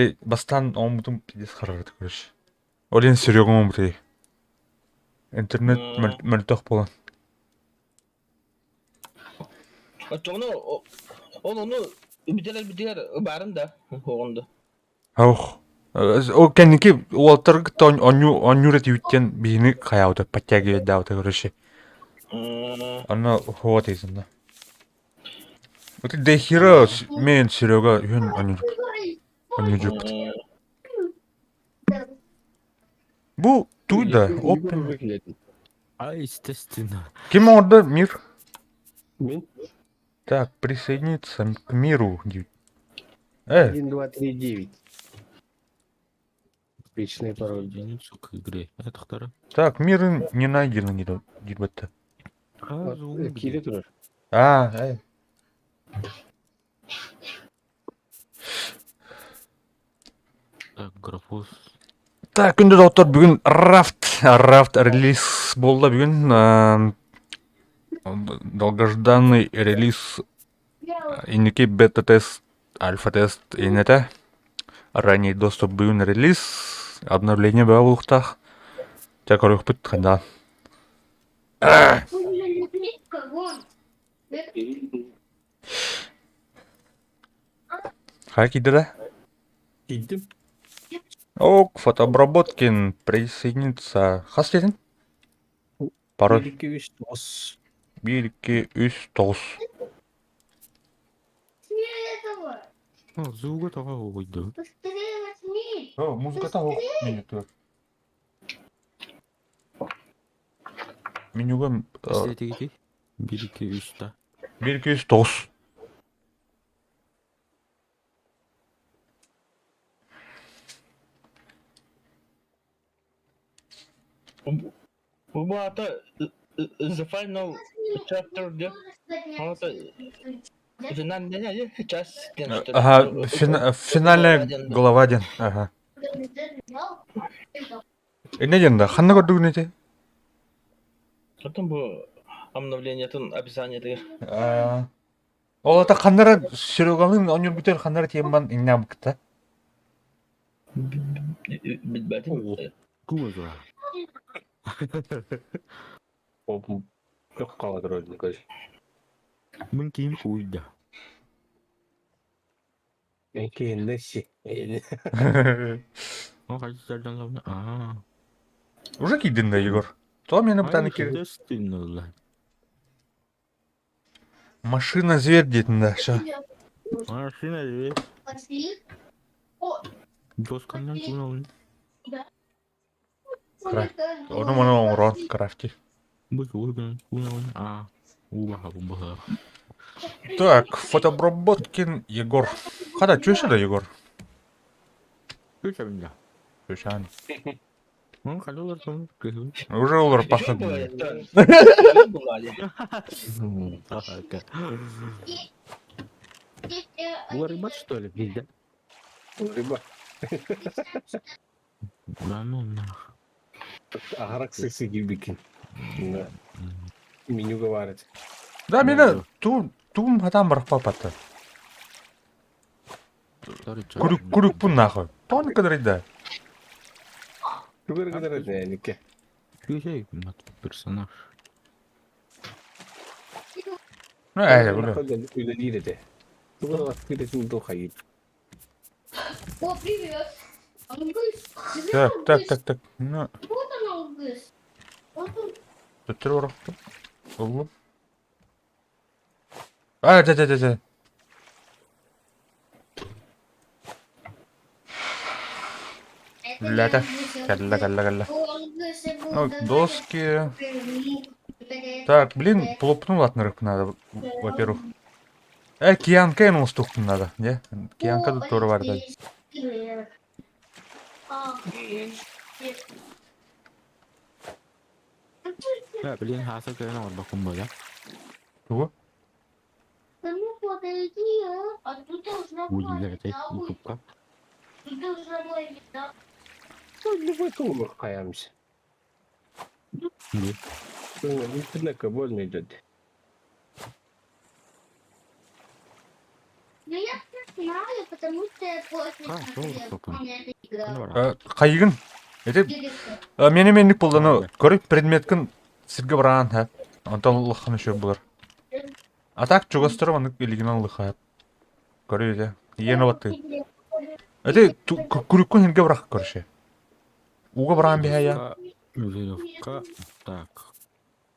Били бастаан оҥмутум пиздец харарыта короче. Ол иһин Серега оҥмутай. Интернет мөлтөх буолан. Оччоҕуна ол ону бүтэрэр баарын да оҕон да. Ох. Ол кэнники уолаттары кытта оонньуур этибиттэн биһини хайаабыта подтягивайдаабыта короче. Онно хуот да. Вот до хера мен Серега үһүн оонньуур Бу туй да open. А, естественно. Ким оҥордо мир? Мин. Так, присоединиться к миру. 1, 2, 3, 9. Вечный пароль. Единицу к игре. Это второй. Так, мир не найдено, не дебатта. Кире турар. А, эй. Так, графос. Так, күндү доҕоттор, бүгүн Raft, Raft релиз буолла бүгүн. Долгожданный релиз инники бета-тест, альфа-тест иннэтэ. Ранний доступ бүгүн релиз, обновление бөҕө буолуохтаах. Дьэ көрүөхпүт ханна. Хайа киирдэ да? Киирдим. Ок, фотообработкин присоединиться. Хас диэтин? Пароль. 1, 2, 3, 9. 1, 2, 3, 9. О, звуга тоҕо угуйду. О, музыката ох меню Менюга Эстетики 1, 2, 3 да. 1, 2, 3, 9. Бу аата The Final Chapter диэн финальная часть диэн Ага, финальная глава диэн. Ага. Иннэ диэн да, ханна көрдүгүн ити? Потом бу обновлениетын описаниетыгар. Ол ата ханнара Серегалыын оонньуурбутугар ханнара тиийэн иҥнэбиккит Билбэтим. Кума Yok kaldır öyle. Мин киим куйда. Киһиннэ си. О, хайдах Аа. Уже киирдин да, Егор? То мені бытаны кир. Естественно. Машина зверь диэтин да, ша. Машина зверь. Досканнан куна Ону маны оҥорон крафти. А, Так, фотобработкин Егор. Хата, чүөшэ да Егор? Чүөшэ Чүөшээн. Ну, Уже олор пахнет. Рыба, что ли, пизда? Рыба. Да ну нах. Агарак секси кирбикин. Меню говорит. Да, меня тум тум хатан барахпапата. Курюк курюкпун нахуй. Тонко да. Тугар гыдар нике. Включай персонаж. Ну, э, бля. Үлэлиир этэ. Тугар духайып. О, привет. Ангыс. Так, так, так, так. Ну. Вот она, Ангыс. Вот он. Төттөрү барахтым. Ыллым. А, да, да, да, да. Лята. Кэллэ, кэллэ, кэллэ. Ну, доски. Так, блин, плопнул от надо, во-первых. Киянка эн устуктун надо, не? Киянка тут тоже бар да. Да, блин, хаса кэлэн оҥорбоккун буолла. Тугу? Да ну подойди, а. А тут должна Удивляет, была видна быть. ютубка. Тут должна была видна. Любой тулук хаямся. Не. Интернет больно идет. Ну я не знаю, потому Потому что я после А, смотрел, тоже у меня эта игра. Хайыгын. Эти мени менник болданы көрүп предметкин сирге бараан ха. Онтон лыххан үшө булар. А так чугастырып аны илигинен лыха. Көрү де. Иен батты. Эти күрүккүн хинге барак көрүшө. Уга бараан бихая. Веревка. Так,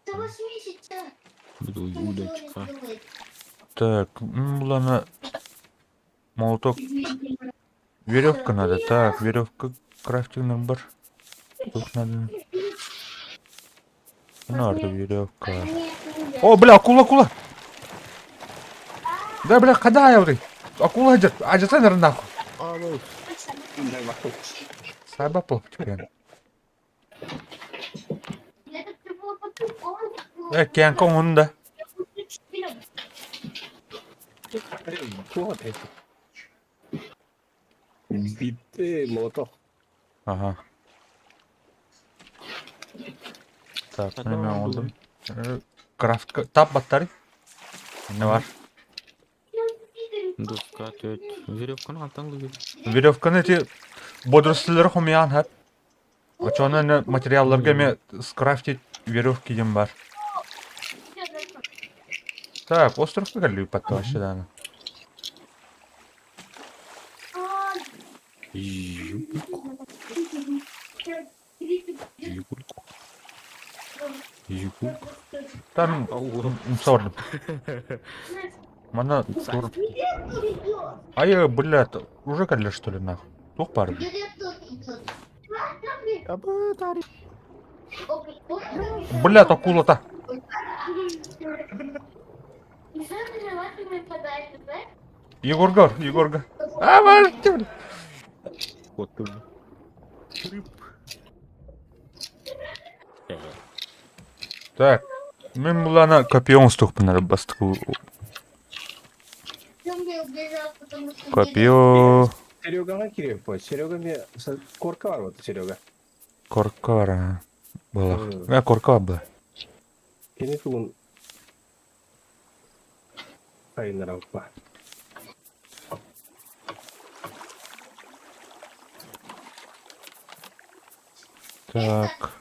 До 80. буду удочка. Так, буланы молоток веревка надо. Так, веревка крафтинг бар. Тут надо. Надо веревка. О, бля, акула, акула. Да, бля, когда я вот Акула идет. А где наверное, нахуй. Сайба плохо. Кенко онда. Туох этэй? Битте молоток. Ага. Так, неме oldu? Крафт тап баттары. Не бар? Доска, тет. Веревканы антан лыгы. Веревканы эти бодрослары хомян хат. Очоны материалларга ме скрафтить веревки дем бар. Так, островка калли патта вообще да. Югульку. Югульку. Югульку. Там сордым. Мана тур. Ай, блядь, уже калли что ли нахуй? Тух бар. Блядь, акула-то. Егорга, Егорга. А, блядь. Вот ты. Так. Мен булана копьем стухпынар бастык. Копье. Серегаҕа кириэп буо. Серега мне корка бар вот Серега. Корка бар. Была. Корка была. Кини тугун сайыннарабыппа. Так.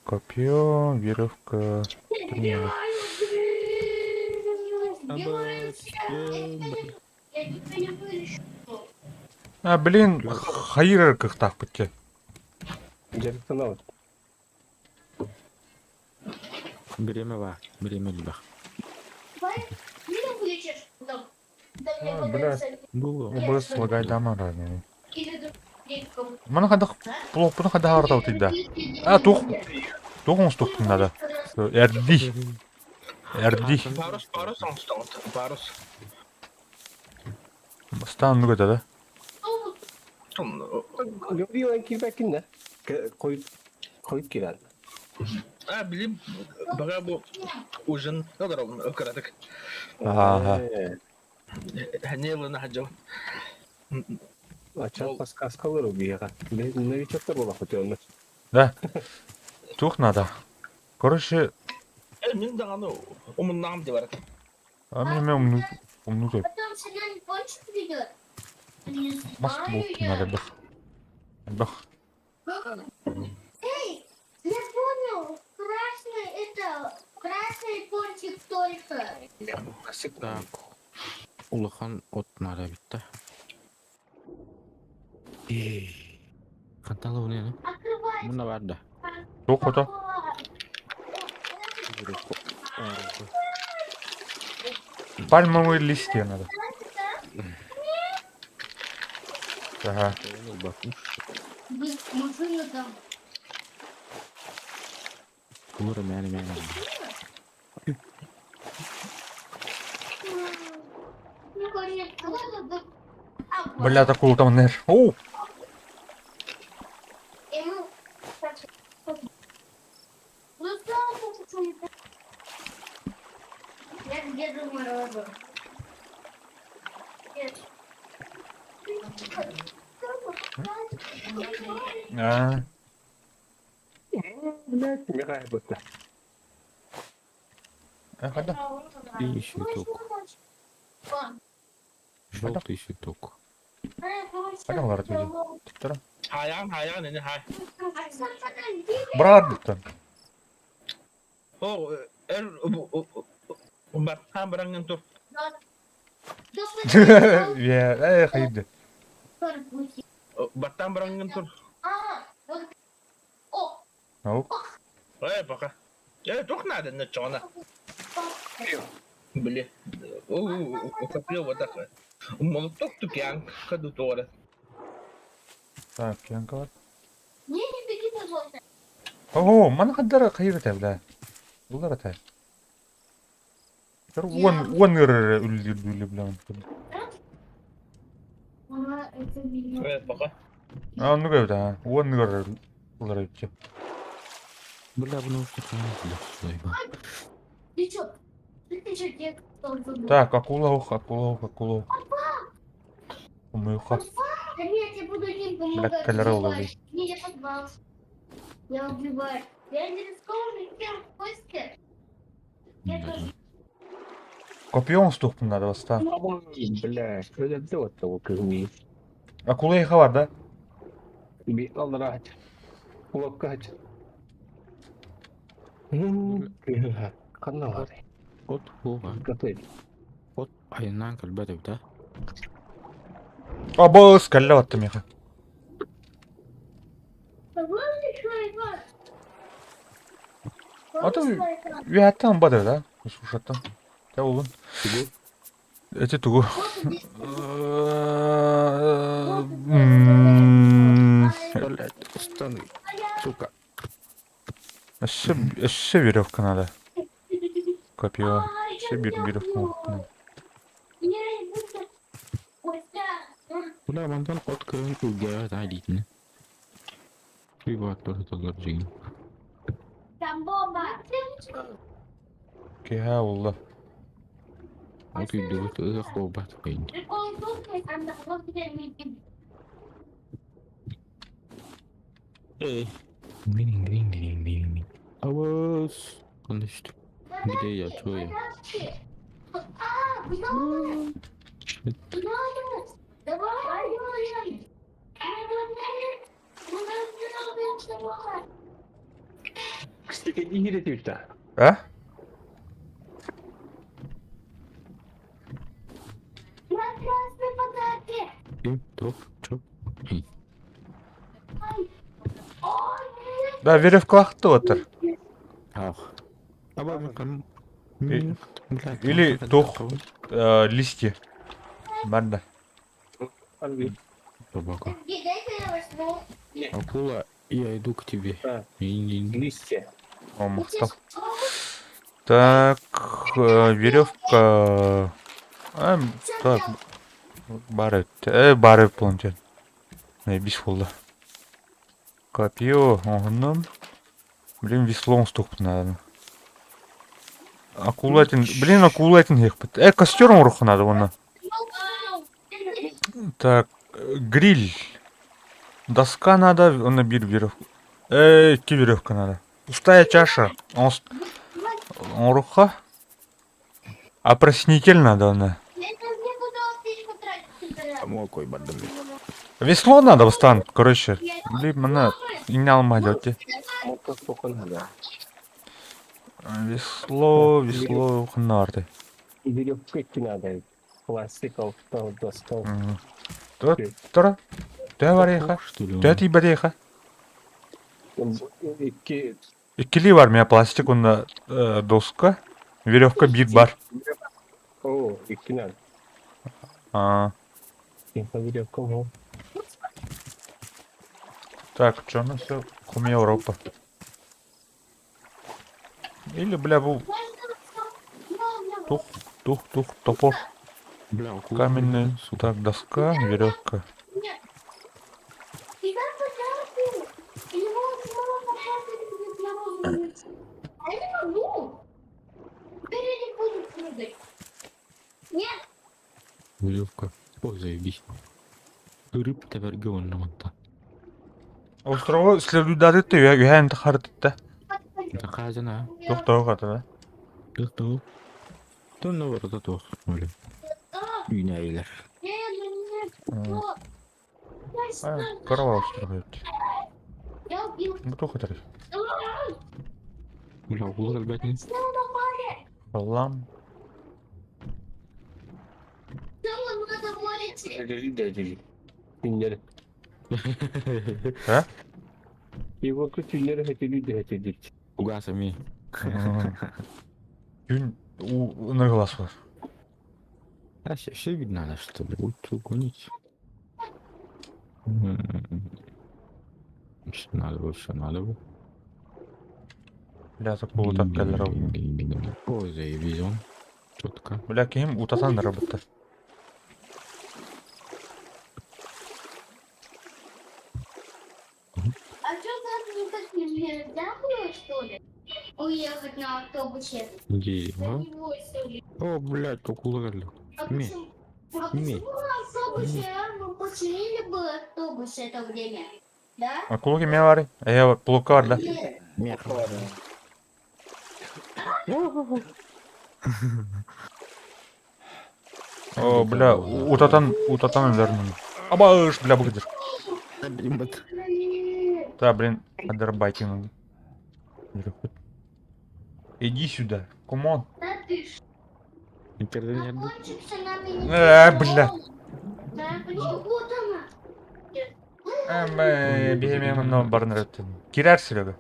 Копье, веревка. Три. А, блин, хайыр кыхтах бітке. Дьарыктанабыт. Время ва. Время либо. А, бля. Было. Образ слагай дама разный. Мана хадах плопуна хадах артау тида. А, тух. Тух он стух надо. Эрди. Эрди. Парус, парус оҥостон, парус. Стан нүгө да. Тон, Гаврила киирбэккин да. Хойут хойут киирэн. А, били, бага бу ужин, ну, кыратык. Ага. Ханелы хаджал. Ача подсказкалар убиэҕэ. Новичоктор буолла хотелно. Да. Тух надо. Короче, Мин даҕаны умуннаҕым дии барат. а мне умну умну Потом Семен больше придет. Не Мас знаю болт я. надо бах. Бах. Эй, я понял. Красный это красный пончик только. Так. Улахан от надо битта. Хантан луны. Открывай. Муна бар да. Тух ото. Пальмовые листья надо. Ага. Машина там. Кура мяне мяне. Ну, конечно. Бля, такую там нер. Оу! Ну, слава богу, что не так. Я к Деду Морозу. Нет. А, Блядь, михай бытта. хада. И еще тук. Желтый цветок. Хайдах уларыт видео? Туттара. Хайаан, хайаан, ини хай. Быраҕар буттан. О, эр баттаан бараҥҥын тур. Э, хайды. Баттаан бараҥҥын тур. Ау. Э, пока. Э, туох надо на чона? Били. Копье вот так. Молоток тукян, ходу туора. Так, киянка бар. Не, не беги, пожалуйста. Ого, маны хаддара хайыр этэ бля. Булар этэ. Уон уон ырыр үллүр бүлү бля. Э, пока. А, ну да, уон ырыр улар үтче. Бля, бұны бля, заебал. Ты чё? Ты чё, дед? Так, акула ух, акула ух, акула ух. Умыха. Да нет, я буду им Бля, помогать. калера убивать. Не, я подвал. Я убиваю. Я не рискованный, я в кости. Я тоже. Копьем стукнуть надо, баста. Бля, өлөрдө отто кыһмии. Акула иха бар, да? Би аллара хач. Улакка хач. Ханна бар. От хуга. Готовь. От айынан кэлбэт эбит аа. Абыс, кэллэ батта миэхэ. А то үөһэттэн бадыр да, сушаттан. Тэ улун. Тугу? Эти тугу. Блядь, устаны. Сука. Өссө өссө веревка надо. Копье. Өссө бир веревка надо. Бля, мантан от көрөн үргээбэт аа диитинэ. Уйбааттар сыталлар дьиҥин. Там бомба. Киһэ улла. От үрдүбүт ыах буолбат кыйын. Прикол в том, что там должно быть Эй. Динг динг динг динг. Абыс. Конuştu. Где я, чё я? А, много, много. Давай, Иһирэтибит А? На красной подарки. Ким? Туох? Чё? Хи. Да, веревкалаахты отыр. Ах. Аба мен кам. И- Блядь, или мантан туох. кабы. Листья. Барда. Собака. Дайте я возьму. Акула, я иду к тебе. А. Ин-ин. Листья. О, махтал. Так, веревка. Так, бары. Бары планчет. Бис болды. Копье, оғыным. Блин, веслом стукнуть надо. Акулатин, блин, акулатин хехпит. Костер уруху надо, вон. Так, гриль. Доска надо, он бир веревку. Ки веревка надо. Пустая чаша. Он Оруха. Опроснитель надо, она. Я сейчас не буду аптечку тратить. Амокой бардым. Весло надо, встан, короче. Блин, мана, не алмадете. Мотоцикл надо. Весло, весло, хнарды. Веревка надо. Пластиков, доска. Тора. Төһө бар эйха? Что ли? Төһө тиийбэт эйха? Икки Иккилии бар, меня пластик, онно доска, веревка бир бар. О, икки надо. А, Веревка, ну. так, что у нас все? Хуми Европа. Или, бля, бу тух, тух, тух, топор, Бля, акула. каменный. Сука. Так, доска, веревка. Нет. Тебя подарки. Его снова А я не могу. Теперь я не буду прыгать. Нет. Веревка. Ой, заебись. Рыб тэбэргэ онно манта. Острову следует ты, я не тахартта. Хаазана. Тух тух это, да? Тух тух. Тонна барыта туох. Өлө. Үүнээйилэр. Кыра остров. Я убил. Бу туох этэрий? Бля, угул элбэтин. Аллам. Түннэри. А? Егорка түннэри хэтилии да хэтилиир. Угас эмиэ. Күн ыныргылас бар. А все видно, надо, что ли? Вот гонить. Что надо было, что надо было. Бля, такого так кэллэр ол. О, заебись он. Четко. Бля, киһим утатан работа. А что, завтра никак нельзя было, что ли? Уехать на автобусе. Где? Да А? не бойся. О, блядь, как ударили. А Не. почему, а Не. почему на автобусе? а? Мы починили бы автобус это время. Да? А кулуки меня вары? А я плукар, да? Нет. О, бля, утатан, утатан өлөрмүн. Абаш, бля, выглядишь. Да, блин, адербайтинг. Иди сюда, come on. Да ты ж. Закончится нам и не Бля. Да, почему? Вот она. Биһиэм барнар өттүн. Кирэр Серега.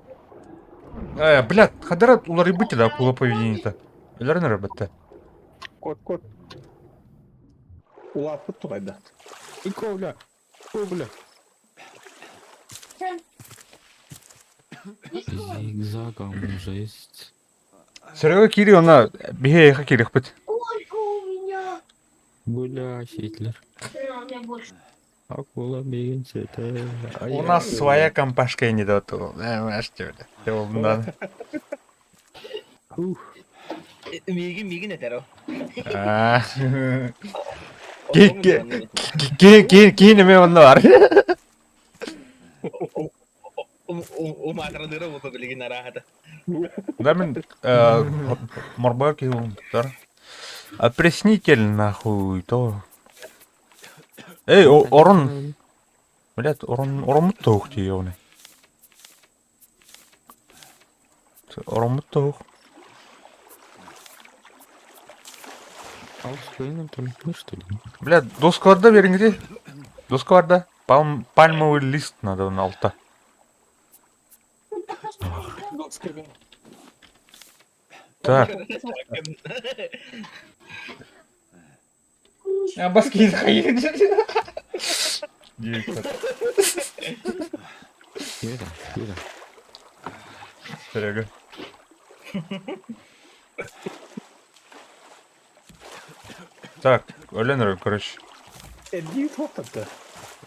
Бля, хадара уларыйбыт да кула поведение-то. Өлөрөн работа. Кот кот. Улааппыт тугайда. Бля. О, бля. Зигзагом жесть. Серега кири она биһиэхэ кириэхпит. Сколько у меня? Бля, Хитлер. Да, у меня больше. Акула бегенче. У нас своя компашка не дает. Да. Ух. Миигин миигин этэр ол. Аа. Ки ки ки неме онно бар. Умаатырдыра буолла билигин арааһата. Да мен морбай киһи Опреснитель нахуй то. Эй, орон. Блядь, орон оромут тоох дии оны. Оромут тоох. А там ну что ли? Блядь, доскаларда бериңити. Доскаларда пальм, пальмовый лист надо на алта. Так. А баски Кира, Кира. Серега. Так, Оленер, короче. Эрдии туохтарда.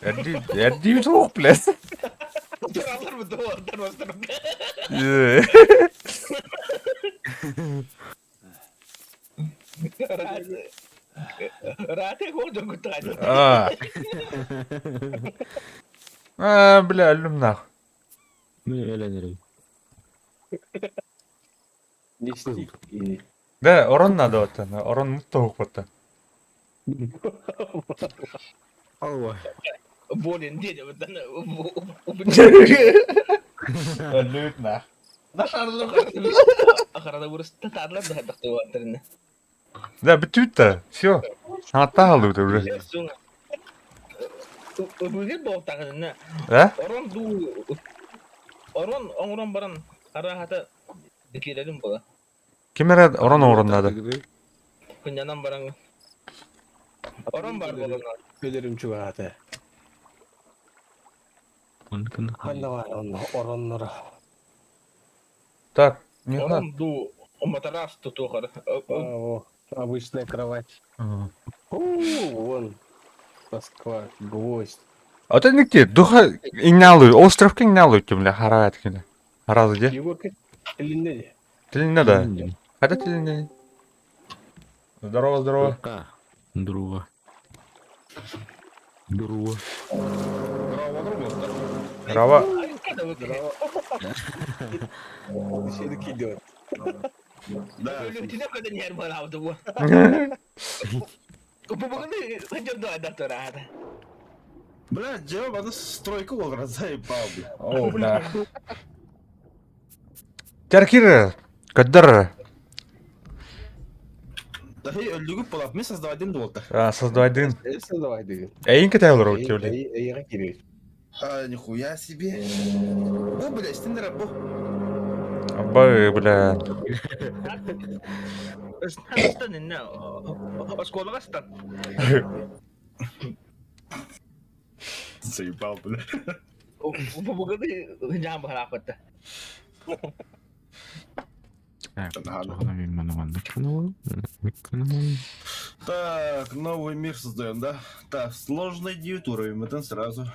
Эрди, эрди суох, блядь. Тураллар бу дуордар бастар. Рате хоодон куттаҕа. А. А, бля, өллүм нах. Ну, Эленер. Не стих. Да, орон надо вот, орон муттаух вот. Алла. Болен диэн бутан. Өллүт нах. Ахарада урыс татарлар да хадахты. Да, бүтүт Все. Атаалы уже. Бүгүн буолтаҕына А? орон дуу орон оҥорон баран араһата киирэрим буола. Ким эрэ орон орон надо. Кынньанан баран орон бар буолан. Өлөрүм чугаата. Ханна бар онно ороннора. Так, не надо. Орон дуу матрас тутуохар. О, обычная кровать. Ага. О, вон. Москва, гвоздь. А ты нигде, духа иҥналыы, островка иҥналыы бля, хараа эткине. Харазы де. Егорка илинне. Тилинне да. Хата тилинне. Здорово, здорово. Друга. Друга. Здорово. Шедик идет. Өлүктүнэ көдөн иһэр буолаабыт бу. Бу бүгүн ханжар дуо да тураата. Бля, дьэ, аны стройка буолара заебал, бля. О, бля. Тяркир, көдөр. Дахи өллүгүп болап, мен создавайдын дуолта. А, создавайдын. Создавайдын. Эйин кете олору тиоли. Эйиге кири. А, нихуя себе. Бу, бля, истиндер бу. Абай, бля. Ыстан инне. Осколога ыстан. Заебал, бля. Бу жаан баһарааппатта. Так, новый мир создаем, да? Так, сложный 9 уровень, это сразу.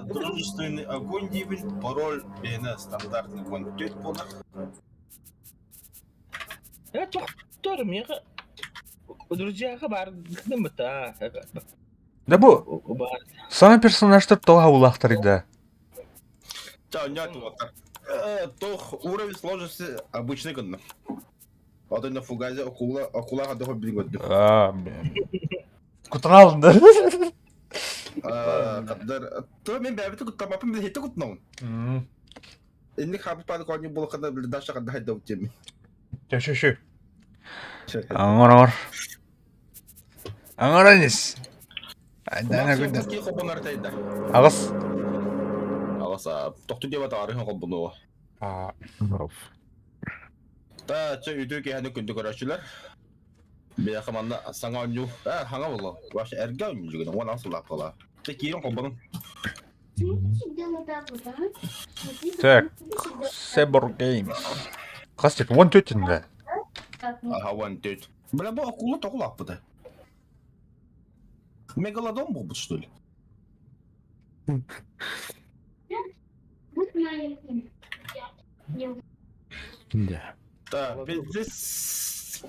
Дружественный огонь 9, пароль БН стандартный вон 5 понах. Я тохтор меха. Друзьяга бар гымыта. Да бу Бар. саҥа персонажтар тоҕо улаахтарый да? Ча, нет, вот так. Тох уровень сложности обычный гынна. Вот на фугазе акула, акула хадыха билгөддү. А, блин. Кутанал да. Каддар, то мен бәбите куттамапын бил хете кутнаун. Инник хабы пады коню булы када бил даша када хайда утеми. Чэ, чэ, чэ. Аңар, аңар. Аңаранис. Айдана күндә. Ки хобонар тайда. Агыс. Агаса, тохту деба тарыхын хобону. А, Та чэ үтү киһини күндү көрөөчүлэр. Биэхэ манна саҥа оонньуу, ээ хаҥа буолла. Вообще эргэ оонньуу дьүгүнэ уон аҕыс сыллаах буолла. Чэ киирин холбонуҥ. Так, Sebor Games. Хас тип 14 да. Аха 14. Бля, бу акула тоҕо улааппыта? Мегалодон буолбут что ли? Да. Да, пиздец.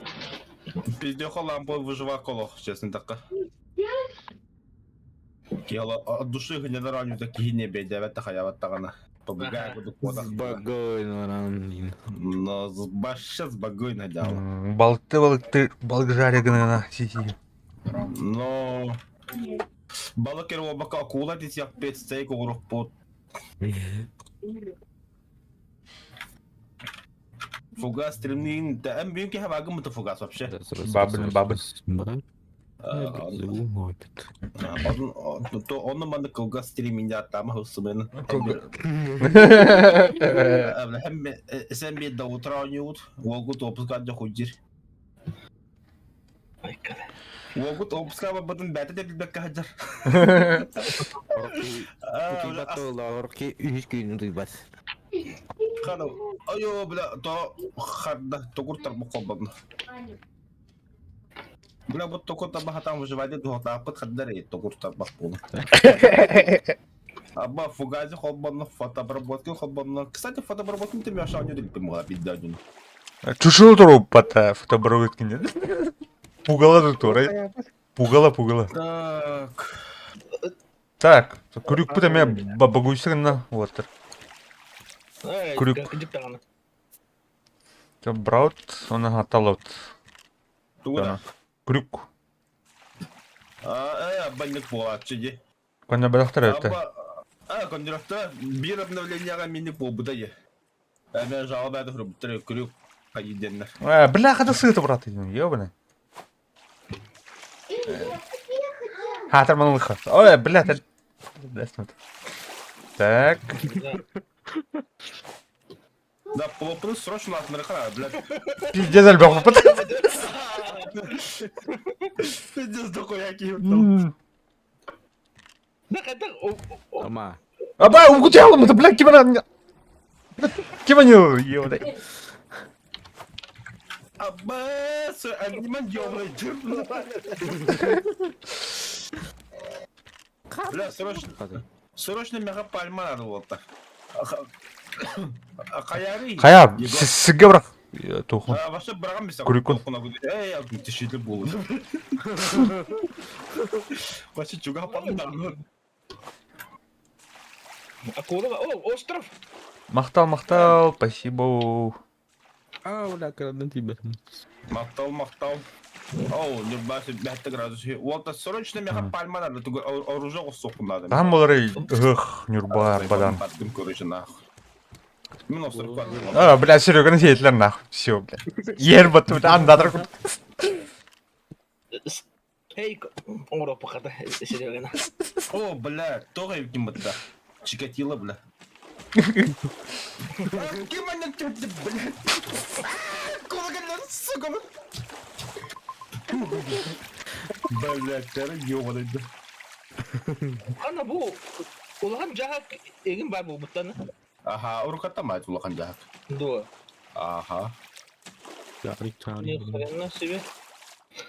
Пиздеха лампа выжива колох, честно так. Киала от души генеральную такие не бедя, это хаява тагана. Побегая куда куда. Спокойно, Но вообще спокойно дал. Балыкты балыкты балык жаря гына сиси. Но балык эрэ буолбакка акула тисиэхпит стейк оҥоруохпут. Фугас стримниин эн бүгүн киһи баагыммыта фугас вообще. Бабын, бабын. Онно маннык кылгас стриминде аттаама хылсыбын. Сен би до утра оонньуубут. Уолгут отпуска дьохуйдир. Уолгут отпуска барбытын бэйэтэ да билбэккэ сылдьар. Үһүс күнүн тыйбас. Хана, айо, бля, то харда тугур тарбах холбонно. Бля, бу тугур тарбах хатан выживать дуһатааппыт хаддар тугур тарбах буолу. Аба фугази холбонно, фотобработки холбонно. Кстати, фотобработки ты мяша не дилпим була биддадын. Чушул туруппата фотобработки. Пугала тут, Пугала, пугала. Так. Так, күрүкпүт эмиэ бабагуйса гына уолаттар. Күрүк. Кырдьык даҕаны. Браут, оны хатталабыт. Тугу Күрүк. А, банник буолааччы дии. Конно бөлөхтөр өттө. А, кондуратта биир обновлениеҕа минник буолбута дии. Мен жалоба бэйэтэ суруйбуттар күрүк хайыы диэннэр. Э, бля, хата сыыта брат, ёбаный. Хатыр манылыха. Ой, бля, ты... Так. Да, плопны срочно атмырыха, блядь. Пиздец, альбом. Пиздец, дохуя киһи. Да хайдах Ама. Аба, угутялым, это, блядь, кем она... Кем они, ёбаный. Аба, аниман ёбаный. Бля, срочно, срочно мега пальма надо вот так. Хайары. Хайа, сизге бырах. Тухун. Вообще быраган бисә. Күрүкүн. Эй, тишиле булды. Вообще чуга палма. Акула, о, остров. Махтал, махтал, спасибо. А, бля, кырадан тиийбэтим. Махтал, махтал. Оу, Нюрба 7 градус. Уолта срочно меха пальма надо, тугу оружие оҕустуохпун надо. Хаһан буоларый ыһыах Ньурба Арбадан? Бардым, короче, нах. Мин остров бардым. А, бля, Сереганы сиэтилэр нах. Все, бля. Ер баттыбыт андатар курдук. Эй, оҥороппуката Серегана. О, бля, тоҕо эбиккин бытта. Чикатило, бля. Ким анньан түһэрдэ, бля? Кулаканнар, сука, Бля, тәрі ёбаный, да. Ана бу улахан дьаһак эгин бар буолбуттан. Аха, уруката мать улахан дьаһак. Дуо. Аха. Чарик, чарик. Ни хрена себе.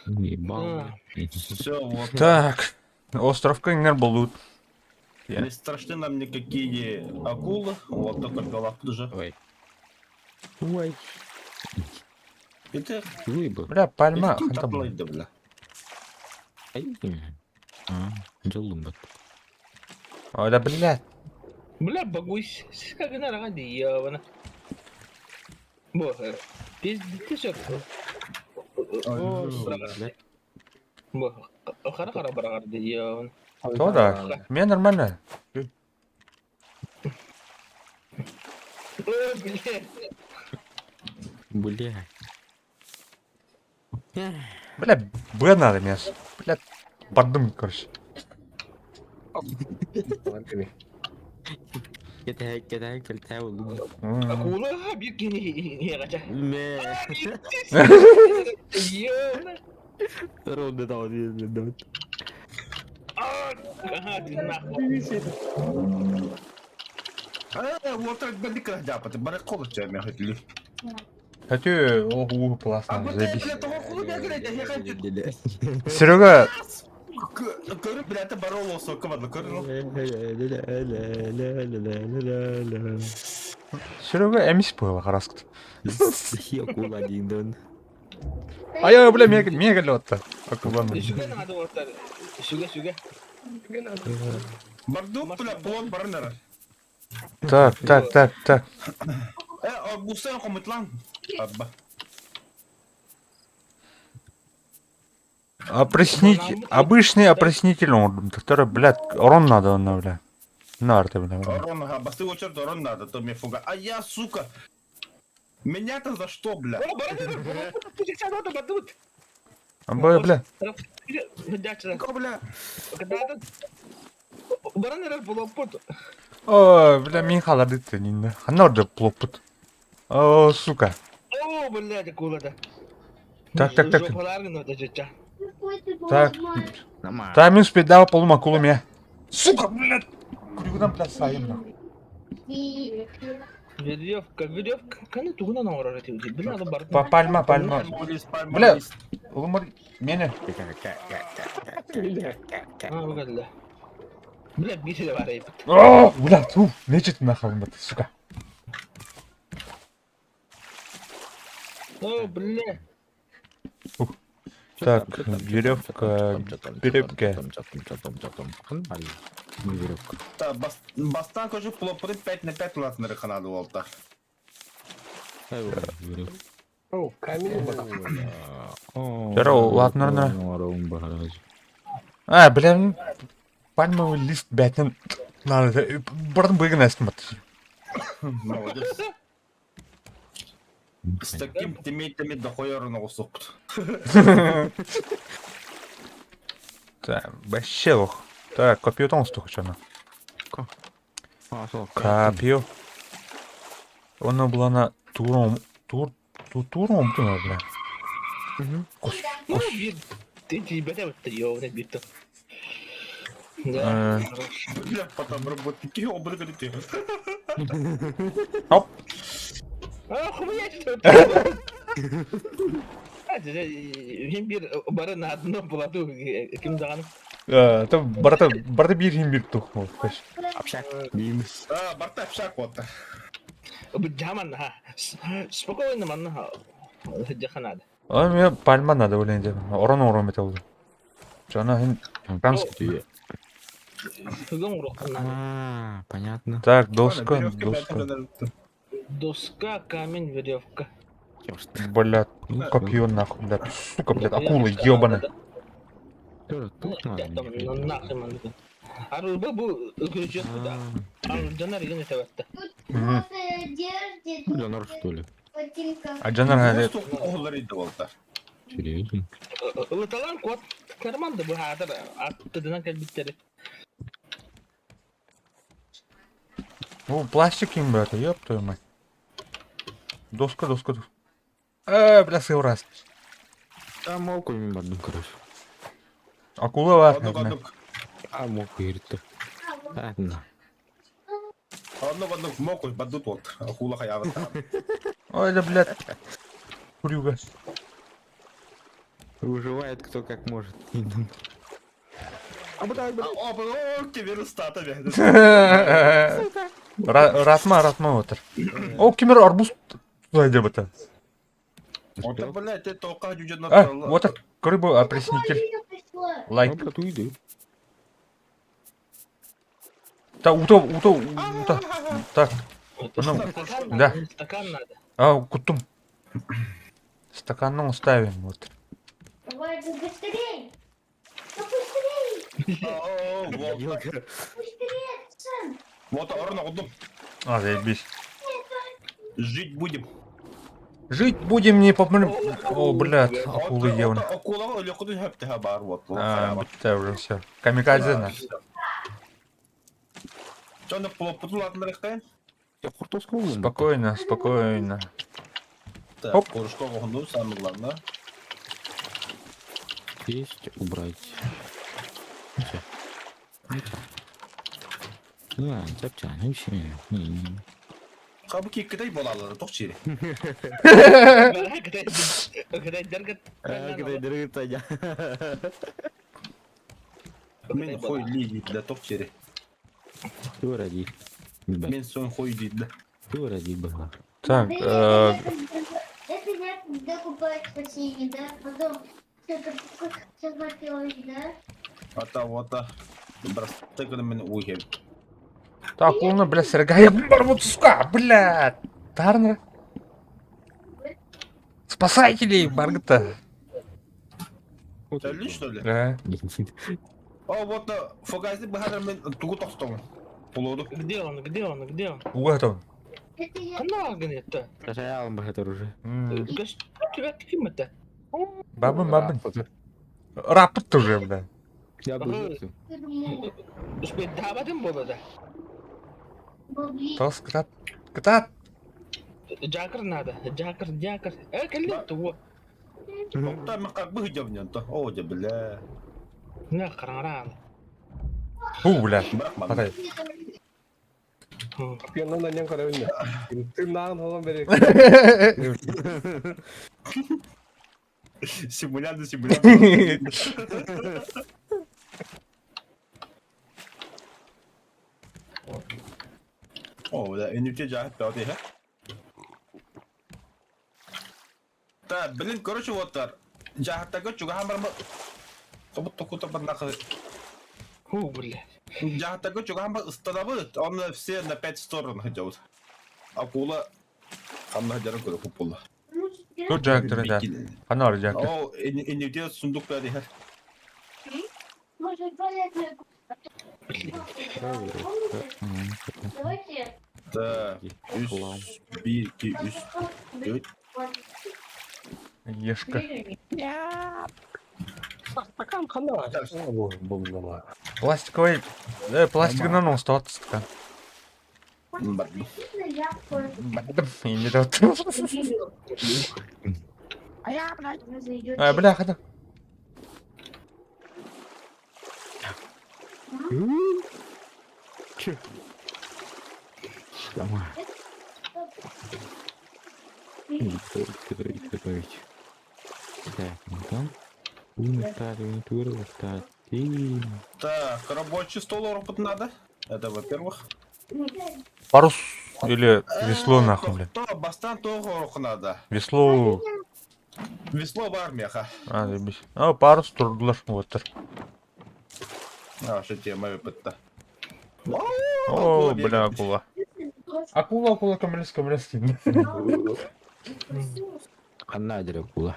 Ебал. Все, вот. Так, островка иҥнэр болуут. Не страшны нам никакие акулы. Вот только голов уже. Ой. Ой. Это Выбор. Бля, пальма. ханта таплайды, бля. А, дьоллум бат. Ой, да, блядь. Бля, багусь. Скагына рага диявана. Бо, пиздец. Бо, хара хара барагар диявана. То да. Мне нормально. Ой, бля. Бля. Бля, Б надо мне. Бля, бардым, короче. Кэтэһэ кэтэһэ кэлтэһэ буллум. Акула биир киһини иһиэҕэ. Мэ. Ёна. Ронда дал диэн. Ага, ты нахуй. А, вот так бандика дяпаты, бары колы чай мяхатли. Хотя, ох, уу, А классно, вот заебись. бля, того хуй бля, я хочу. Серега, Көрүп, бля, это бары олосо кымады, көрүн. Серега эмис было, хараскыт. Акула диэн. Ай, бля, мега, мега лётта. Акуланы. Сүгэ надо вот Сүгэ, сүгэ. Бардук, бля, плод барынара. Так, так, так, так. Э, бусан комутлан. Абба. Опреснитель, обычный опреснитель, он, который, блядь, урон надо, он, бля. Нарты, бля. Орон, ага, басты очерт орон надо, то мне фуга. А я, сука, меня-то за что, бля? О, бары, Бля, бля. Бля. Баран эрэр болоппут. О, бля, мин халадыт нинна. Ханна плопут. О, сука. О, блядь, акулада. Так, так, так. Жопаларгын өтө жытча. Так. Та мин спидал полум акулу меня. Сука, блядь. Курюгдан, блядь, саем, нахуй. Веревка, веревка. Каны тугунан оҥорор этибит. Били алы бардым. Па пальма, пальма. Бля, улумар, мене. А, бу Бля, биир бар эбит. О, бля, ту, нечет нахуй, сука. О, бля. Так, веревка, веревка. Веревка. Та, бастан кожу плопы 5 на 5 латнары ханады болта. О, камень Здорово, ладно, А, бля, пальмовый лист, блядь, надо, бардым быгын эстим Молодец. С таким тиммейтами дохуя оҕусукпут. Так, вообще лох. Так, копье там стухачана. Копье. Оно было на туром, тур, ту туром, бля. Ну, биир тиийбэтэ бытта, ёбаный биир Да. Бля, потом работники обрыгали. Оп. А, хуя что Хим биир бары на одном плоту ким даҕаны. Это барта, барта бир хим бир тух, Общак. А, барта общак вот. Жаман, ха. Спокойно манна. Жаханады. А мне пальма надо, блин, орон орон бит oldu. Жана хин Франс. Туган урокканнады. А, понятно. Так, доска, доска. Доска, камень, веревка. Черт. Блядь, копье нахуй, блядь. Сука, блядь, акула ебаная. Тоже тут надо. Нахрен маннык. Арылба бу күрүчүөк Дьонор игин этебетте. Тут Мгм. просто одежде, тут Донор, что ли? ботинках. А Джанар говорит, Оҕолор иди болта. Серьезно? Ылыталан куот карман да быһаатар аттыдынан кэлбиттери. ну пластик им, блядь, ёб твою мать. Доска, доска, доска. Бля, сыврас. Там молку им одну, короче. Акула бар. Оннук оннук. А молку говорит. Ладно. Оннук оннук мокуй бадут вот. Акула хаябыт. Ой, да, блядь. Курюга. Выживает кто как может. А о, кемер устата бе. Ратма, ратма отыр. О, кемер арбуз туда деп это. Вот, блядь, ты тока жүжен А, вот так, рыбу опреснитель. Пришла. Лайк. Ну, брат, уйди. Та, ута, ута, ута. Так, Ну, Стакан да. надо, стакан надо. а, кутум. Стаканом ставим, вот. Давай, да быстрей! Да быстрей! Вот, Быстрее, Сэн! вот, орна кудум. А, заебись. Жить будем. Жить будем не попмрем. О, блядь, акулы ебаные. Акула өлө кудун хөптө бар вот. А, бітті уже все. Камикадзе на. Жаны пулап рехтен. Я хуртовского Спокойно, спокойно. Так, Оп. Корушка оғынду, самое главное. Есть убрать. Всё. Да, чапча, ну еще. Қабы кеккідай болалары, тоқ чири. Мен хой ли дейді, тоқ чири. Ты Мен сон хой дейді. Ты была. Так, Да, Это я когда купаюсь в бассейне, да? Потом что-то захотелось, да? Ата, ота. Брасты күні мен уйхем. так, акуланы, бля, сыргая, вот, сука, бля. Тарнер. Спасатели, Баргата. Сәлі, что ли? Да. О, вот, фугазы бұхадыр мен тугу тоқтоң. Пулоду. Где он, где он, где он? Угатон. Это я Ханна гнетта. Сажал бы это уже. Ким это? Бабын, бабын. Рапорт уже, бля. Я бы думаю, Успеть было, да? бабли. Тос, кытат. Кытат. Джакер надо, джакер, джакер. Калит, вот. Тоқта мен қақ бұхы жабын О, де, бля. На, хараран. Фу, бля. Бірақ маған. Хатай. Yandan da yan kadar önüne. Tırnağın falan verir. Симулянды, симулянды. О, да, NFT жахып бәуді, ха? Та, блин, короче, вот тар. Жахаттағы чугахан барма... Тобут току табаннақы. Фу, бля. Жахаттағы чугахан бар ыстадабы, он все на пять сторон хотят. Акула... Қанна жарым көрі көп болды. Тут Джактер, да. Анар Джактер. О, NFT сундук бәуді, ха? Может, туалетную Давайте. Та, үс, бір, екі, үс, төрт. Ешка. Стакан қандай бар? Bu bu Пластиковый. Пластигынан ұстап стакан. Бардым. Бардым. Не дат. А, бля, хата. Че? Давай. Готовить, готовить. Так, ну там. Так, рабочий стол робот надо. Это во-первых. Парус или весло нахуй, бля. То, бастан того надо. Весло. Весло бар меха. А, заебись. А, парус турдулар вот. А, что тема выпытта. О, бля, акула. Акула, акула, камелес, камелес. Ханна адьыр акула?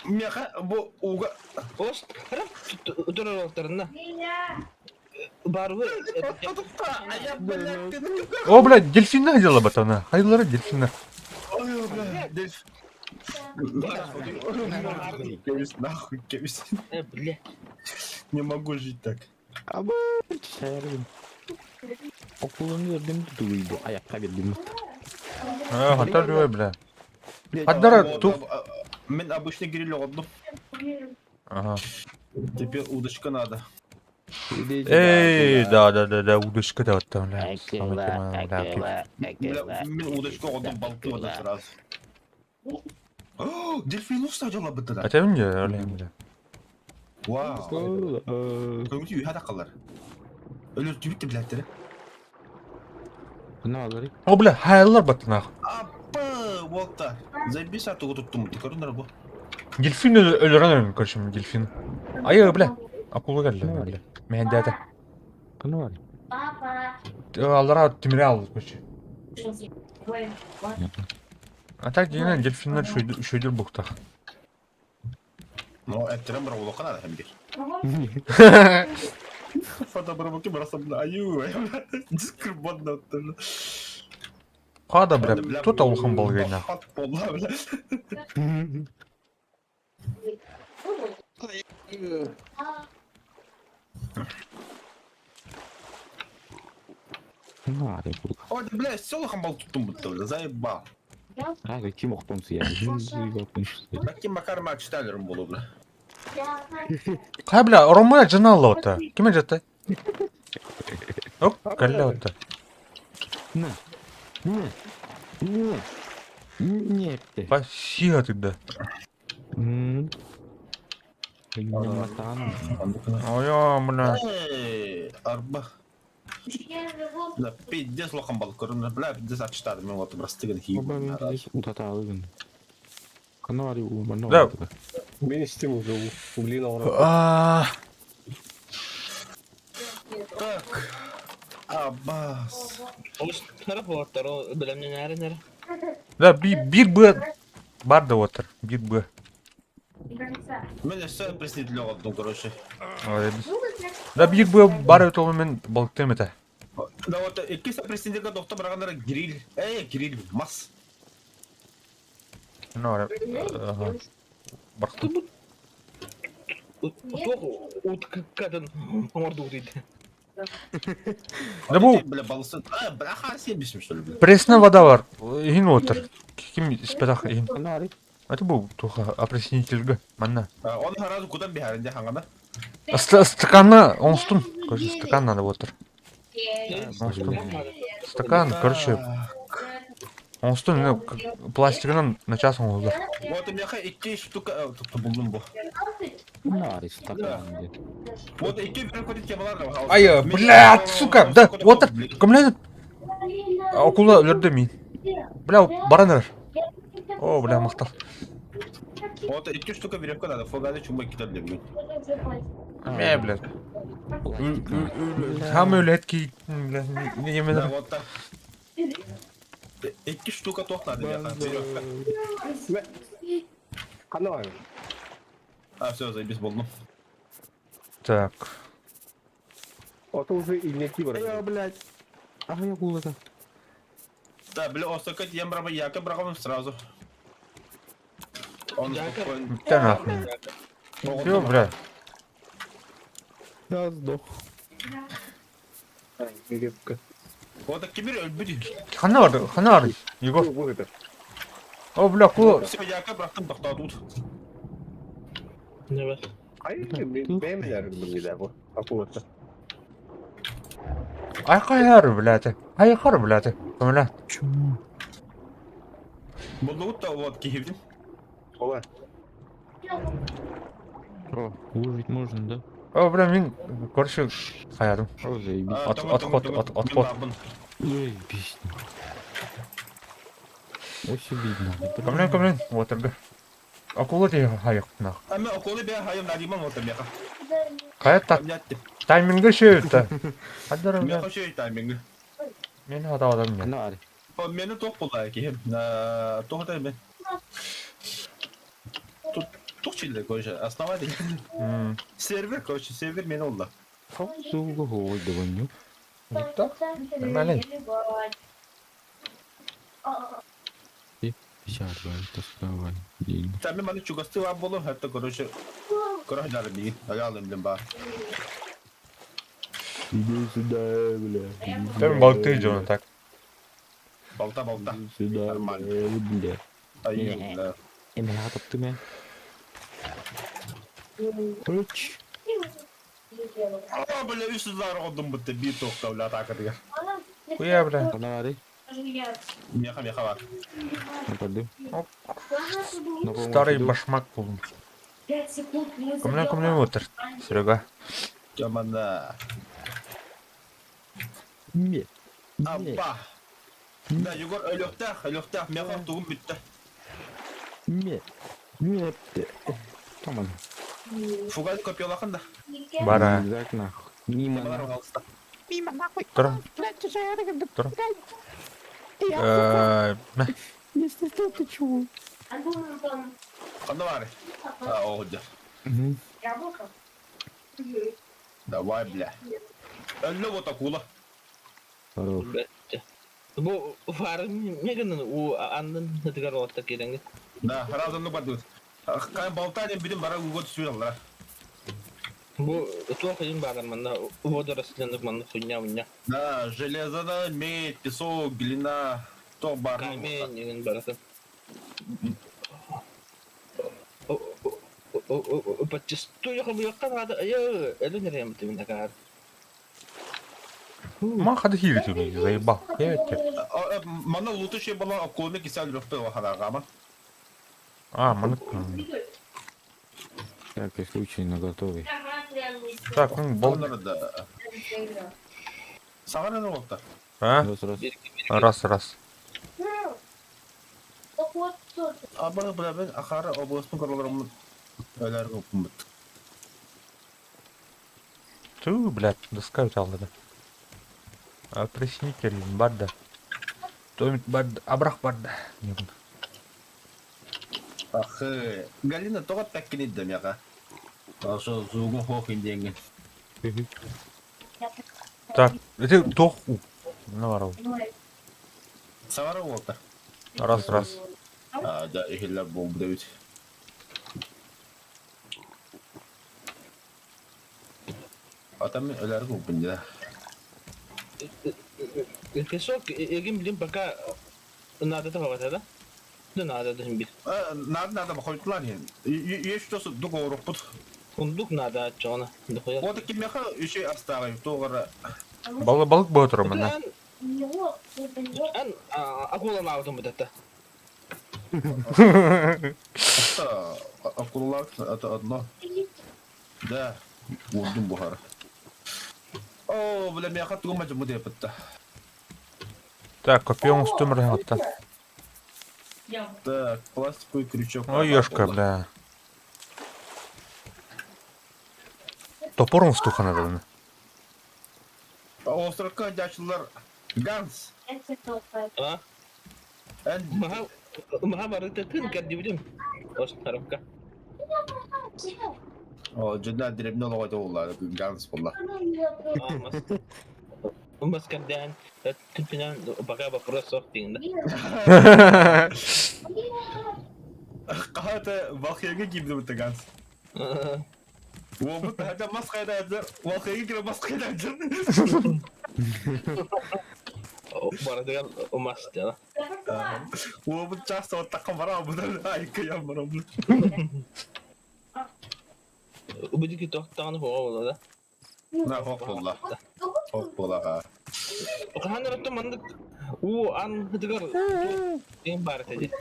Миэхэ бу ууга Ос, турар Барбы О, блядь, дельфина дела батана. Хайлара дельфина. Ой, бля, дельф. Кебис, нахуй, кебис. Бля. Не могу жить так. Абы, шайырбын. Окулunu gördüm duydu. Ayakta bildim. Э, хата живой, бля. Хаддара тух. Мен обычный гриль одну. Ага. Теперь удочка надо. Эй, да, да, да, да, удочка да, вот там, бля. Акула, Бля, мен удочка одну балку вот сразу. О, дельфин устадила бы тогда. А тебе не, бля. Вау. Көңүл үйе тақалар. Өлөр түбүттү билеттери. Ne alır? О, бля, хайлар батана. Апы, волта. Заебись, а тугу туттум. Көрүнөр бу. Дельфин өлөрөн короче, дельфин. Ай, бля. Акула келди, бля. Мен дәді. Ne var? Папа. Алара тимире алды, короче. А так дегенен дельфиннер шөйдүр буктах. Но эттерен бір улахан ада хем бир. Фата бір буки бір асабына аю. Дискрбонна оттыр. Када, бля, тут улахан болгайна. Хат болла, бля. Ne var bu? Ой, бля, все улахан бол туттум бутты, бля, заебал. Ага, kim oktomsu yani? Бәкки Макар мачталерым болу, бля. Кай, бля, Ромая жына ота. Киме жатты? Оп, калля ота. Ne? Ne? Ne? Ne etti? Спасибо тогда. Hmm. Ой, бля. Эй, арба. Бля, пиздец улахан бол көрүнөр, бля, пиздец ачтады мен вот просто хи. Да. Мен истем уже блин ауырады. А, Так. Абас. Ос, тарап болаттар, о, билемнен нәре нәре. Да, би бир б бар да отыр. Бир б. Мен все преснитель одну, короче. Да бир б бар өтө мен балыктым это. Да вот, икки преснителге доктор баргандар гриль. Эй, гриль, мас. Ну, ага. Бархтым. Туох, ут катын оңорду дейді. Да бу Бля, балысы. А, бля, ха, сембисим, что ли, бля. пресная вода бар. Ихин отыр. Ким испетах ихин. Это бу туха опреснительге. Манна. Он сразу куда бихарин, хангана. Стакана, оңстун. Короче, стакан надо отыр. Оңстун. Стакан, короче, оңстун пластигынан на час оңолдар. Вот у меня икки штука, тут булдум бу. Вот икки переходит темалар. Ай, блядь, сука, да, отыр. Кімлен? Акула өлөрдө мин. Бля, бараныр. О, бля, мактал. Вот икки штука веревка надо, фугады чумай кидали, блядь. Ме, блядь. Там өлет ки, бля, не Да, немен. вот так. Икки штука тох надо, веревка. Қандай бар? А, все, заебись, болдум. Так. Ото уже инеки бар. блядь. Ага, я кулата. Да, бля, осака ем браво, яка брагом сразу. Он Яка? Да нахуй. Все, бля. Я сдох. Веревка. Вот кимир өлбүдү. Хана бар, хана бар. Егор. Бу это. О, бля, кула. Все, яка брактым токтотут. Не бар. Ай, бэмелер билде бу. Акулата. Ай каяр, блядь. Ай кар, блядь. Бля. Чему? Болдугут да вот кихибдим. Ола. О, выжить можно, да? О, бля, мин, короче, хаядым. О, заебись. Отход, отход. Заебись. Очень видно. Камлен, камлен. Вот, рга. Акула тебе хаяк, нах. А мен околы бе хайым надиман вот меха. Кая так тайминги шөйт. Хаддар, Мен бля. хочу тайминг. Мен хата адам мен. Ханна бар. Мени туох буолла киһим? Туох это мен? Тут туох чилле, короче, основатель. Сервер, короче, сервер мени oldu. Суга хой дываню. Так, нормально. Там мен маны чугасты бар болу, это, короче, короче, дары бии, аялым дем бар. Иди сюда, бля. Там болты идем так. Балта, балта. Иди сюда, Нормально. бля. Ай, бля. Эме хатып мен. Үч. А, бля, үс удар одум бутты, би тоқта, бля, атака деген. Хуя, бля. Ана бары. Меха, меха бар. Нападу. Старый башмак болдум. Кімнен кімнен отыр, Серега? Жаманда. Ме. Апа. Да, Егор, өлөктөх, өлөктөх, меха тугум бүтті. Ме. Ме. Тамам. Фугас копиолақын да. Бара. Рюкзак нахуй. Мимо Малар нахуй. қалыста. Тұр. Тұр. Мә. Если что, ты чего? Қанда бар? А, оғды. Давай, бля. Өлі вот акула. Хорош. Бу фары мегенен у аннын тыгар отта кереңге. Да, разумно бар дейт. Кай болтанем бидим бара угот сүйралар. Бу туох един баар манна водорослендик манна хуйня уня. Да, железо, да, медь, песок, глина, то бар. Камень деген баратын. Подчистую хабыякка надо. Я элен рем ты накар. Ма хады хилит у заебал. Я тебе. Мана луты шей бала акулны кисел рөхпе ваханагама. А, маны. Всякий случай на готовый. Так, ну, бол. Да. Саган не болта. А? Раз, раз. Раз, раз. Аба бля мен ахара областын королорум өлөр көпмүт. Ту, блядь, доска алды да. Опреснитель бар да. Томит бар да, абрах бар да. Не буду. Ах, Галина тога пәккин идем яга. Ошо зугун хох инденген. Так, это тох. Ну, вару. Сагара болта. Раз, раз. А, да, ихиллер бомба бит. Атам өлөр көпмүт да. Песок егин билим пока надо того да? Да надо да бил. Надо, надо, бахойтулар ен. Есть что дугору пут. Сундук надо чона. Дохуя. Вот кимеха еще оставим, тогара. Балы балык болып тұр мына. Ан акула наудым бутата. Акулалар это одно. Да, урдум бухар. О, бля, меха тугума жуму деп бітті. Так, копьем үстімір атта. Так, пластиковый крючок. Ой, ёшка, бля. Топором стуха надо. бля. Острокка дячылар Ганс. А? Эн Маха маха барыта тын каддибдим. Островка. О, жена деревня логоты олар, Ганс болла. Мас каддан түнпинан пока вопрос сох дигенде. Кахата валхеге кимди бітті Ганс. О, бұт хата мас қайда әдір, валхеге кире мас қайда әдір. Барадыган мас дела. О, бұт часто оттаққан бара, бұдан айқы ямыр, бұт. Убудики тохтаганы хоо болду да. На, хоқ болла. Хоқ болаға. Ханар маннык у ан хытыгар ден бар теди.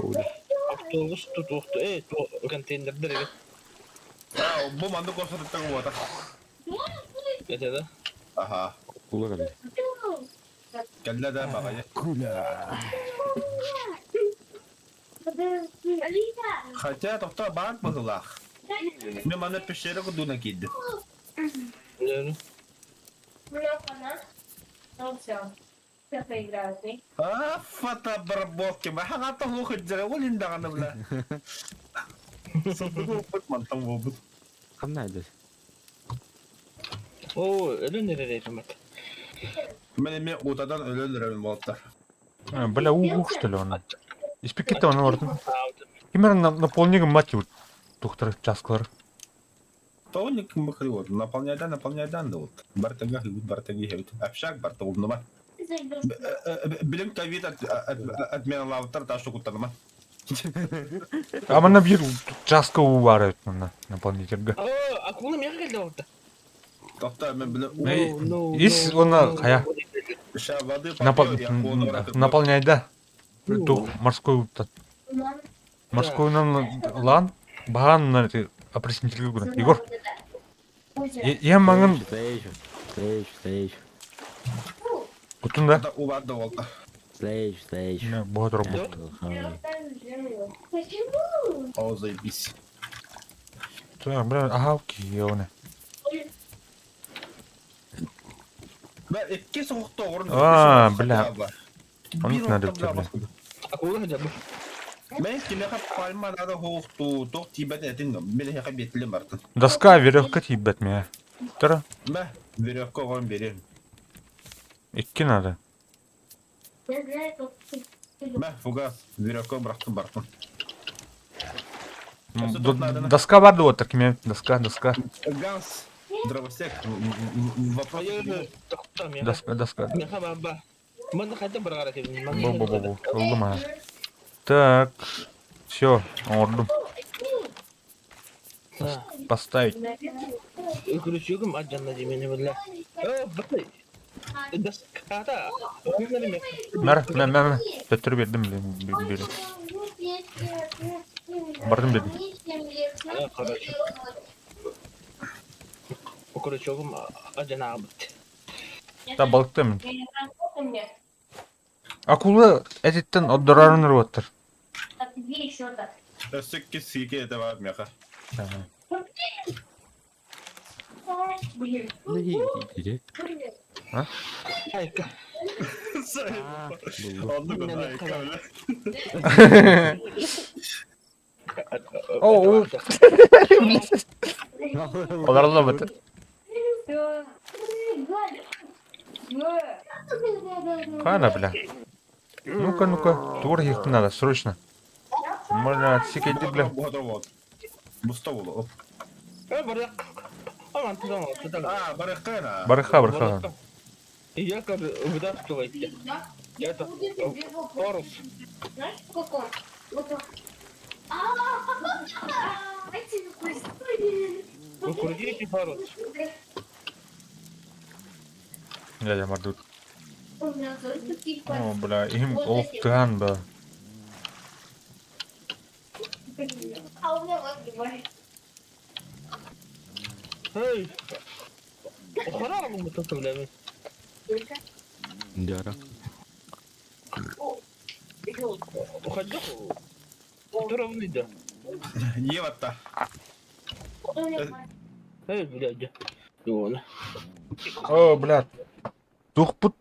Автобус тутукту э контейнердер эге. Бу манды көрсөтөттөгү болот. Это да. Аха. Кула калды. Келле да багай. Кула. Хотя тохто банк бузулах. Мен маны пещера кудуна кийди. Ну. А, фотообработки. Баһаҕата суох илдьэрэ ол иһин даҕаны бля. Сылдыгы уппут мантан буолбут. Ханна айдыр? Оо, өлөн эрэр этим. Мен эмиэ утадан өлөн эрэбин буолтар. А, бля, уу что ли он? Испекет он ордун. Кимер наполнигым мать его тухтар часкалар. Тоник махри наполняйдан, наполняйдан да вот. Бартага хибут, бартага хибут. Общак барта улнума. Билим ковид отмена лавтар та что куттаныма. А манна бир часка уу бар эбит манна наполнительга. Оо, акула миэхэ кэллэ олордо. Тохта мен билим Эй, No, no, ис no, уонна no. хайа Ща воды Напол... попьё, я куонора наполняйда. Тух морской уттан. Морскойунан лан баһаан опреснительге гына. Егор, я маңын Встречу, встречу, встречу, кутун да. Убар да болта. встречу, встречу. Боһотор бу. Почему? О, заебись. Так, бля, ага, окей, оны. Бля, икки соҕохто оҕорун. А, бля. Оннук надо бля. Акула сылдьар бу. Мен кимэхэ пальма надо хоохтуу, туох тиийбэт этин, билэһэхэ биэтилин бартын. Доска, веревка тиийбэт миэ. Тара, Мэ, веревка оҕорун берем. икки надо. Я знаю, как ты. Мэ, фугас, веревка бырахтын бартын. Доска бар да вот киме. Доска, доска. Ганс, дровосек, вопрос. Айыы, тохтоо миэхэ. Доска, доска. Миэхэ баба. Манна хайдах баргаар этибин? Бу бу бу бу. Ыллым а. Так. Все, оҥордум. Поставить. Күрүчүгүм адьанна диэмени биллэ. Оо, бакай. Доската. Мэр, мэ, мэ, мэ. Төттөрү бердим, бери. Бардым дедим. Короче. Күрүчүгүм адьанаабыт. Та балыкта мин. Акула этиттен отдорарын ырыаттар. Өссө сике это бар меха. Блин. Айка. Оннук айка, бля. О, о. Оларлабыт. Кана, бля. Ну-ка, ну-ка. Тур их надо, срочно. Можно отсекать, бля. Вот, Буста болу. Э, барык. Аман тузан тузан. А, барыккана. Барыха, барыха. Я как вытаскивайте. Это парус. Знаешь, в каком? Вот так. Вы крутите парус. Дядя Мардут. У меня тоже такие О, бля, им олтан, бля. А у меня вот бывает. Эй. Охрана мы тут бля. Дяра. Уходи. Туравны да. Еватта. Эй, блядь. Вон. О, бля. Тухпут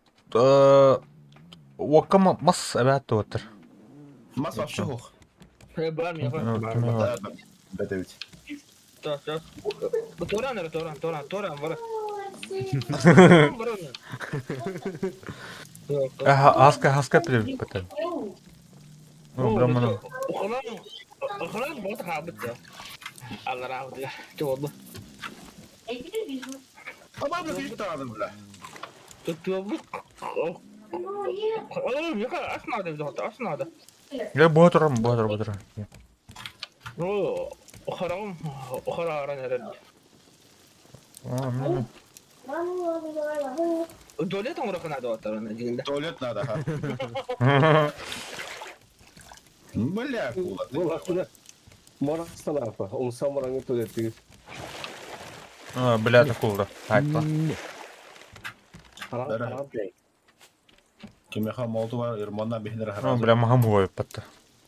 Уоккама мас эбэт туоттар. Мас вообще хух. Э, бар мне. Это ведь. Так, так. Туран, туран, туран, туран, бар. Ага, аска, аска пилip О, бля, мана. Охрана, охрана вот хабыт. Алла рахмет. Чего? А бабла фиш таадым, бля. Тут Я ботором, ботор, ботор. О, ну. Туалет надо, ха. Бля, кула. Бұл ақында морастан апа. Онса мораңы төлеттіңіз. А, бля, такого. Айтла. Харам дей. Кимеха молту бар, ирмонна бихнер О, харам. бля, махам ой, патта.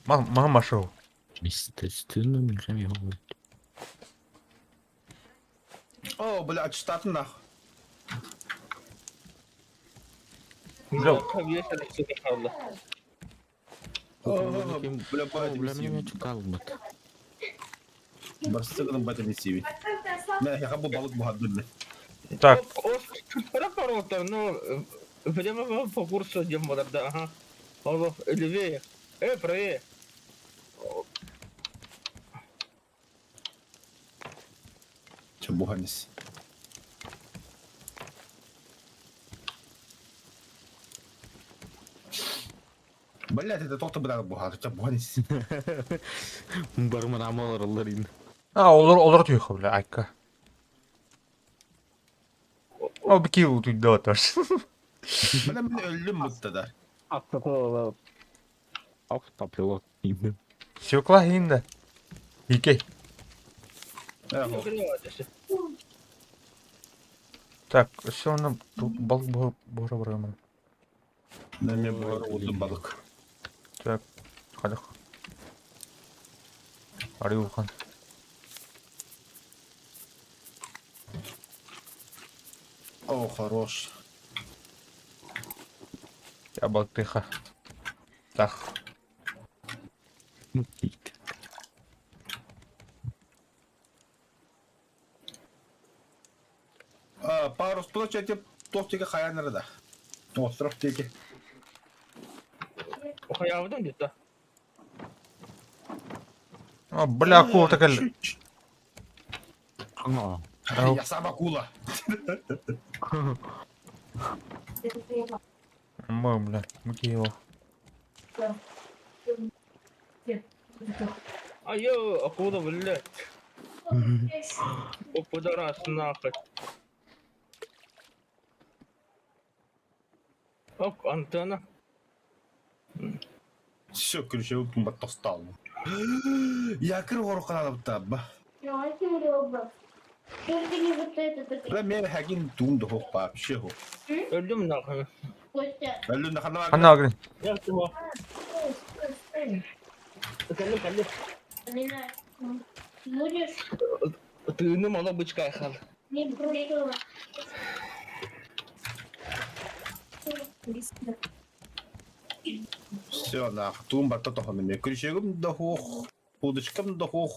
Махам машау. Естественно, михами О, бля, читатын нах. Бля, Бля. Бля, Бля, меня чекал бат. Барсыгын батым сиби. Мә, я бу балык буһардым. Так, Ну, прямо по курсу идем вот да, ага. Алло, левее. Правее. Че буһанис. Блять, это тот бра буһар, че буһанис. Барман амалар алар ин. а, олар олар түйхө, бля, айка. О, бики утуйда отар. Бля, мен өллүм мутта да. Аттатын Автопилот. Именно. Свекла хинда. Икей. Так, все, нам тут балык бора бора. Мен буһар утум балык. Так, хадах. Ариухан. О, хорош. Я балтыха. Так. А, парус площади тохтига хаяныр да. Остров теги. Хаявдан где-то. А, бля, акула такая. А. Я сам акула. Мы, бля, муки его. А я акула, блядь. О, пидорас, нахуй. Оп, антенна. Все, короче, я тостал. Я кыр гору табба. Только не вот это, Бля, мен хагин тум да хоп вообще хоп. Өлдüm нахуй. Костя. Әлі нахана Ана, агрин. Я чего? Калли, калли. Алина, будешь? Ты ну мало бычка хал. Не бросила. Все, нах, тум батта тоханы. Күршегім да хоқ, удочкам да хоқ.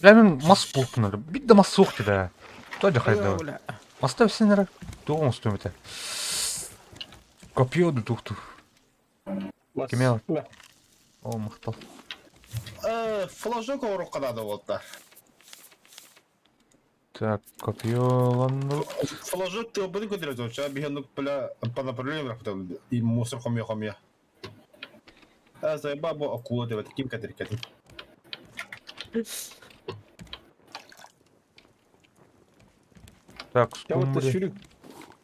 Бля, мен мас болыппын. Бит да мас суық деді. Той да хайда. Маста сенер. Туғын үстімете. Копье ду тухту. Кемел. О, мақтал. Флажок ору қанады болды. Так, копье ланну. Флажок ты обыды көтереді, оча бихенук бля по направлению рахтал и мусор хомья хомья. А заеба бу акула деп ким кадыр кадыр. Так, Я вот скумбри. шүрік.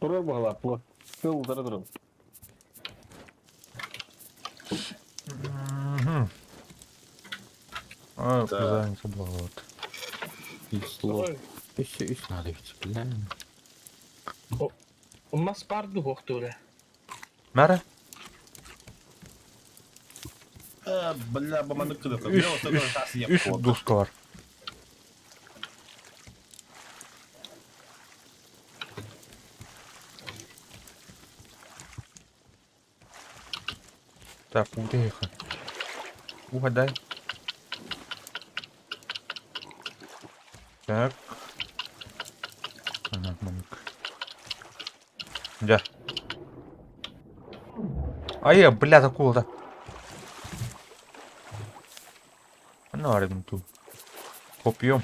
Тұрар бағалап, бұл. Сыл дара дара. Мгм. А, Да. задница была вот. Сло. Еще үс надо ведь, бля. Мас парду хохтуля. Мәре? Бля, баманы кыдыр. Үш, үш, үш доска бар. Так, утыха. Угадай. Так. Ага, мамик. Да. А я, бля, акула, да. Ну, арым ту. Копьем.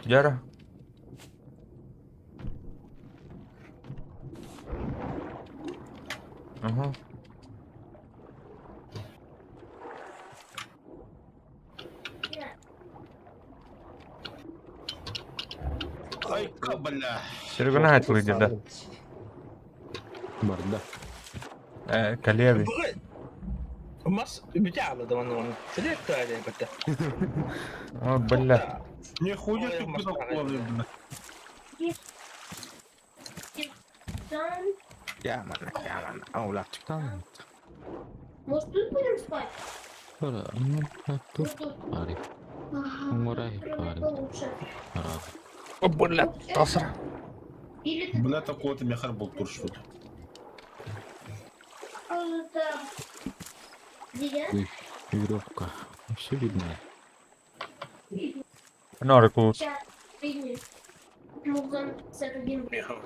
Яра. Ага. Айка, бля. Серега на лидер, да. Барда. Коллеги. Мас битяла да вон. Сидеть то один бата. О, бля. Нихуя ты акула, бля. Там. Я ман, я ман. Аула, чекан. Может, тут будем спать? Ора, ну, тут. Вот тут. Ари, Ага, Мурай, например, парень. получше. рад. О, бля, тасра. Или ты Бля, такого ты мехар был тур что он там. Где я? Ой, веревка. Все видно. Нары кулут. Сейчас, видишь. Ну, там 51.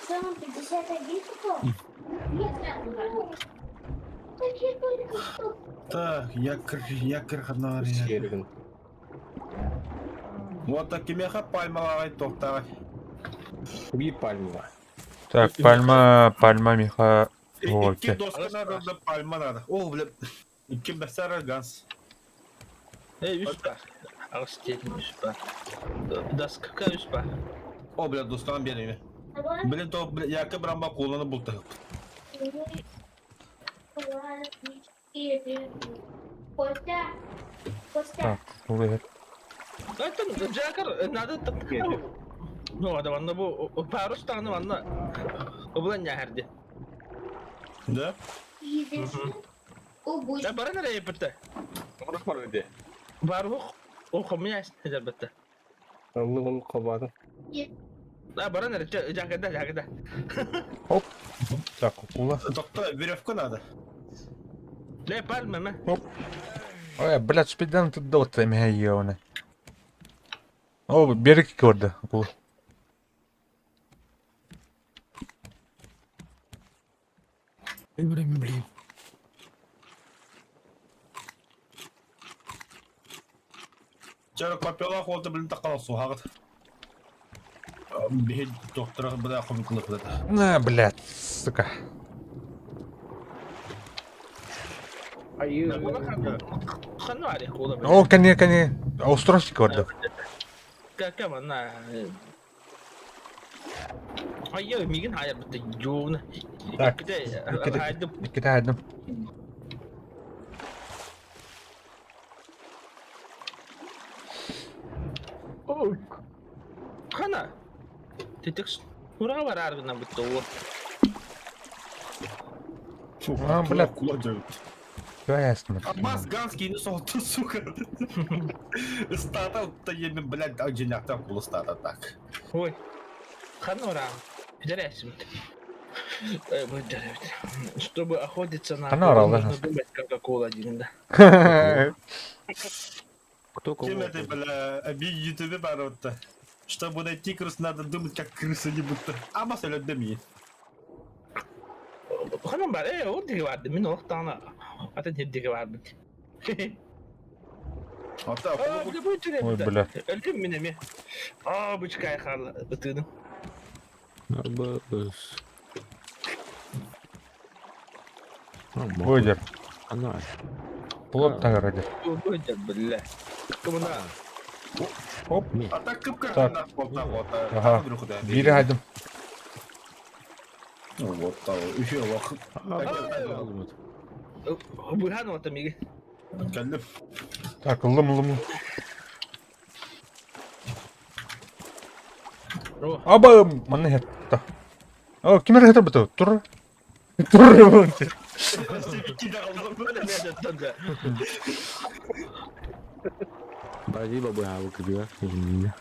Там 51 такого? Нет, нет, Так я только что. Так, якорь, якорь, ханар. Сиэригин. Вот так меха пальмаларай тоқтағай. Уби пальма. Так, пальма, пальма миха. О, Икки доска надо, да пальма надо. О, бля. Икки бәсәрі ганс. Эй, үс бар. Аҕыс диэтим үс бар. Доска үс бар. О, бля, досканы береме. Давай. Блин, то, бля, якы брамба қоланы бұлты. Два, три, четыре. Костя. Костя. Так, улыгар. Оттон Джакар надо Ну, да манна бу парус даҕаны манна ыбылан ньээхэрди. Да? Видишь? О, Да баран эрэ эппитэ. Орох бар диэ. Барух о хомуйа сылдьарбыта. Ыллыгын хобаатын. Да баран эрэ Джакарда Джакарда. Оп. Так, кукула. Тоқта, веревка надо. Ле пальма мэ. Ой, блядь, спидан тут дота меха О, берег көрді. Акула. Время, блин. Чара копила холта, блин, тақала суғағыт. Бихи доктора, бля, хомикулы, бля. На, блядь, сука. Айыы. Ханна ари кула. О, кәне, кәне. Устройство көрді. Кака манна. Айя мигин хайар битте жууна. Так, Икките хайдым. Икките хайдым. Хана. Тетекс. Ура бар аргына битте о. А, бля. Кула жагыт. Ясно. Аббас Ганский не солту, сука. Стата, та емен, блядь, а женяктан кулы стата так. Ой. Ханна ура. Пидорасим. Чтобы охотиться на Ханна акулу, орал, да? нужно думать, как акула один, да. Кто кого? Кем это, бля, аби ютубе баротта. Чтобы найти крыс, надо думать, как крысы не будто. Аббас өлөддөм Ханна бар, ол диги барды. Мен олықтағына атын хеддиги барды. Ата, А, бля, бу Ой, бля. Өлдüm мен эме. А, бучкай хал ытыдым. Абас. Выдер. Она. Плот тагыр Бу бля. Кымына. Оп. Ата кыпка Так. Ага. Ага. Бири хайдым. Вот та, еще лох. Бухан ота миги. Кәллеп. Так, ылым, ылым. О, Аба, маны хетта. О, кимер хетта буту? Тур. Тур. Спасибо, бля, вы Извини.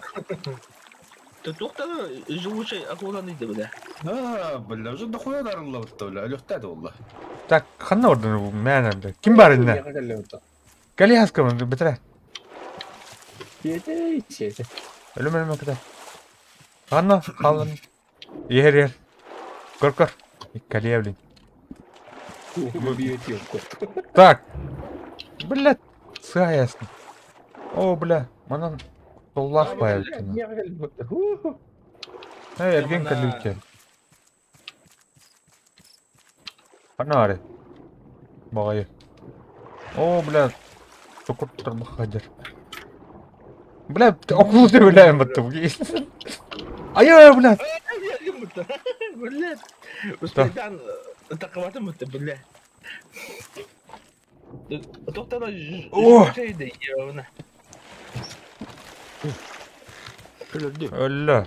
Тоқтаны живучий акуланы иди, бля. А, бля, уже дохуя дарылла бутта, бля, өлөктәде олла. Так, ханна ордын мәнә, бля. Ким бар инде? Кали хаска битре. Сиэте, сиэте. Өлүм өлүм кете. Ханна халын. Ер ер. Көр көр. Иккали блин. Бибиэти yok. Так. Бля, ясно. О, бля, манан толлах баяр. Эй, эрген калүтте. Ханна аре. Багай. О, бля. Чокур турбах хадер. Бля, окулу деп ойлайм бутты. Ай, бля. Бля. Успейдан тақыбатын бутты, бля. Тоқтаны О! живучий явно. Өлөрдү. Өллө.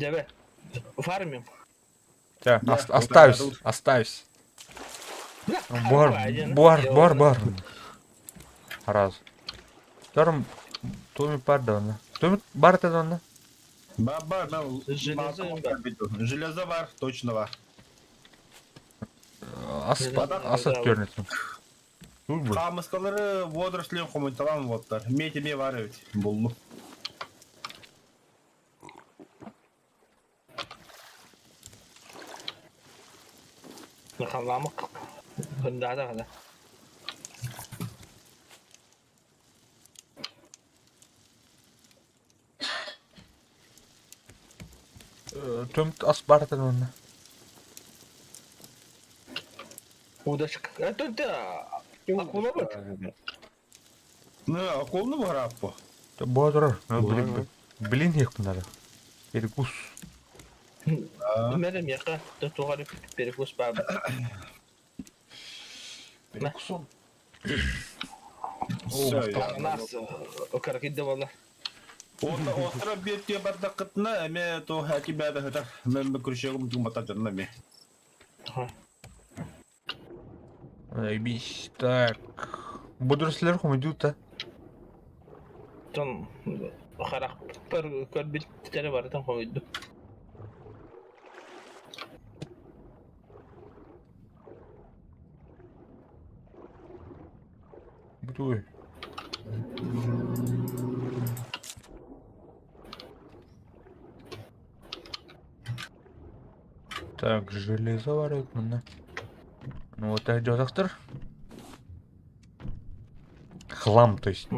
Жабе. Фармим. Так, Да, остаюсь, вот остаюсь. Бля, Бар, бар, бар, бар. Раз. Втором Томи бар да онна. Томи бар да онна. Баба, Железо бар. Железо бар, точно бар. Ас ас өттөрнөтүн. Туй бу. Хаамыскалары водоросли хомуйталаан буолтар. Медь эмиэ бар эбит. Буллум. Михалламык. Хындаада хада. Төмт ас баартан онно. Удачка. Это акула бут. Ну, акулны буһарааппу. Буа турар. Блин, блин иһиэхпин наада. Перекус. Мэрэ миэхэ туох эрэ перекус баар. Перекусон. Всё, Ананас кыракый да буолла. Остро биэртиэ бардаххытына эмиэ туох эки бэйэтэ сытар. Мен крючогум тумата дьонно эмиэ. Заебись. Так. Водорослер хомойдуу-та. Тон харахпар көрбүттэри барытын хомуйдум. Бутуй. Так, железо варят мына. Ну вот идет Хлам, то есть.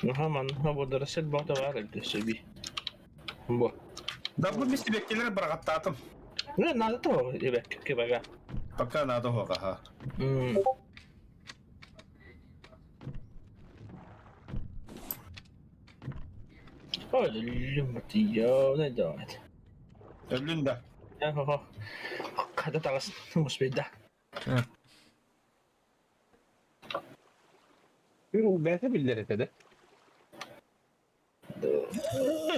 Аха, манна водоросль баҕата баар эбит сөби. Бу. Да бу мистибеккелер барҕаттаатым. Ну, надо того, ребят, кебага. Пока надо хоҕаха. Ой, люматия, давай. Өллүн да. Хата таҕыс муспейда. Бэйэтэ биллэр этэ да.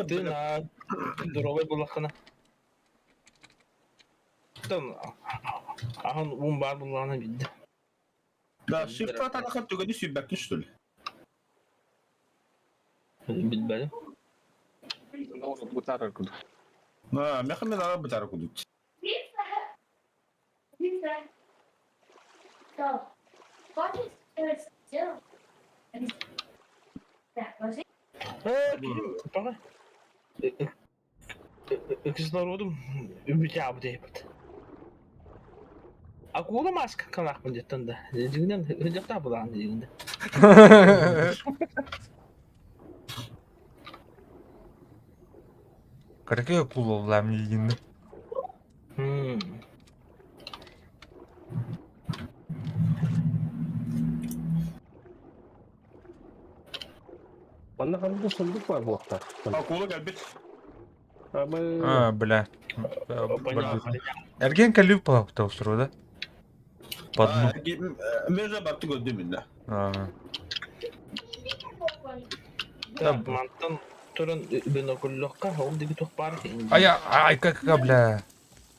Тына здоровый буллаххына. Тон ахан уун баар буллаҕына билдэ. Да, шифра танаха түгэни сүүрбэккин что ли? Билбэтим. Бутарар курдук. А, меха мен ара бытара кудут. Э, пока. Кислородум үбүтэ дейбит. Акула маска канахпын деттен да. Дигинен хыдьахта булаан дигинде. Какие акула влам едины? Манна ханнык сундук бар буолуохтаах. Акула кэлбит. А, бля. Эрген калив палапта устро, да? По дну. Межа барты көрдүм инде. Так, мантан туран бинокуллохка ол диги тух бар. Ай, ай, как, бля.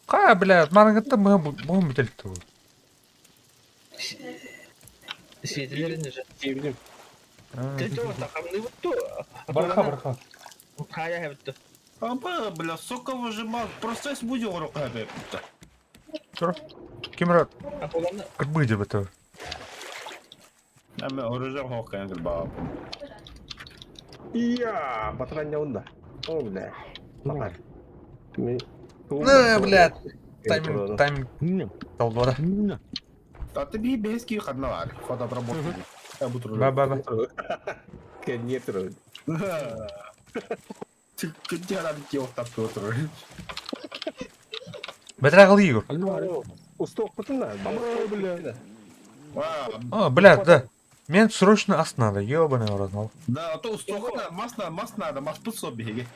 Ка, бля, марангатта мы будем бителту. Сиэтилерин же. Сиэбитим. Ты тахамны бутту. Барха, барха. Хая хэбитту. Аба, бля, сока выжимал. Процесс будет урока хэбэппит. Тур. Кимра, Акуланы кырбы деп это. Эме оружие хоккайын кырбаа. Ия, батаранньа О, бля. Макар. Ну, бля, тайминг, тайминг толдора. А ты би бески хадна бар. Ход обработки. Я буду Ба, ба, ба. Нет, Ты адам киоқтап отыр. Бәтірағыл Игорь. Усток путун бля. О, бля, да. Мен срочно ас надо, ёбаный в рот, мол. Да, а то усток мас надо, мас надо, мас пут собі.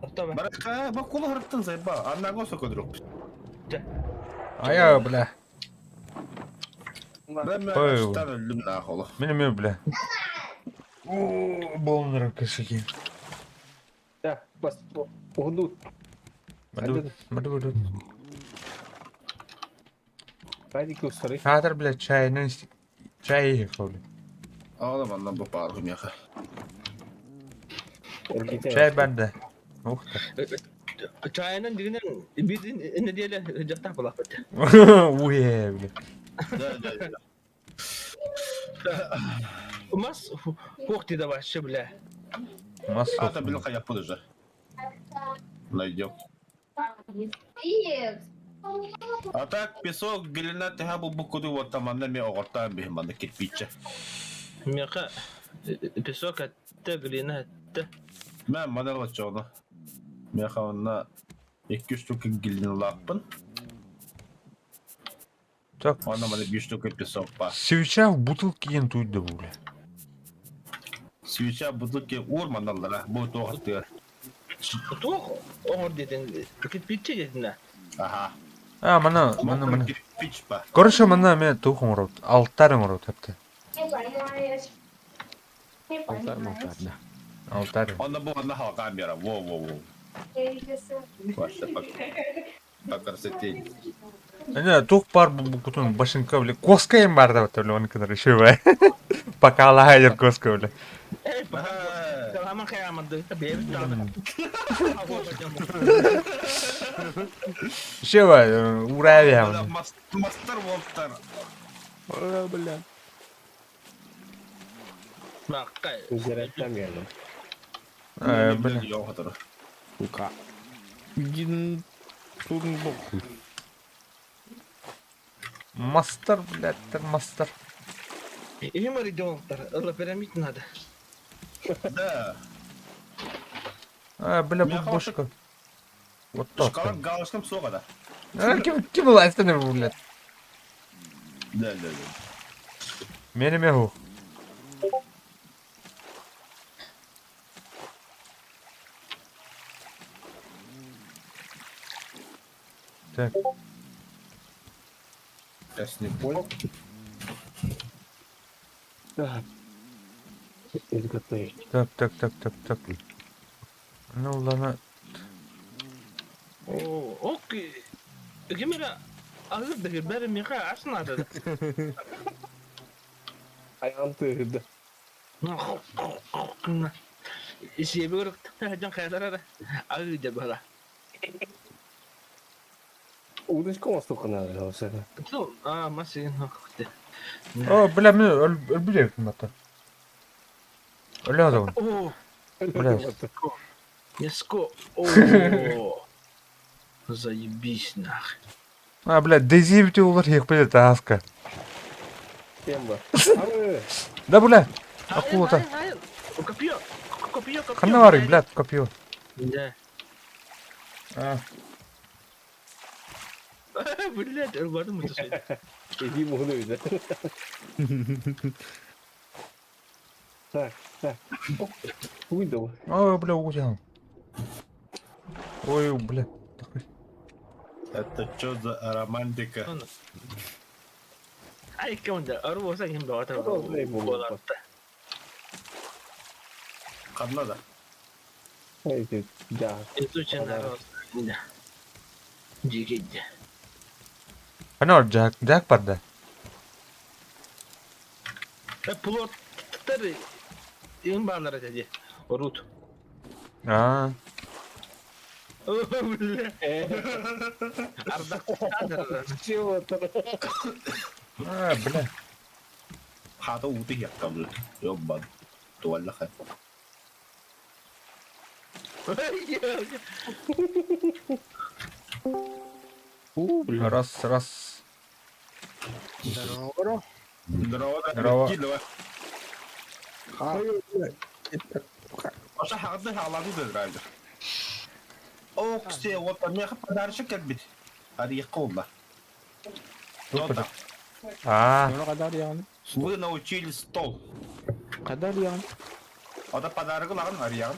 Барака, бакула харттан зайба, аннаго сокодрук. А я, бля. Бля, өлдүм нахоло. Мен бля. О, болныр кошаки. Да, бас уһундут. Баду, баду, баду. Ради кусары. Хатыр, бля, чай, ну, чай ехал, бля. Ала манна бу паргым яха. Чай барда. Ух ты. Чайынан дигинен bir неделя жактах булаппыт. Уе, бля. Да, да, да. Мас хуох ти вообще, бля. Мас А, это блин, я подожди. Найдем. Привет. А так, песок, глина, ты хабу букуду, вот там, она мне огортаем, бихмана, кирпича. Меха песок атта глина атта. Мен мадала чоғна. Меха онна 2 штука глина лаппын. Так. Онна мана 5 штука песок па. Свеча в бутылке ен туйда, бля. Свеча бутылки ур маналара, бу тоғыттыр. Туох оҥор диэтин кирпиччэ диэтин Аха. А, мана, мана, мана. Кирпич па. Короче, мана мен тух оҥорот, алтарь оҥорот хапта. Не понимаешь. Не Алтарь понимаешь. малтарь, да. Алтарь. Онна бу онна халка мера. Во, во, во. Вообще по, по красоте. Не, тух пар бу кутун башенка, бля. Коска им барда, вот, бля, он когда решил, бля. Пока лагерь коска, бля. Эй, Саламан хайаманды. Бэбит даҕаны. Еще, бля, ура, Мастер волтер. О, бля. Маккай. Зераттан geldim. Бля. Бля. Сука. Иди тут нахуй. Мастер, блядь, ты мастер. Им регионтар, пирамид надо. Да. А, бля, Меня бабушка. Вот так. Шкалам галочкам соға да. А, кем, кем власть блядь? Да, да, да. Мене мегу. Так, Я не понял. Так. Изготовить. так, так, так, так, так. Ну ладно. О, окей. Кемера азыр да бәрі меха ашынады. Ayağım tığırdı. Себі көрік, жан қайдар ағы деп бара. Удочка остоқына olsa. А, масин О, бля, мен өлбүле ата. Өлө адам. О, Бля. Яско. О. Заебись нах. А, бля, дезибти улар хек таска. Кем бар? Да, бля. Акула-то. Копье. Копье, копье. Ханна бар, блядь, копье. Да. А, Блядь, бардым это. Иди буду да. Так, так. Уйду. Ой, бля, угутян. Ой, бля. Это что за романтика? Ай, кемде, арбоза кем бата. Қанна да. Эй, да. Изучен Да. Дигидде. Ханна Джак, Джак бар да. Плоттар им балар деді. Рут. А, Бля. Ардақ. Чего то? а, бля. Хата уты якка, бля. Ёбан. Туаллаха. О, бля. Раз, раз. Здорово. Здорово. Здорово. Давай. Ой, блядь. Аша хагды халады да драйвер. Ох, все, вот там я подарочек как бит. Ари қолда. А, Sonra kadar yani. Вы научили стол. Kadar yani. Ода подарок лаган ариян.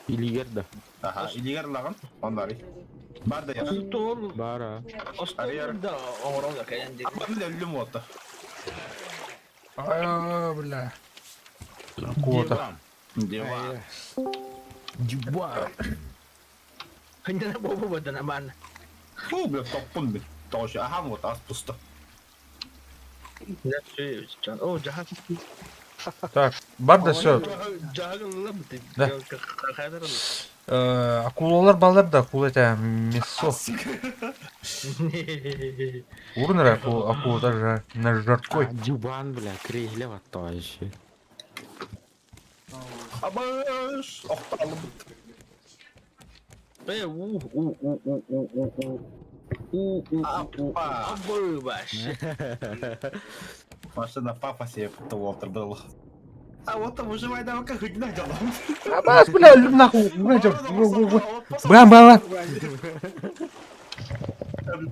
Илигер да. Аха, илигер лаган. Ондари. Бар да я. Стол. Бара. Стол да, оңрон каян диги. Апам өлүм отто. а, бля. Акула-то. Дева. Дива. Хандана бобу бадана бан. Фу, бля, топпун бит. Тош, аха, вот ас пусто. Да, все, О, жахат. Так, бар да все. Да. Акулалар балар да акула это мясо. Урын эрэ акула, акула даже на жаркой. Дюбан, бля, кресле вообще. Абаш! Охталыбыт. Э, у у у у у у у у у у Апа. Абыбаш. Маша на пафосе Уолтер был. А вот там выживай давай как хоть на дело. Абас, бля, нахуй, Бам, бам, бам.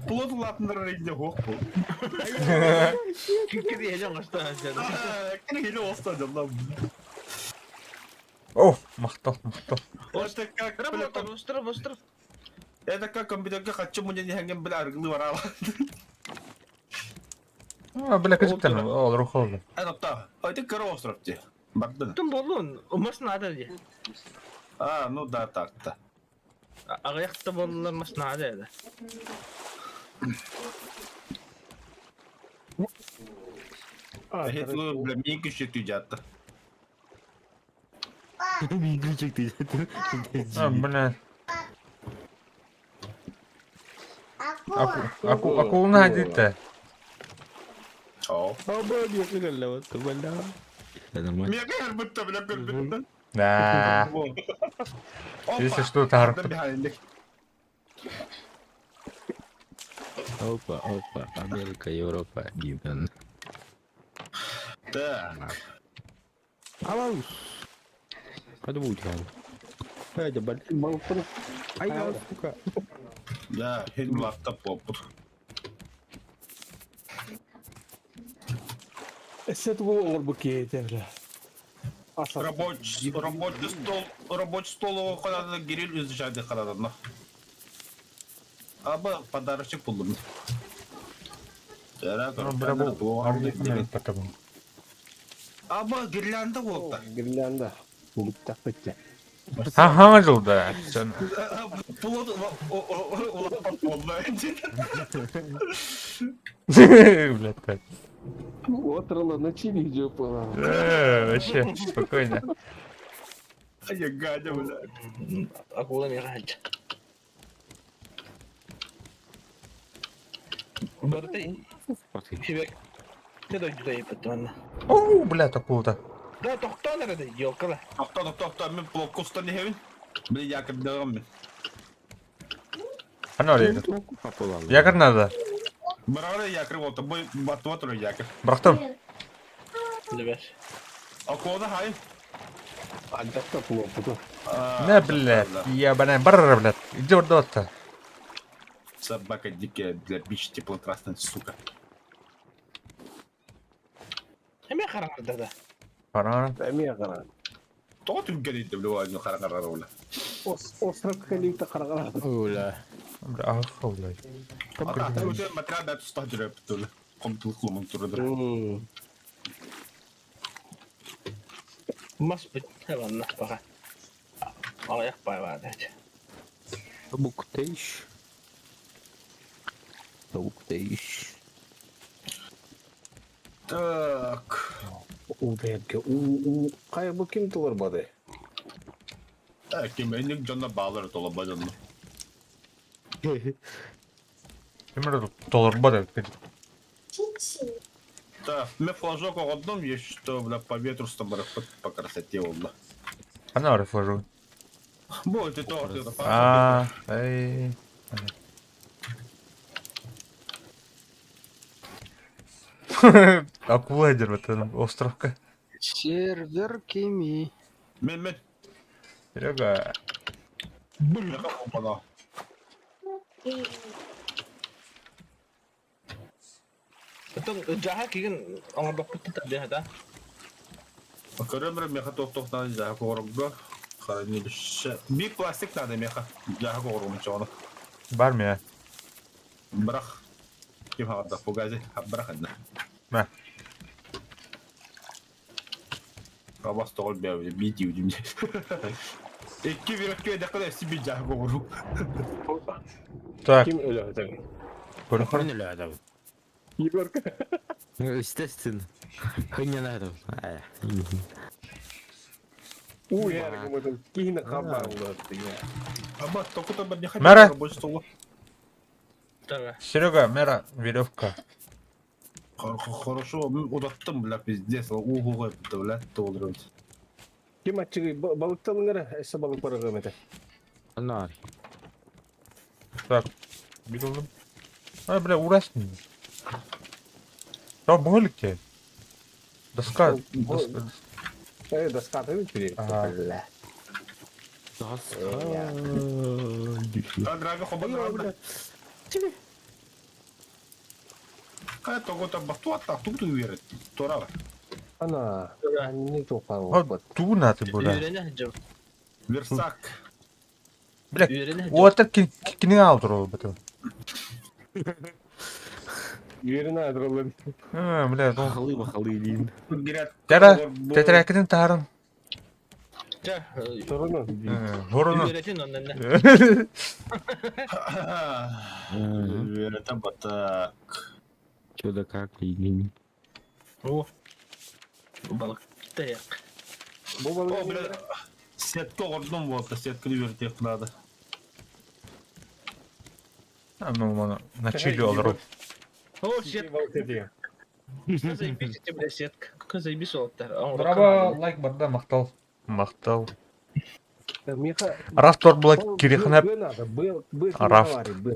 Плот лапнер рейде хох был. О, махтал, махтал. Это как, Это как компьютерка хочу мне не ханген бля аргылы варала. А, бля, кызыктан, ол рухолду. Это та. А это корова остров те. Бардын. Тум болун, умас надо де. А, ну да, так-то. Аҕыйахта буоллар мас наада этэ. А ну, бля, мен күшек жатты. Мен күшек жатты. А, бля. Аку, акулна дите. О. Нормально. Мен бітті, бля, бітті. Да. Если что, тар. Опа, опа, Америка, Европа, Гиден. Так. Алаус. Подвудь, Хайда, блин. Ай, сука. Да, хин лаптоп опыт. Рабочий, рабочий стол, рабочий стол канада гирил изжады канада. Аба подарочек булдум. Аба гирлянда болду. Гирлянда. Бүттәк битте. Ха жылда. Плот болду. Блядь, так. Отырла на чили видео Вообще, спокойно. Я гадя, блядь. Акула мирать. Барты. Себе. Ты дойду епет Оу, блядь, акула-то. Да, тохтон эрэ, ёлкала. Тохто, тохто, тохто, мен плоскостан хебин. Блин, якорь дагам мен. Ана якорь. Якорь надо. Барара якорь болду. Бу батып отур якорь. Брахтым. Лебес. Акула хай. Альберта плопу. Не, блядь, ебаная барра, блядь. Иди в дота. Собака дикая, для бич теплотрасная, сука. Эме хараңарда да. Хараңара. Эме хараңара. Тоҕо түргэн бля, хараңара ола. Остров калипта хараңара. Ола. Бля, ах, бля. Өтө материал бәт ұста жүрөп түлі. Комтулук турдур. Мас бит хаванна баха. Аяк байвады. Буктейш. Буктейш. Так. У бәйге у у кая бу ким толар бады? Так, ким энник жонна баалар тола бажанна. Ким толар бады? Так, мен флажок оғодном, есть что, бля, по ветру с тобой по красоте олла. Ана бар флажок. Бу, это то, это А, эй. Акула дер в островка. Сервер кими. Мен, мен. Серега. Бля, опана. Потом жаха киген оңорбоппут да да. Көрөмөр меха тоқ-тоқ надо жаха коорго. Хранилище. Би пластик надо меха. Жаха кооргум чону. Бар ме. Брах. Ким хаварда фугази. Брах одна. Мә. Абас тоғыл бәуді, би диудим. Икки бирөккө дәкәдә си би жаха кооргу. Так. Ким өлө? Көрө Өлө Егорка. Естественно. Хынньана Уу яргымытын киһини хабааллыат я. Аба, только там не хотел Мэра. рабочий стол. Тара. Серега, мэра, веревка. Хорошо, удаттым, бля, пиздец. Угу, бля, толрын. Ким аччыгый балыкталыңара эссе балык барыгым этэ. Анар. Так, билдим. Ай, бля, урасни. Там болики. Доска, доска. Э, доскаты үчүгэй. Ага. Бля. Доска. А драви хоба драви. Кая того там бахтуатта, тук ту верит. Торава. Ана, не А, тоқпа. ту на ты бля. Үөрэнэ сылдьабыт. Версак. Бля, Үөрэнэ сылдьабыт. уотар кини алдыр бу. Yerine адыралар. А, бля, ну. Бахалы бахалы дейін. Гирят. Тара, тетирәкитин таһарын. Чэ, Торуну. Хоруну. үөрэтин оннунна. Это бата. Чё да как дейін. О. Балык таяк. Бу О, балык. бля. Сетка ордом вот, сетка вертех надо. А, ну, мана, на чили олору. О, сетка. Балык этиге. Заебись эти, бля, сетка. Как заебись олттар. Браво, лайк барда, мактал. Мактал. Миха. Рафт тор була кирихнеп. Б надо, Б, Б Рафт. Б.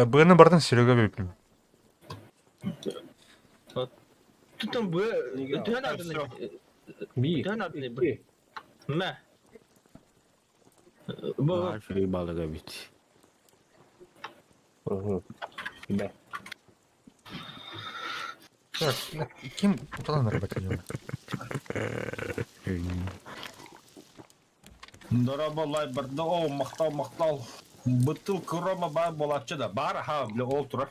Быны бардын Серега бепим. Тут там б. Төһөн ардын. Би. Төһөн ардын б. Мә. Бу Шүрей балыға бит. Б. Так, ким уталан работает? Дорабо лай барда, о, мактал, мактал. Бутылка рома бар болатчы да. Бар, ха, бля, ол тура.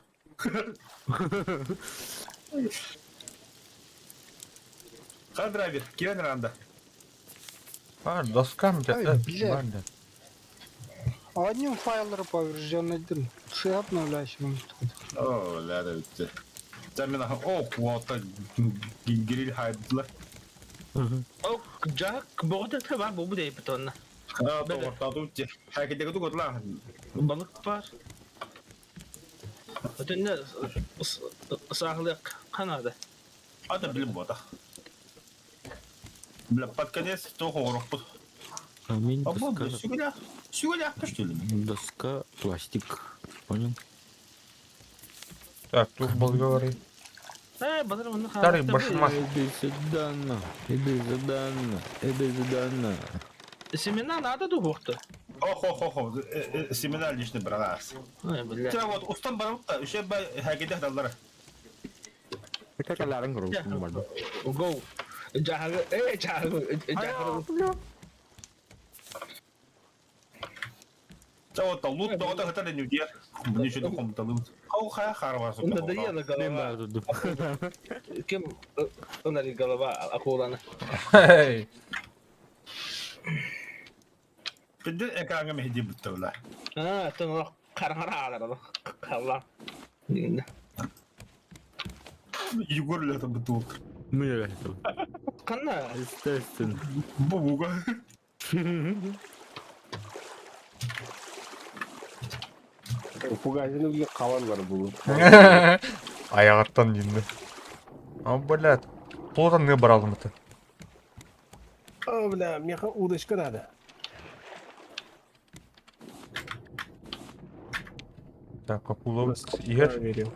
Ха, драйвер, кирен ранда. А, доска Ай, бля. бля. Ладно. Одним файлер поврежден один. Все обновляйся. О, бля, да битти. Sen мен о, куата гриль хайдла. О, жак боғда та бар бу дейп тонна. А, тоғыртады өтте. Хакедегі туғыртла. Балык бар. Өтөнне сағлык канады. Ата білім бота. Бля, под конец тоғы орықпыз. Камень, А бля, доска, сюгля, сюгля, что ли? доска, пластик. Понял? Так, тут был говори. Э, базар оны Старый башмак. Иди сюда, на. Иди сюда, на. Иди сюда, на. Семена надо духовта. Ох, ох, ох, ох, семена лишний бралас. Ой, бля. Тя вот устан барып та, үше бай хакедех даллар. Какаларын көріп Go. Жағы, э, жағы, жағы. Тя вот лут тоғыта хатар не удер. Ничего не комната лут. Хау ха харвар сука. Надоела голова. Кем онари голова акуланы. Эй, Пиздец экранга мехди бутта бля. А, тон қараңара алар. Қалла. Егор ли это бутылка? Мне Қанна? Естественно. Бубуга. Пугазин үге қалан бар бұл. Аяғаттан деймді. А, блядь. Плотан не брал это. О, бля, меха удочка надо. Так, акула егер. Проверил.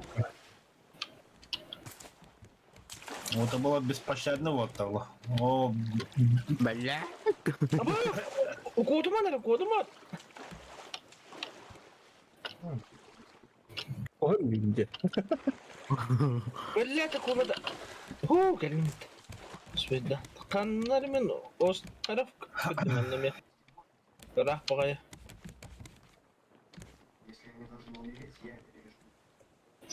Вот это было беспощадно вот того. О, Бля. Укудума нары, укудума. Ой, где? Бля, такого да. О, кәлмет. Сөйді. Қаннар мен ос тараф күтімін Бірақ бағай.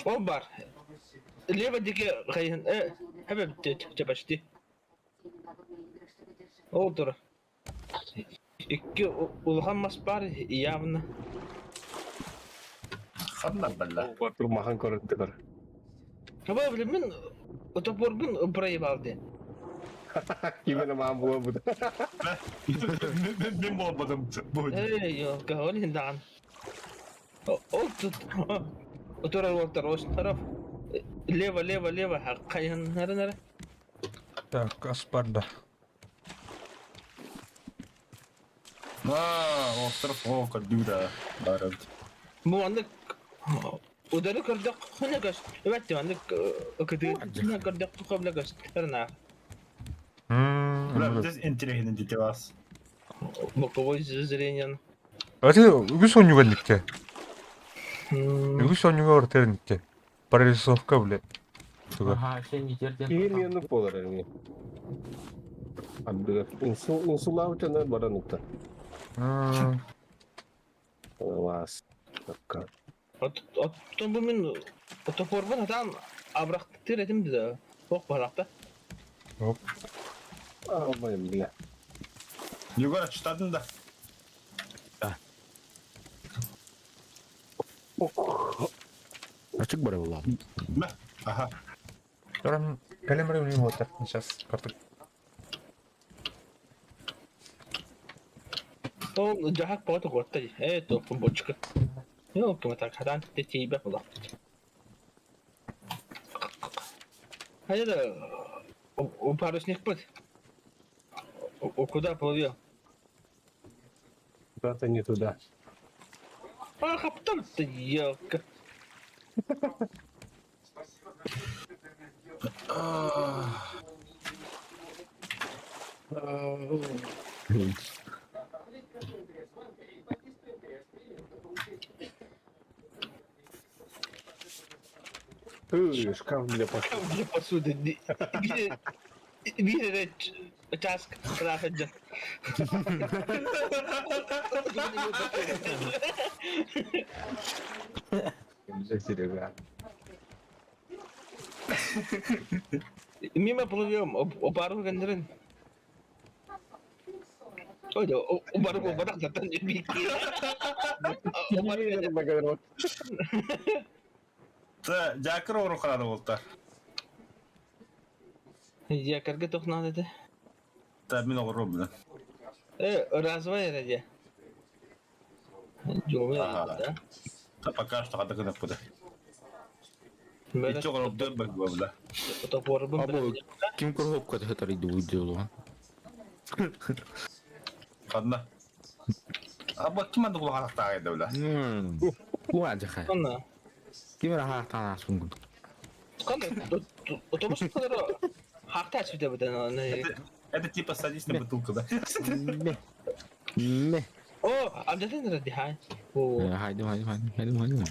Ол бар. Лево дике қайын. Э, хәбе бітті, почти. Ол тұр. Икки улахан мас бар явно. ханна бля. Турмахан көрінді бір. Аба біле мен Топорбун проебал де. Кимин амаан буолбут. Мен буолбатым. Эй, елка, ол иһин даҕан. Ол тут Отурар уолтар осторов. Лево, лево, лево, хайыннарын Так, аспарда. Аа, остров о, көрдүү да. Бу маннык удары көрдөххүнэ көс. Эбэтти маннык кытыытына көрдөххө бile көстөр на. Бля, здесь интересно дите вас. Боковой зрение. Ати үгүс оонньууга инникте. Үгүс оонньууга ортер инникте. Прорисовка, бля. Туга. Ага, сен итерден. Киһи миэнэ буолар эмиэ. Ардыгар инсулаабытына баран ытта. Лаас. Оттон бу мин топорбун хатаан абырахтыыр этим да туох барахта. Оп. Алмайым бля. Егор, читадың да? Да. Ачык бар була. Мә. Ага. Туран калемре у него так сейчас карту. Ол дьаһак бөҕөтө куотта дии. Ээ, туохпун бочка. Ёлка так хатаан тиийбэт була. Хайа да у парусникпыт. У куда плывем? Куда-то не туда. А, хаптан-то, елка. Ы, шкаф для посуды. Шкаф для посуды. Биир биир чаас ыраах сылдьан. Серега. Мимо плывем, пару гандырын. Ой, бару барак затан Дьаакыр оҕуруохханаада буолта. Дьаакырга туох наада этэ? Та мин оҕуруом бile. Э, разве эрэ дьэ. Дьуомай да. Та пока что хата гынаппыта. Иччи оҕорордуон бile. Топорбун Або ким курһопка тахатар иду дело. Ханна. Аба ким анда кулахарахтааҕай да бile. Уа дьаха. Онно. Ким раха танаасун. Отобус хаахтаа сүтэ Это типа садись на бутылку, да? Ме. О, амдатын ради хай. Хайдым хайдым хайдым хайдым хайдым.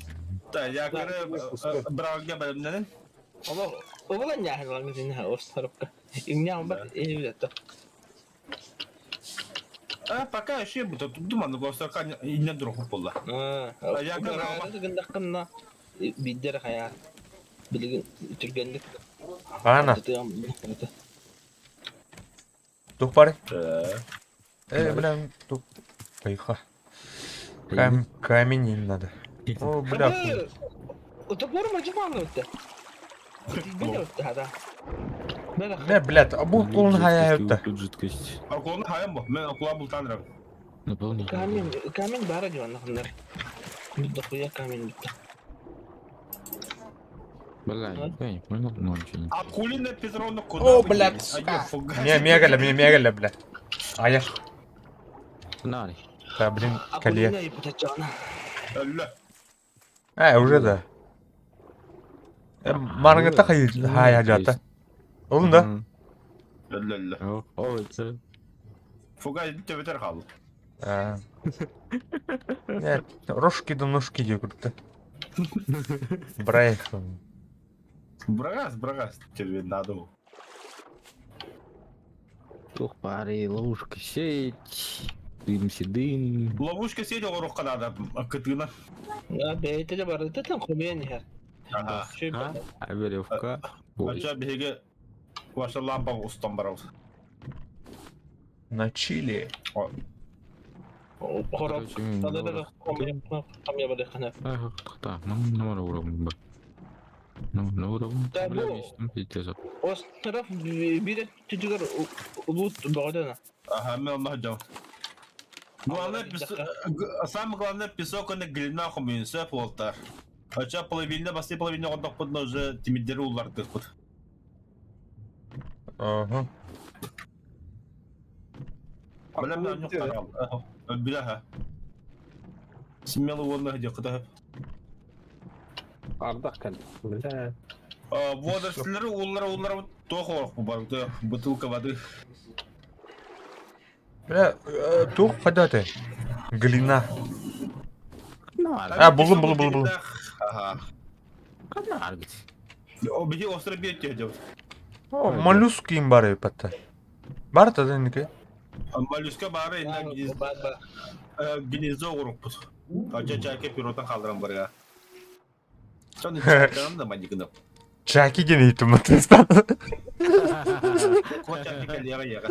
Да, я говорю, брауге бэлэмнэнин. Оба оба няхалан син остарыпка. Иҥнян бар эбит А пока еще буду думаю, но просто не друг буолла. Аа. Я говорю, гындаккынна биддер хаяр. Билигин түргэнник. Ана. Тух бары? Э, бля, тух. Поехал. Кам камень им надо. О, бля. Топор мажман өттө. Не, блядь, а бу кулун хая өттө. Тут жидкость. Акуланы хаям бу. Мен акула бултан Наполнить. Камень, камень бара дьон Дохуя камень битта. Бля, я не понял, но ничего не. Акулина Петровна куда? О, блядь, сука. Не, мегаля, мне мегаля, блядь. А я... Нари. Да, блин, колье. Акулина ипотечана. А, уже да. Маргата хай хай жата. Олун да. Өллө. О, это... Фугай төбөтөр калды. Нет, рожки да ножки дегурта. Брайх. Брагас, брагас, тебе надо. Тух пары, ловушка сеть. Дым седым. Ловушка сеть оҕоруохха надо кытыына. Да, бэйте де бар. Тетен хомуйан иһэр. Ага. А веревка. Ача биһиги ваша лампа устан барабыз. На Чили. Хорок. Ну, ну, Да, бля, бу- местом пиздец. Остров биир өттүгэр улуут бөҕөтөнө. Ага, мен онно сылдьабын. Главное, самое главное, песок уонна глина хомуйун сөп уолтар. Оччо половина, басты половина оҕордохпутуна уже тимирдэри уллардыхпыт. Ага. Бэлэм Өлбүлэһэ. Смело уонна диэххэ Ардах кэл. Бля. Водорослары ууллара ууллара туох оҕорохпут барыта бутылка воды. Бля, туох хайда Глина. А, буллум, буллум, буллум, буллум. Ага. О, биһи остров биэт түһэ О, моллюск им бары патта. Бар тогда ники. Моллюска баары инна гнездо оҕорохпут. Ача чайка пиротан хаалларан барыга. Сон да мандикына. Чаки диэн иһиттим маттыстан. Коча кэлиэҕэ иэҕэ.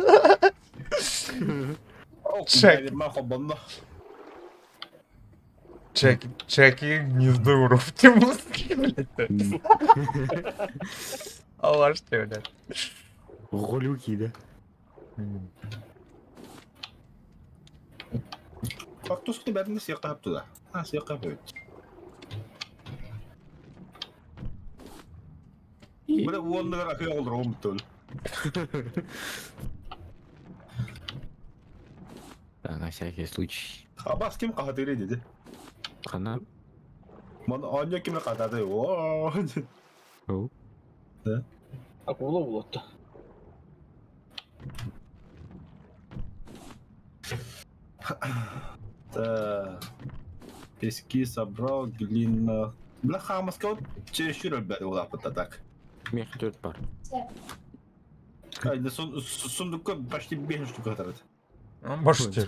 Чак. Ма хобонно. Чаки, чаки гнездо уроптимуски, блядь. Алаш ты, блядь. Глюки, да? Кактус бәрін сиқап туда. А, сиқап өт. Бile уонныгар ахы олдыр омтул. Да, на всякий случай. Абас ким кахатыры dedi. Хана. Мон оньо ким катады. О. О. Акула булуотта. Так. Пески собрал, глина. Бля, хамаска вот чересчур өлбәді олапыта так. Мех төрт бар. Айда сундукка почти 5 штук атарады. Можете.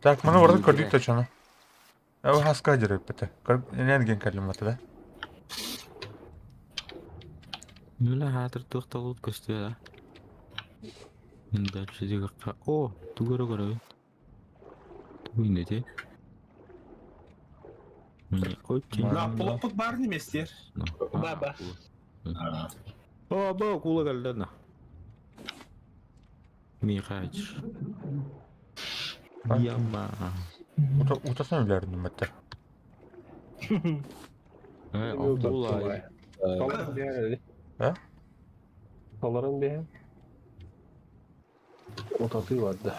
Так, маны орда көрдük точно. Ә хаска жүрөп бите. Энерген кәлім да. Нүлә хатыр тукталып көстө да. Дальше дигәккә. О, тугөрө көрө. Тугүнде те. Мне очень. На, полопут бар неместер. Баба. О, ба, кула калды на. Михач. Яма. Утасына үләрдім бітті. Э, акула. Саларын бер. А? Саларын бер. Отаты vardı.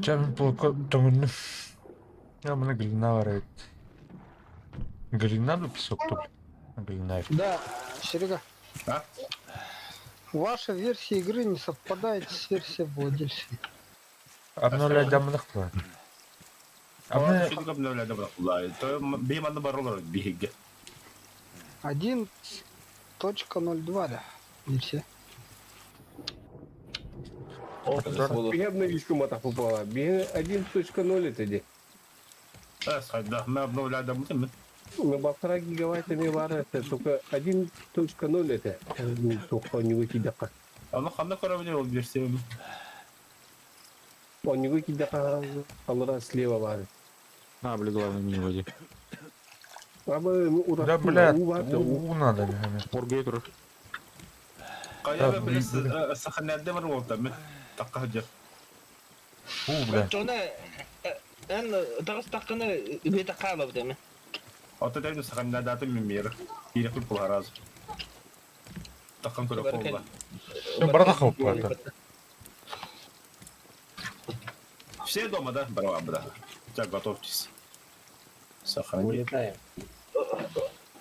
Чамин полка тоңын. Я мына глина бар ет. Глина ду песок туп. Глина. Да, Серега. А? Ваша версия игры не совпадает с версией владельца. Обновлять дамлық была. Обновлять. Бейм анны бар олар биһиге. 1.02, да. Версия. Я обновишку матах попала. Би 1.0 это де. Да, мы обновляем дамы. На полтора гигабайта мне бар это только 1.0 это. Только не выкидака. Аны ханна көрөбүн ол версия. Он не выкидака, алара слева бар. А, бля, главное не води. А мы Да, бля, у надо. Оргейтер. Кая билес саханәдә бар ул там. Такка хаҗа. У, бля. Чона эн тагыс такканы бета калып деме. Ата дәйне саханәдә аты мимер. Кире күп булар аз. Таккан көрө колла. Барда хауп бар. Все дома, да? Барва, да. Так, готовьтесь. Сохранить. Улетаем.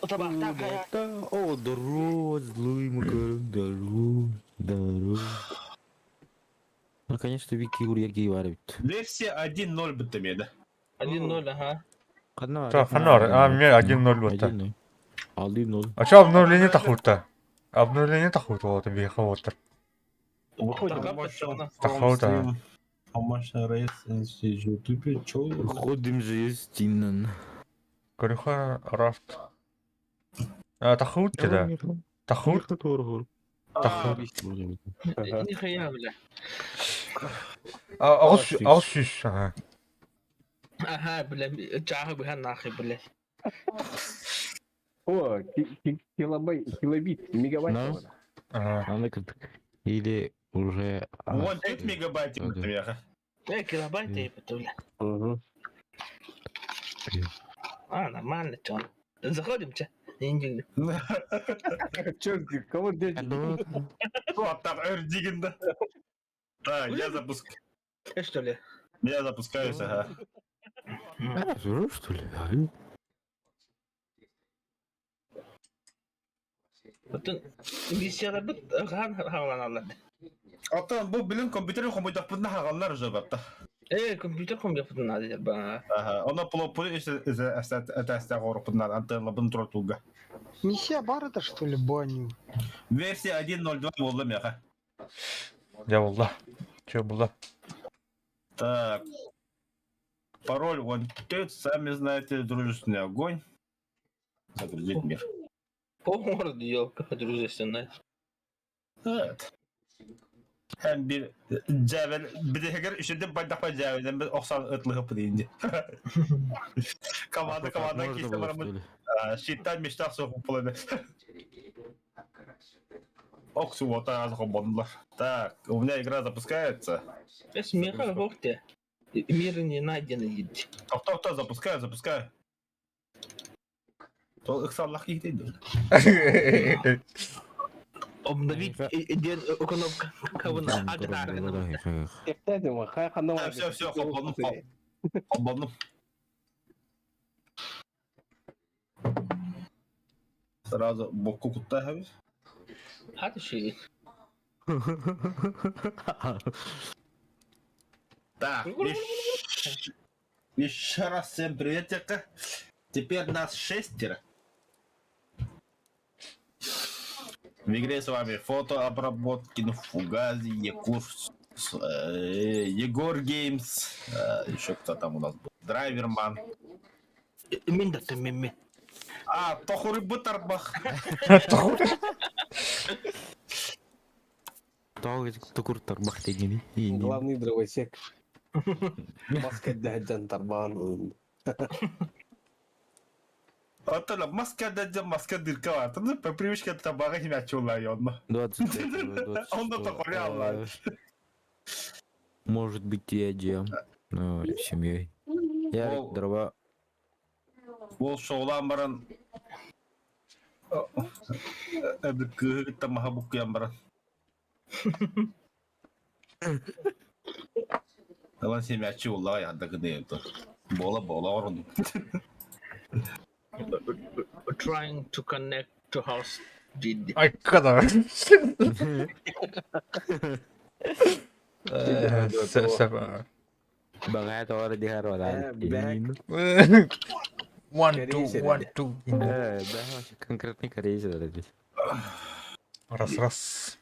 О, здорово, злой Макарон, здорово, здорово. Наконец-то Вики Урьяги варит. Версия 1.0 бітті 1-0, ага. Ханна. Так, ханна, а, мне 1.0 вот. 1-0. 1-0. А что обновление тахута? Обновление тахута вот беха вот. Выходим. Тахута. Помощь рейс ютубе чё? Ходим же Стинан. Көрүхэ рафт. А тахут да. Тахут. Тахут. Нихуя, бля. А, Ағыз ағыз сүйіс. Ага. Ага, бля, чааһы быһан нахуй, бля. О, килобайт, килобит, мегабайт. Ну? Ага. Аны кырдык. Или уже... Вон 5 мегабайт миэхэ. Э, килобайт ебать, бля. Угу. А, нормально, чё. Заходим, чё? Не, Чё, кого держишь? Вот там эрдигин да. Так, я запуск. Что ли? Я запускаюсь, ага. А, что ли? Оттон миссияларбыт хаан хааланаллар. Оттон бу билин компьютер хомуйдахпытына хагаллар уже батта. Э, компьютер хомуйдахпытына наада ба. Аха, онно плоппуну этээстээх оруоппутунан антыаллабын турар Миссия бар это что ли, баню? Версия 1.02 буолла миэхэ. Дьэ булла. Че булла? Так. Пароль вон тут, сами знаете, дружественный огонь. Загрузить мир. По городу елка дружественная. Evet. Hem bir cəvel bir de heger üşüdüm байдақпа дьээбэлэн bir охсан ытлыһып дейинди. Команда команда кисте барамын. Щиттан мечтах соғып болады. Ох, вот аз Так, у меня игра запускается. Смеха богте. Мир не найден едь. Тоқ, тоқ, тоқ, запускаю, запускаю. То ыксаллах кийтейді. Обновить кнопка кого на Все, все, холбонум, холбонум. Сразу бокку куттаһабыз. Хатыши. Так, еще раз всем приветик. Теперь нас шестеро. В игре с вами фотообработки, Фугази, Егор, Егор Геймс, еще кто там у нас был, Драйверман. Мин да мен. А, Тохури Бутарбах. Главный дровосек. Маска дәһдән тарбан. Оттон маска дәддән маска дырка бар. Ну, по привычке табаҕа химячулла онно. 25 Онно тохури Может быть, я дем. Ну, семьей. Ярик, дрова. Ол шоулаан баран кыыһы кытта маһа буккуйан баран. Ылан семяччи уллаҕа яһда гыныйын Бола бола орун. Trying to connect to house did. Ай, когда? Баҕа тоҕо диһэр One, two, one, two. Конкретный корейец здесь. Раз, раз.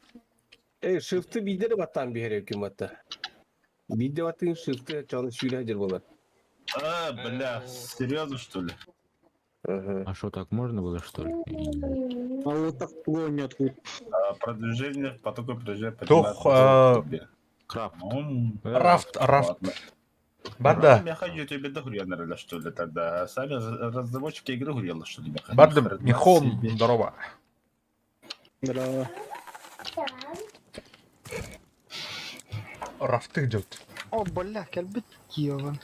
Эй, шифты бидер баттан биһэр ким батта. Бидде баттын шифты чаны сүйрә жер болар. А, бля, серьезно что ли? Ага. А что, так можно было, что ли? А вот так гонят. А, продвижение по такой продвижение Тух, а, Крафт. Рафт, рафт. Ладно. Барда. Я хочу тебе дохуя, что ли, тогда. Сами разработчики игры хуела, что ли, меха. Барда, Михон, здорово. Здорово. Рафты идет. О, бля, кэлбит Киева.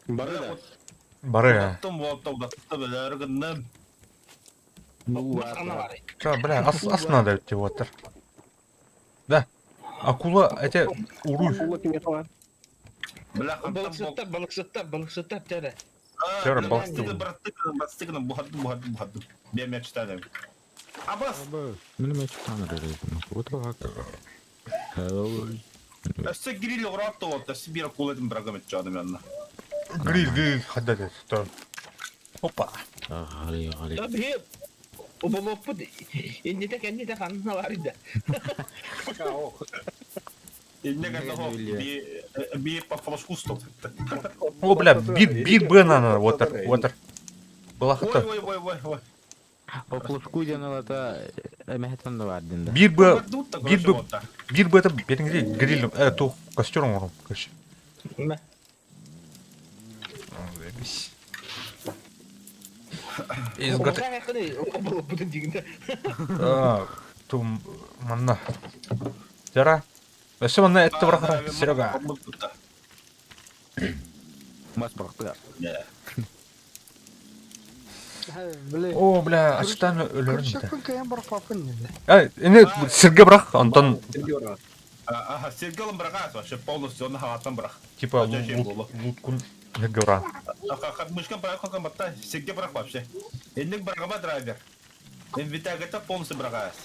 Бары Бары. Том вот том да да Ну ладно. Чё, бля, ас, ас надо идти, вот. Да. Акула, эти уруй. Акула кимиэхэ баар. Бля, Балыксыттар, балыксыттар, балыксыттар тәрэ. Тәрэ, балыксыттар. Братстыгна, бухадым, бухадым, бухадым. Бе мяч тадым. Абас! Ну, мяч там Вот как. Өссө гриль уратты вот, өссө бир акула этим брагам этчадым янна. Гриль, гриль, хаддат, Опа. Гали, гали. Да бе. Оболоппут. Иннете кэнните ханна барыда. Инне кэннэ би би по флажку стоп. О, бля, биг, биг Бен она, вот вот. Была Ой, хата. ой, ой, ой, ой. По флажку делала эмэхэтэн бардын да. Бир бы, Бир бир бы, бир бы это бериңри гриль, ту костер оҥорум, короче. Заебись. Изгот... Тум манна. Жара. Өссө манна этте бырахара Серега. Мас бырахтыгар. Блин. О, бля, ачтан өлөрүн да. Күршекпин кыйан бырахпаппын неле. Эй, ини сиргэ бырах, онтон Ага, сиргэ ылын быраҕаас вообще полностью оны хаҕаттан бырах. типа луткун сиргэ бырах. Мышкан бырах батта сиргэ бырах вообще. Инник быраҕаба драйвер. Инвитагата полностью быраҕаас.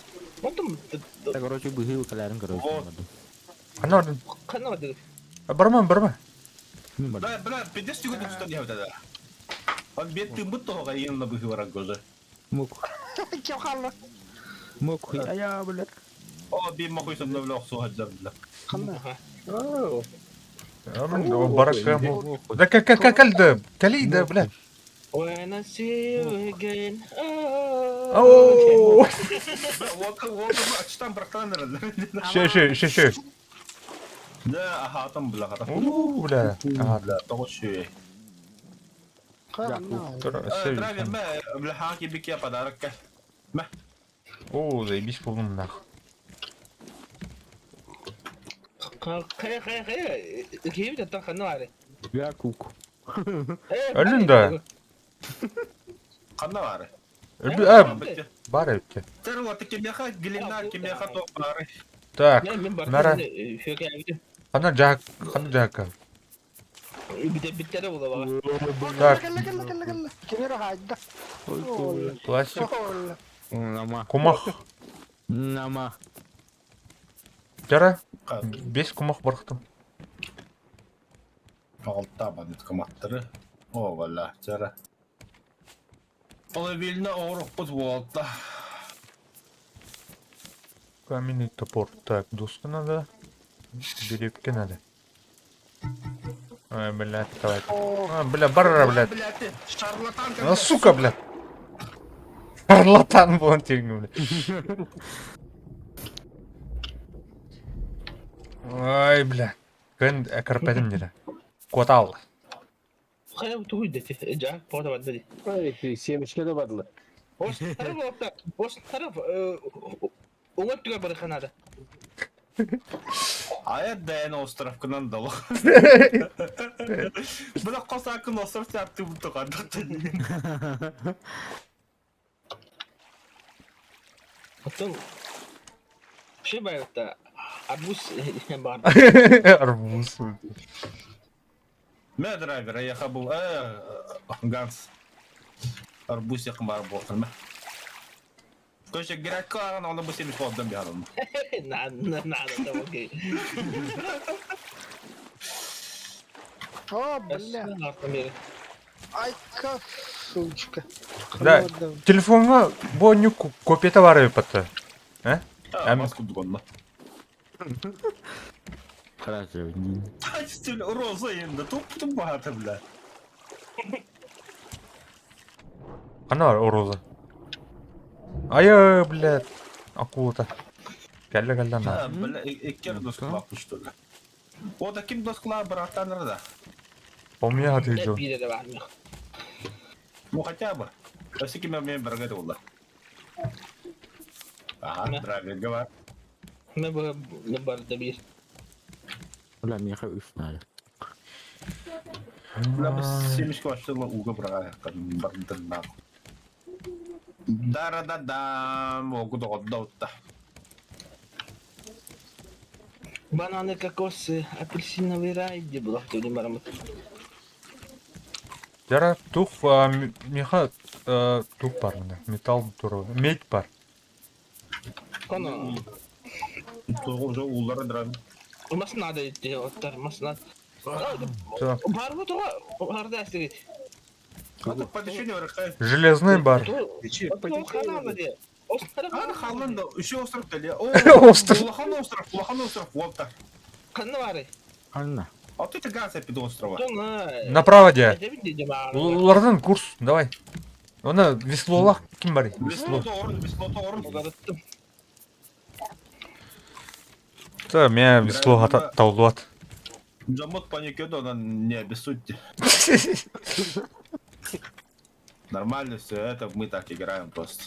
Онтон Да, короче, быһыы кэлээрин короче. Вот. Ханна бардын? ханна бардыгыт? Барма, барма. Мин бардым. Бля, бля, пиздец түгэн тустан иһэбит да. Он бет тымбыт тоҕо иин быһыы барар гоза. Мук. Кем халла? Мук. Ая, блядь. О, би мохуй сымна бля охсуха бля. Ханна. Мен барак Да как как как да, кали да, бля. When I see you again. О! Бля, вот вот ачтан бырахтан Ше ше ше ше. Да, аха, там бля, хата. У, бля. Ага. Бля, тоҕо шү. Ханна. Драйвер мэ, бля, хаки бикия подарок. О, заебись полным нах. Хайа хайа хайа. Киһи таттан ханна баары? Я кук. Өлүн да. Ханна баары? Өлбү, а, бар эбитте. Тэр вот кимиэхэ глина, кимиэхэ то баары. Так, Мен Нара. бардым. Фөкәбит. ханна жак, ханна жака. Бите биттере була бага. Так. Кэллэ кэллэ кэллэ кэллэ. Кемера хайда. Пластик, Нама. кумах. Нама. Жара, бес кумах бархтым. Алта банит коматтары. О, вала, чара. Половина оорукпут буолта. Каменный топор. Так, доска надо. Деревки надо. Ой, блядь, давай. А, бля, барра, блядь. Блядь, шарлатан. Ну, сука, блядь. Шарлатан вон тебе, блядь. Ой, бля. Көн карпетим деді. Котал. Хайа тугуй дети. Жа, пода барды. Ай, ты семечки да бадлы. Ос тарaf орта. Ос тарaf оңа түгә бар ханада. Ая дэн островкынан дало. Бля, косакын остров тяпты буту кандык. Оттон Ши байрта. Арбуз бар. Арбуз. Мэ драйвер, я хабыл, Ганс. Арбуз якын бар болсын, мэ. Короче, грядка аран, оны бу семечки отдан бияным. На на на да окей. О, бля. Ай, как сучка. Да. Телефонга бу копията бар эбит А, Эм. маску дугонна. Хорошо. Ай, стиль роза енді, топ багато, бля. Ханна бар ороза. Ай, блядь. Акулата. Кәлле кәлле на. А, бля, иккер доскала что ли. О, да ким доскала братан рада. Помня отвечу. Бире дә бар. Ну хотя бы. Вообще ким мен бірге болды. Ага, Да. драйвер говор. Мен бу бар да бир. Бля, мне үш надо. Бля, біз семечки вообще уга браға бардын нахуй. Да да да, могу да Бананы, кокосы, апельсиновый рай, где было кто не барамыт. Жара тух миха тух бар мында. Металл туру. Медь бар. Коно, Уже улары драйвер. мас надо идти, оттар, мас надо. Так. Бар бу туга, барда әсеге. Подещение вырыхай. Железный бар. Ханада де. А, халын да, еще остров дали. Остров. Улахан остров, улахан остров, вот так. Канна бары. Анна. А ты газ опять острова. Тона. Направо де. Улардан курс, давай. Она веслолах ким бар? Весло. Весло орын, весло орын. Та меня весло таулуат. Джамот паникёд, она не обессудьте. Нормально все, это мы так играем просто.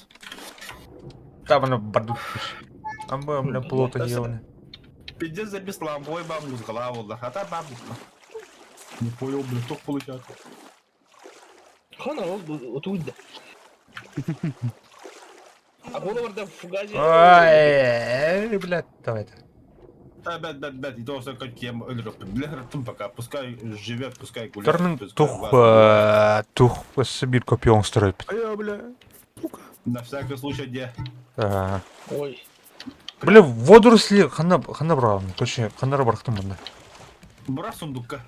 Там оно бардут. Амба, бля, плота делали. Пиздец запис ламбой бам музгала волла. А та бам. Не понял, блин, только получат. Хана ол утуйда. А головарда фугази. Ой, блядь, давай это. Да, бэт, бэт, бэт, и то, что как я бля, пока, пускай живет, пускай гуляет. Торнын пускай тух, властвует. тух сибирь копион строит. А я, бля. На всякий случай, где? Ой. Бля, водоросли хана хана брал, точнее, хана барахтым мында. Бра сундука.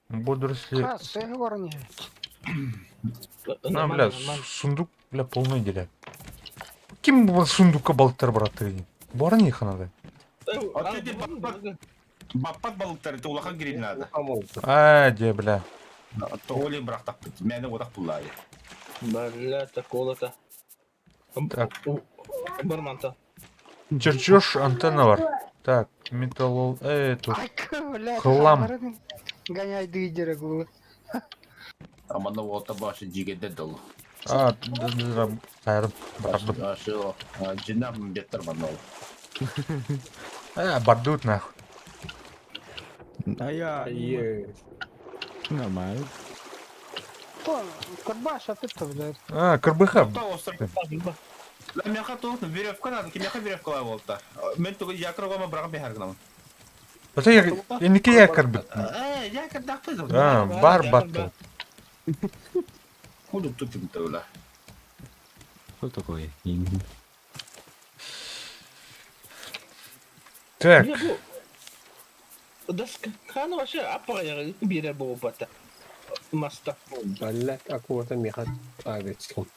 Водоросли. А, сэ горни. А, бля, сундук, бля, полный деля. Ким бу сундукка балыктар баратты? Бар не ханада. А ты баппат балыктар, это улахан гриль надо. А, де, бля. То оли брахтак, мяне одак пулай. Бля, такого-то. Так. Барманта. Чертеж антенна бар. Так, металлол... Тут. Ай, блядь. Хлам. Гоняй дыдера, гулы. Амана ота башы жигеде дол. А, да, да, да, хайрым, бардым. Ашы, жинам беттер манол. А, бардут нахуй. А я... Е. Нормально. То, Карбаш, а ты-то, блядь. А, КРБХ. То остр. La мяха то веревка надо, кимяха веревка лаволта. Мен тугы якрогома брак бехаргнам. Это я, я не я карбит. Я когда А, бар батты. Худу тут им тогда. Кто такой? Так, Доска хана вообще аппарат бире бу бата. Маста. Блядь, акулата меха агречкин.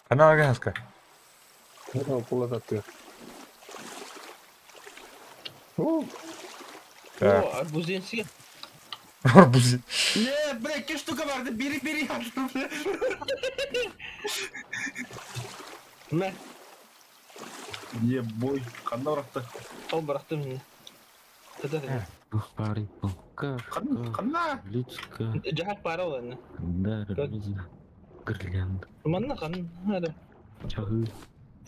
она агаска. Акулата ты. О, Так, О, арбузинский. арбузи. Не, бля, ки штука барды, бери, бери. На, Ебой, ханна бракты. ол бырахты мені. Тада. Парень, Хан, ханна. Личка, Жахак пара оланы. да, Гирлянд, Манна хан. Хада. чагы.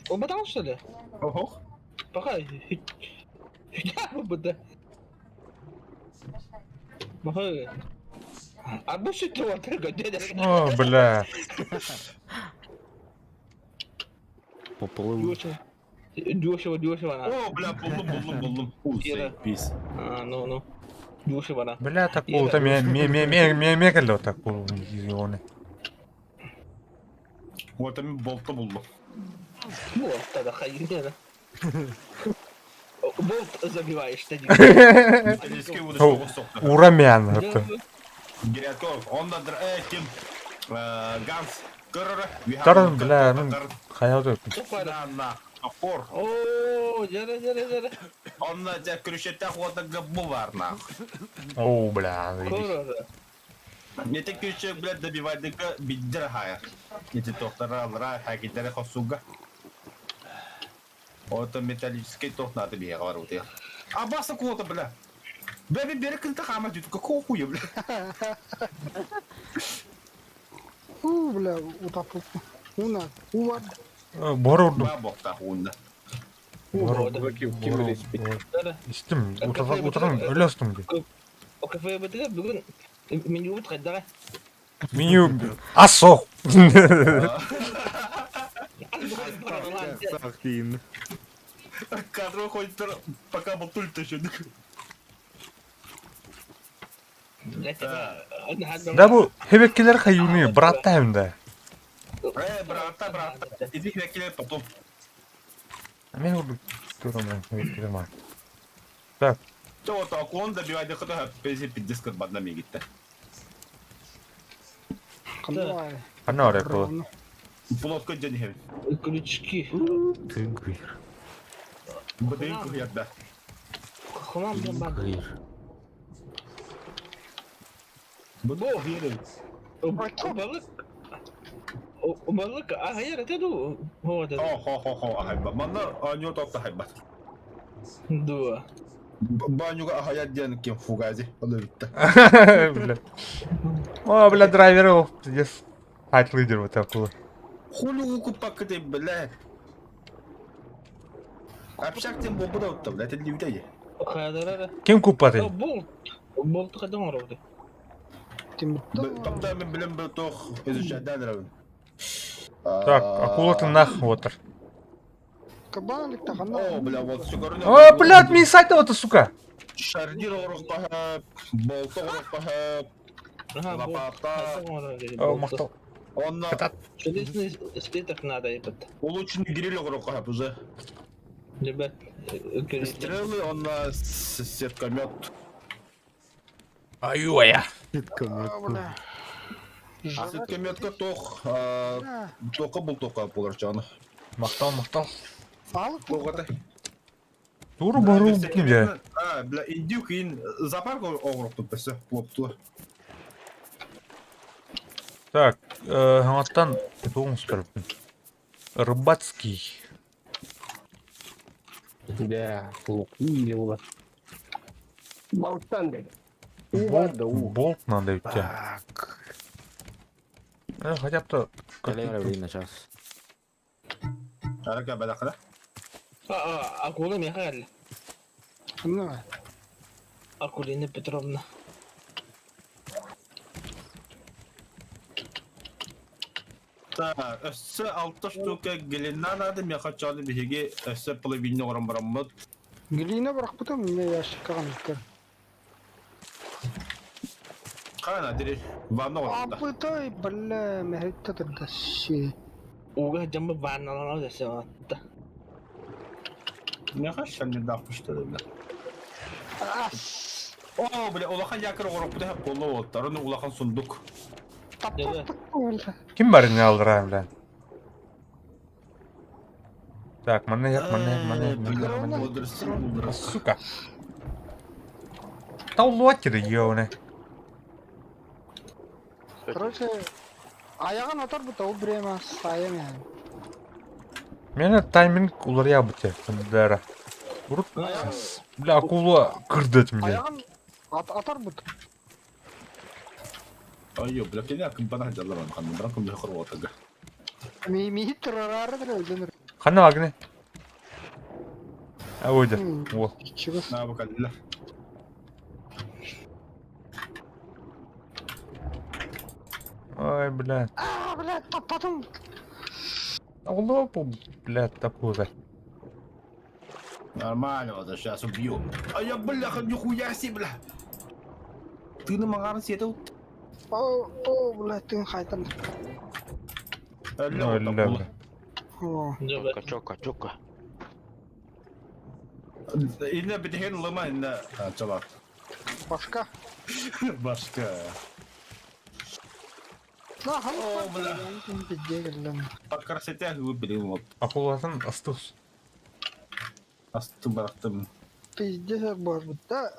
Ол батан что ли? Ого. Пока. Я буду. Маха. Арбуз сүтті отыр көде. О, бля. Поплыл. Дешево. Дешево, дешево она. О, бля, булдум, булдум, булдум. Ира. Пис. А, ну, ну. Дешево она. Бля, такого там ме ме ме ме ме ме кэлло такого зоны. Вот там болта булдум. Вот, тогда хайнена. Болт забиваешь, тогда. Металлический О, удочка сокта. Урамян это. Гиряков, он на ким Ганс. Көрөрө. Таран, бля, ну, хаял На, на, опор. О, жара, жара, жара. Онна жа күрүшетте хуата габбу бар нах. О, бля, заебись. Көрөрө. Не те күрүшө, бля, добивайдыка биддер хая. Не те токтара алра хакидере хосуга. Ото металлический тох надо бия бар вот. А баса кого-то, бля. Бля, мен бері кілті қама дейді, какого хуя, бля? У, бля, утопил. Уна, уа. Бар ордум. Ба боқта хуында. Вот. ким ким билеспит. Жара. Истим, утаган утаган өлөстүм ди. О, кафе бітігі бүгін меню бит қайдаға. Меню асох. Сахтин. Кадр ходит, пока был туль еще. Да бу хебеккелер хаюны браттайм да. Брата, брата. Иди хвекелер потом. Мен урду турам хебеккелер ма. То вот аклон добивайды хыты пези пиздец бадна мегитте. Давай. Ана ора кылы. Плотко день хев. Крючки. Тыгыр. Быдын куярда. Хлам да Тыгыр. Быдын верил. Балык. Балык, а я это ду. Вот это. О, хо, хо, хо, ахайба. Манна аню топта хайба. Дуа. Банюга ахая ден кем фугази. Алырытта. Бля. О, бля, драйвер ол, пиздец. Хайтлыдер вот такой. Хули укуппаккыт бля. Общак тем буолбут отта, бля, этиллибитэ дии. Хайдара. Ким куппатый? Болт. Болт хайдан оҥоробут? Топтоо мен билем бу туох изучайдаан эрэбин. Так, акулатын нах отыр. Кабан О, бля, вот сүгөрүн. О, блядь, мин сайта вот, сука. Шарнир оҥоруохха, болт оҥоруохха, лопата. О, махтал. Онно Кытат. Железный слиток надо, ебать. улучшенный гриль оҥоруохха уже. Ребят, Стрелы, онно сеткомет. Аю-ая. Бля. А сеткометка тох, тока был тока болар чаны. Махтал, махтал. Алып Тоғата. Туру бару ким же? А, бля, индюк ин зоопарк оҥоруохпут бэсэ, лоптула. Так, хаҥаттан тугун устарбын. Рыбацкий. Да, лук или ула. Балтан дед. Уу бар Болт, да уу. болт надо у тебя. Так. Хотя бы Кэлэн время сейчас. Арака бэлэхэ. Акула Михаил. Ну, Акулина Петровна. Так, өссө алта штука глина надо, меха чаны биһиги өссө половина оҥорон бараммыт. Глина бырахпытым, мне ящикка каныккар. Хана дири, ванна оҥорбута. Абытай, бля, мэһэттэ турда си. Уга жамбы ванналана десе атта. Меха шаннырдаах бля. Ас. О, бля, улахан якорь оҥоруохпут эһэ буолла уолаттар, ону улахан сундук. Таппаппа, Ким бар не алдырайм, бля? Так, манна як, манна як, манна як, манна як, манна як. Сука. Таулуатер ёне. Короче, аяғын атар бұта, ол время сайын yani. Мене тайминг уларья бute, бля. Урут, бля, акула кырдыт мне. Аяғын ат, атар бұта. Айо, бля, кини акын бана жалламан ханна, баран кым хор уотага. Ми ми тұрарары дыр өлдөнөр. Ханна вагне. А ойдер. О. Чего? На бакалла. Ой, бля. А, бля, таптадым. Алло, бля, такой. Нормально, вот сейчас убью. А я, бляха, нихуя себе, бля. Ты на магар сетел? О, о, бля, ты хайтан. Ну, бля, бля. О, Чока, чока, чока. Инна битehen лыма, инна чалат. башка. Башка. На, О, бля. Бля. По красоте выбрал вот. Акулатын астус. Астым барахтым. Пиздец, может да.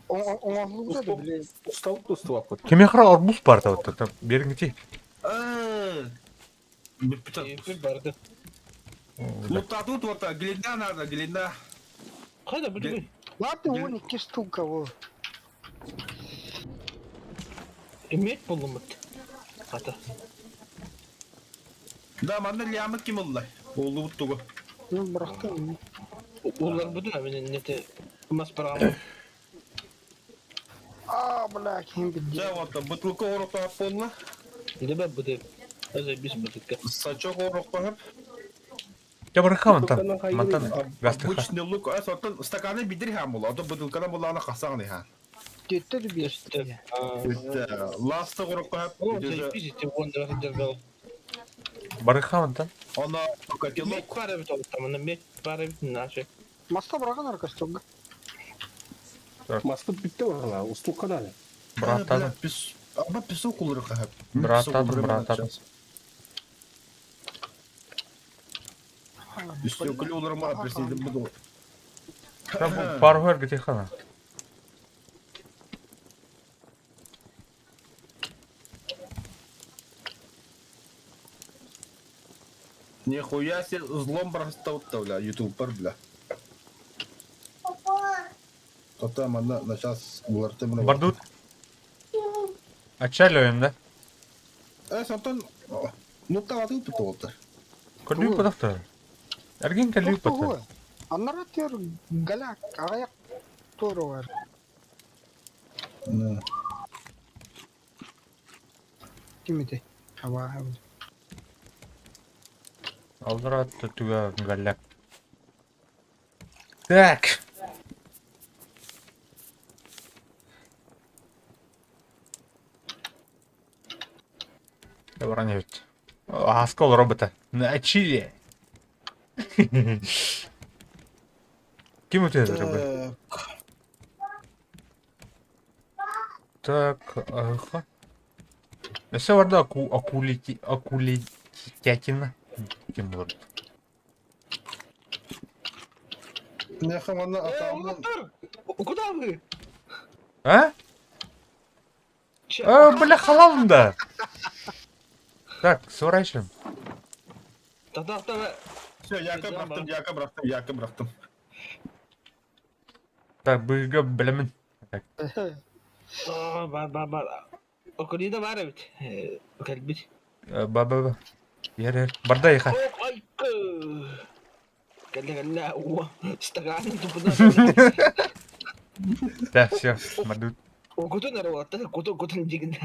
Он да, блядь. Устал тустуаппыт. Кемехра арбуз бар да вот там бериңити. Bir bardı. Ну тут вот глина надо, глина. Хайда бу. Ладно, он iki штука, во. Эмет булумут. Ата. Да, манна лямы ким олла. Олду буттугу. Ну, бырахтым. Улар буду мен нете мас парам. А, бля, кем бидде. Да, вот бутылка орокка болла. Дебе буду. Өзө биз бутылка. Сачок орокка. Я барахаман там. Мантан гастыха. Обычный лук, а сотон стаканы бидир хам була. А то бутылкадан була ана хасан ха. Тетте бесте. Ласта орокка. О, биз те вон да дергал. Барахаман там. Она котелок. Мет пара бит там, мет пара бит наши. Маста быраган аркастонга. Маспыт битте барла, устул каналы. Братан. Аба песок улырга. Братан, братан. Песок улырма, президент буду. Там пару где хана. Нихуя себе злом просто бля, ютубер, бля. Папа. Потом она на сейчас улыртым. Бардут. Отчаливаем, да? Э, сонтон нуктаҕатын тутуолта. Көрдүү потохтор. Эргин кэлүү потор. Аннара төр галяк аҕыйах туоругар. Ким ити? Абааһы. Аллара түгэ галяк. Так. Баран эбит. Ааска олоробута. Начили. Ким утуйар Так, ага. Өссө барда аку акулити акулитятина. Ким болар? Нехэ манна Э, атааммын уолаттар! Куда вы? А? Че? А, бля, халалым да. Так, сворачиваем. Та-та-та. Все, яка бырахтым, яка бырахтым, яка бырахтым. Так, быга блямин. Так, Аа, бар бар бар. Окулида бар эбит. Э, Кэлбит. ба-ба-ба. Ер, ер. Барда иха. Ох, айкы. Кэллэ кэллэ. Уа, стакан тупуна. Да, все, мадут. Кутун эрэ уолаттар, кутун кутун дигин.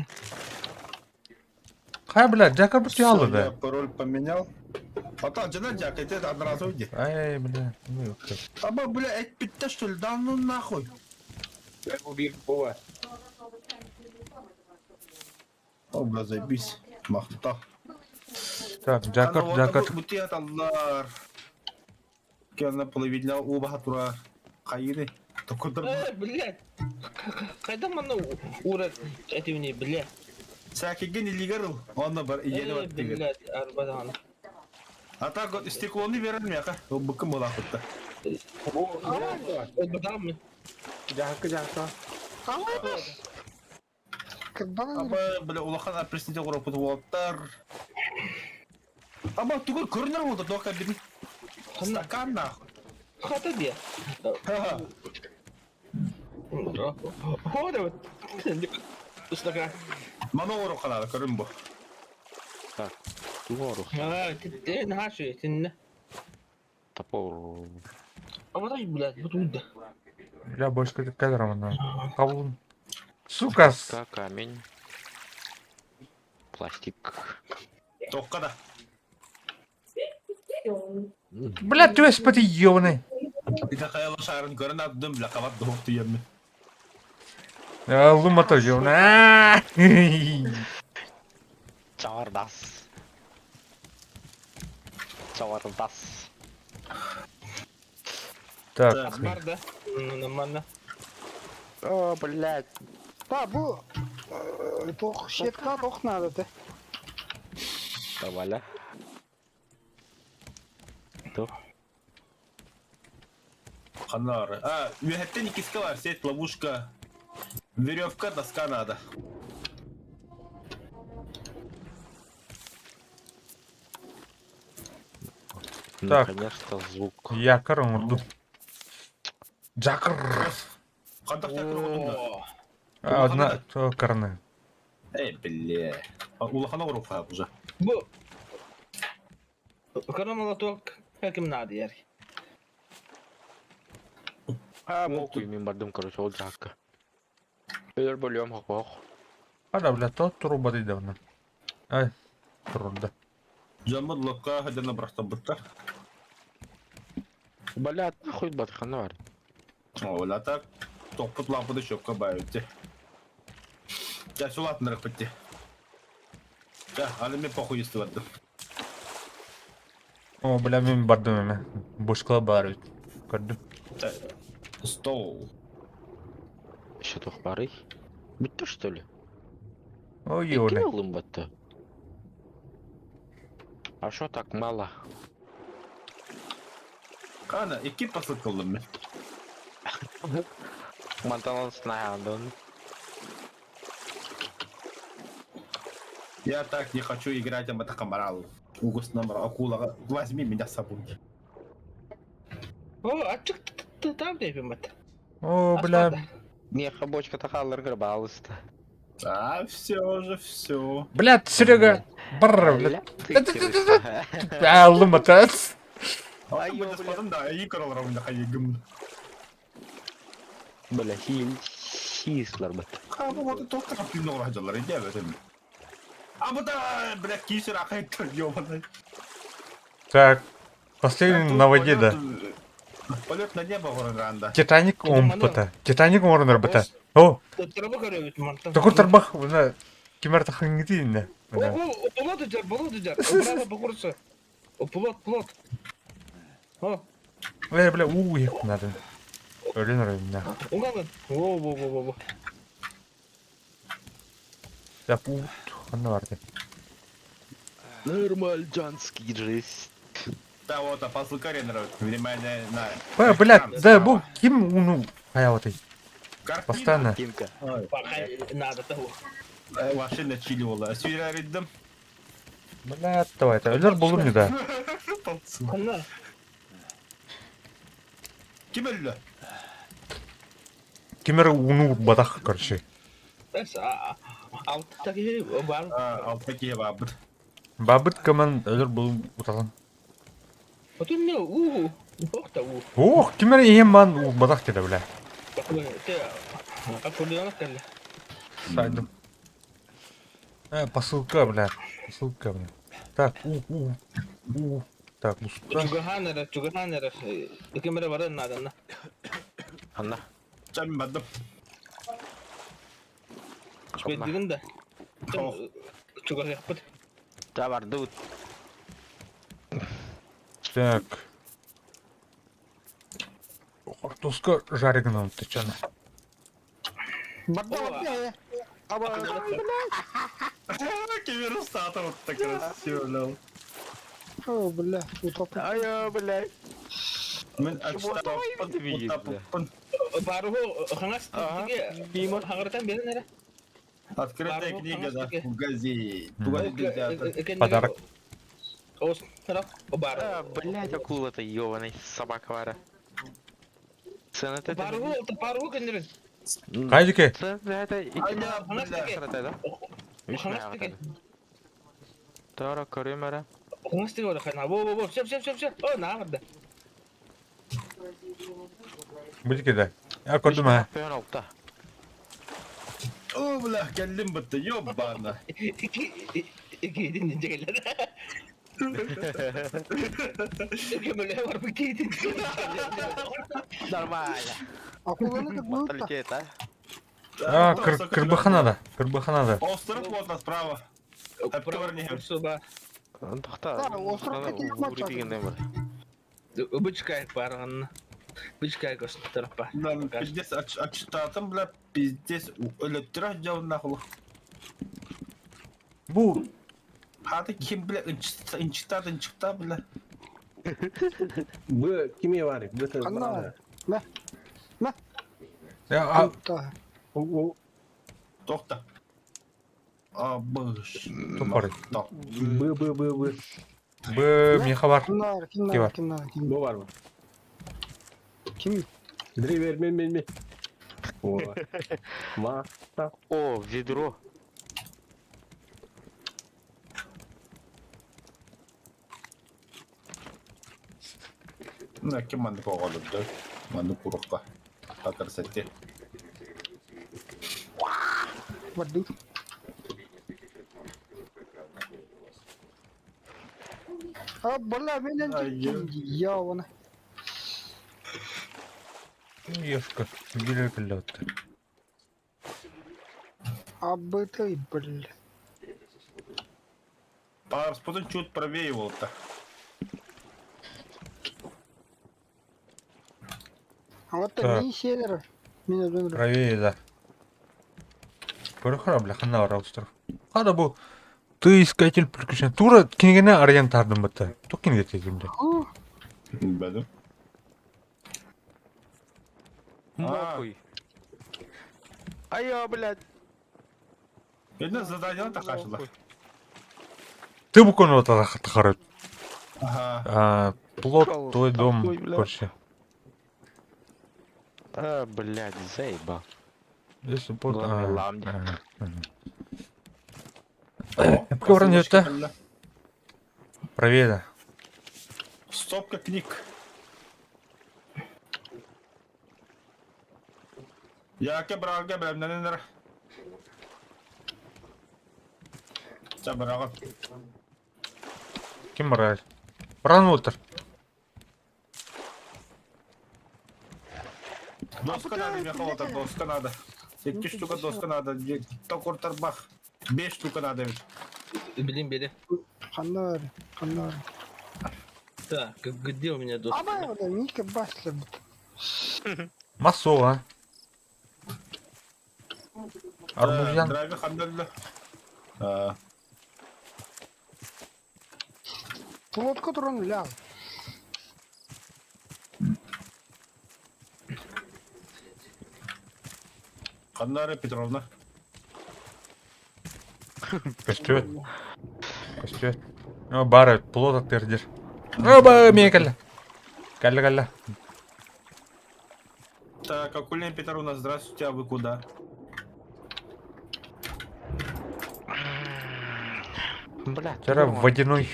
Хай, бля, Джакар бу Всё, ялы я да. пароль поменял. А там жена Джак, это одноразовый иди. Ай, бля, ну ёпта. Аба, бля, это питта что ли? Да ну нахуй. Бува. О, бля, заебись. Махта. Так, Джакар, Джакар. Бутият аллар. Кенна половина оба тура. Хайыны. Токодыр. Э, блядь. Хайда манна ура этимни, блядь. Сәкеген илигер Онна бар иели Э, бар деген. блядь, арбадан. А так вот стеклоны берен мияка. Ол быкым бола кытта. Арбадан. Жахка жахка. Кырбанан Аба, бля, улахан апресните оропут уолаттар. Аба, тугур көрүнөр болду, тока бир. Стакан нахуй. Хата де. Ха-ха. Хода. Стакан. Мана оро каналы көрүн бу. Так, тугору. А, ты нашу, ты Топор. А вот блядь, вот туда. Бля, больше кадр на. Кавун. Сука. с- Доска, камень. Пластик. Токка да. Бля, ты господи, ёбаный. Ita каяла шарын көрүн аттым, бля, кабат дохту емми. Лума тоже ёбаный. Чавардас. Чавардас. Так, Бар да. Ну, нормально. О, блядь. Да, бу туох щетка туох надо ты. Давай. То. Канары. А, үһәттен икиске бар, сеть, ловушка. Веревка, доска надо. Так. Наконец-то звук. Якар оңорду. Джакар. Кантак чакыр отунда. А, Одна то карны. Эй, бля. Улахан оропа уже. Бу. Карамала туак ким надо яр. А, похуй, мен бардым, короче, ол жаққа. Өлер бөлем, хох. Ада, бля, то труба давно. Ай, труда. Жамыр лопка хадена брахтан бутта. Блядь, нахуй батхана бар. Ола так. Топпут лампады шөпкө байытты. Я сулатын рахпетти. Я, аны мен похуй естіп О, бля, мен бардым эме. Бушкала бар бит. Көрдүм. Стол. Еще тух бары. Бүтті, что ли? Ой, Ким ёбаный. алдым батты? А шо так мало? Ана, iki pasıl кылдым мен. Мантанан снаядын. Я так не хочу играть в Матакамарал. Угус номер акула. Возьми меня с собой. О, а чык там деп мат. О, бля. Не, бочка тахаллар гырбалысты. А, все уже, все. Блядь, Серега, бар, блядь. Бля, ты крыса. Аллым атас. Ай, да, и король хайыгым. Бля, хил, хислар бат. А, вот это только пивно раджалар, иди в этом. А вот, бля, кисер, ахай, ёбаный. Так, последний на воде, да. Полет на небо, Ранда. Титаник омпыта. Титаник оҥорон быта. О, Тарбах өрөбүт мантан. токур тарбах, мына кимэр тахыңгыты инне. О, плот үдер, плот үдер. Браво, букурсы. Плот, плот. О, Э, бля, уу надо. Өлөн өрөйүннэ. угалын. Во, во, во, во, во. Так, уу, ханна барды. Нормальджанский жесть. Да, вот, а посылка рендера. Внимание на... Бля, блядь, да, бу ким уну хаяватай. Картина. Постоянно. Кимка. Пока надо того. Машина чиливала. Сюряридым. Бля, давай, это өлөр болдум не да. Ханна. Ким өллө? Кимер уну бадах, короче. Эс, алты киһи бар. Алта киһи баабыт. Бабыт кыман өлөр болдум уталан. Отун не уу. Ох та уу. Ох, кимер ием ман уу бадах деди, бля. Те, акулёнок кэллэ. Сайдым. Э, посылка, бля. Посылка, бля. Так, у, у, у. Так, муста. Чугахан эрэ, чугахан эрэ. Кимэрэ баран наадана. Анна. Чам бадым. Үчүгэйдигин да. Чугаһыахпыт. Да барды. Так. Картошка жареная тычана. Барда барда. Аба, Кемер устата вот так красиво, бля. О, бля, утопил. Ай, бля. Мен Чего Баруһу хаҥас тиги хаҥарытан биэрэн эрэ. Открытая книга, да, в газете. Подарок. Ос, бар. А, блядь, акула-то ёбаный, собака вара. Цена это... Баруһу, баруһу көннөрүн. Кайдыке? Цена это... Хаҥас тиги. Хаҥас тиги. Тара, көрүм Хаҥас тиги ола хана. Во, во, во, все, все, все, все. О, наа барда. Будь да. Я көрдүм ha. Пön алта. О, бля, кэллим бытты, ёбана. Ики икидин дьэгэлэр. Көмөлө бар бу киитин. Нормально. Акуланы как будто. Менталитет, а? А, кырбахана Кырбахана Остров вот на справа. Суба. Тохта. Да, остров хотели мочать. Бычкай барган. Бычкай көстөрпа. Да, пиздец, ачтатым, бля, пиздец, өлөттүрө жабын нахуй. Бу Хаты ким, бля, инчита, инчита, бля. Б киме бар? Б Ханна. На. На. Я Да. Тохта. А, б, Тупорый. Б Б Б Б. Б меха бар. Кимнар, Ким кимнар, бар? кимнар, ким. Б бар. Ким? Древер мен мен мен. О. Ма. Та. О, ведро. На ким манды коголуп да. Манды курукка. По красоте. Воды. А, бля, меня я вон. Ешка. Билер келет. А бы ты, бля. Парс, потом чуть правее вот-то. А вот Так. не севера. Меня донор. Правее, да. Көрөхөр бля ханна бар остров. Хада бу ты искатель приключений. Тура кинигене арыян тардым бытта. Тук киниге тегимде. Бәдім. Нахуй. Ай, блядь. Енді задание тақашыла. Ты бу кону тахары. Ага. А, плот Шел твой дом, такой, бля. короче. А, блядь, заебал. Главное, лам. Коворон өттө. Проверь. Стопка книг. Яке брага бэлэмнэнэр. Ча бырага. Ким барар? Бран Уолтер. Доска надо, меха вот доска надо. Икки штука доска надо. Токур тарбах. Беш штука надо ведь. Билин бери. Ханна ханна. Так, где у меня доска? Абай, бля, Ника Баслер. Массово. Арбузян. Драйвер хандалла. Лодку трон лял. Ханнара Петровна. Көстүөт. Көстүөт. О, бары плот аттырдыр. Оба, мен кэллэ. Кэллэ кэллэ. Так, Акулина Петровна, здравствуйте, а вы куда? Бля, Вчера водяной.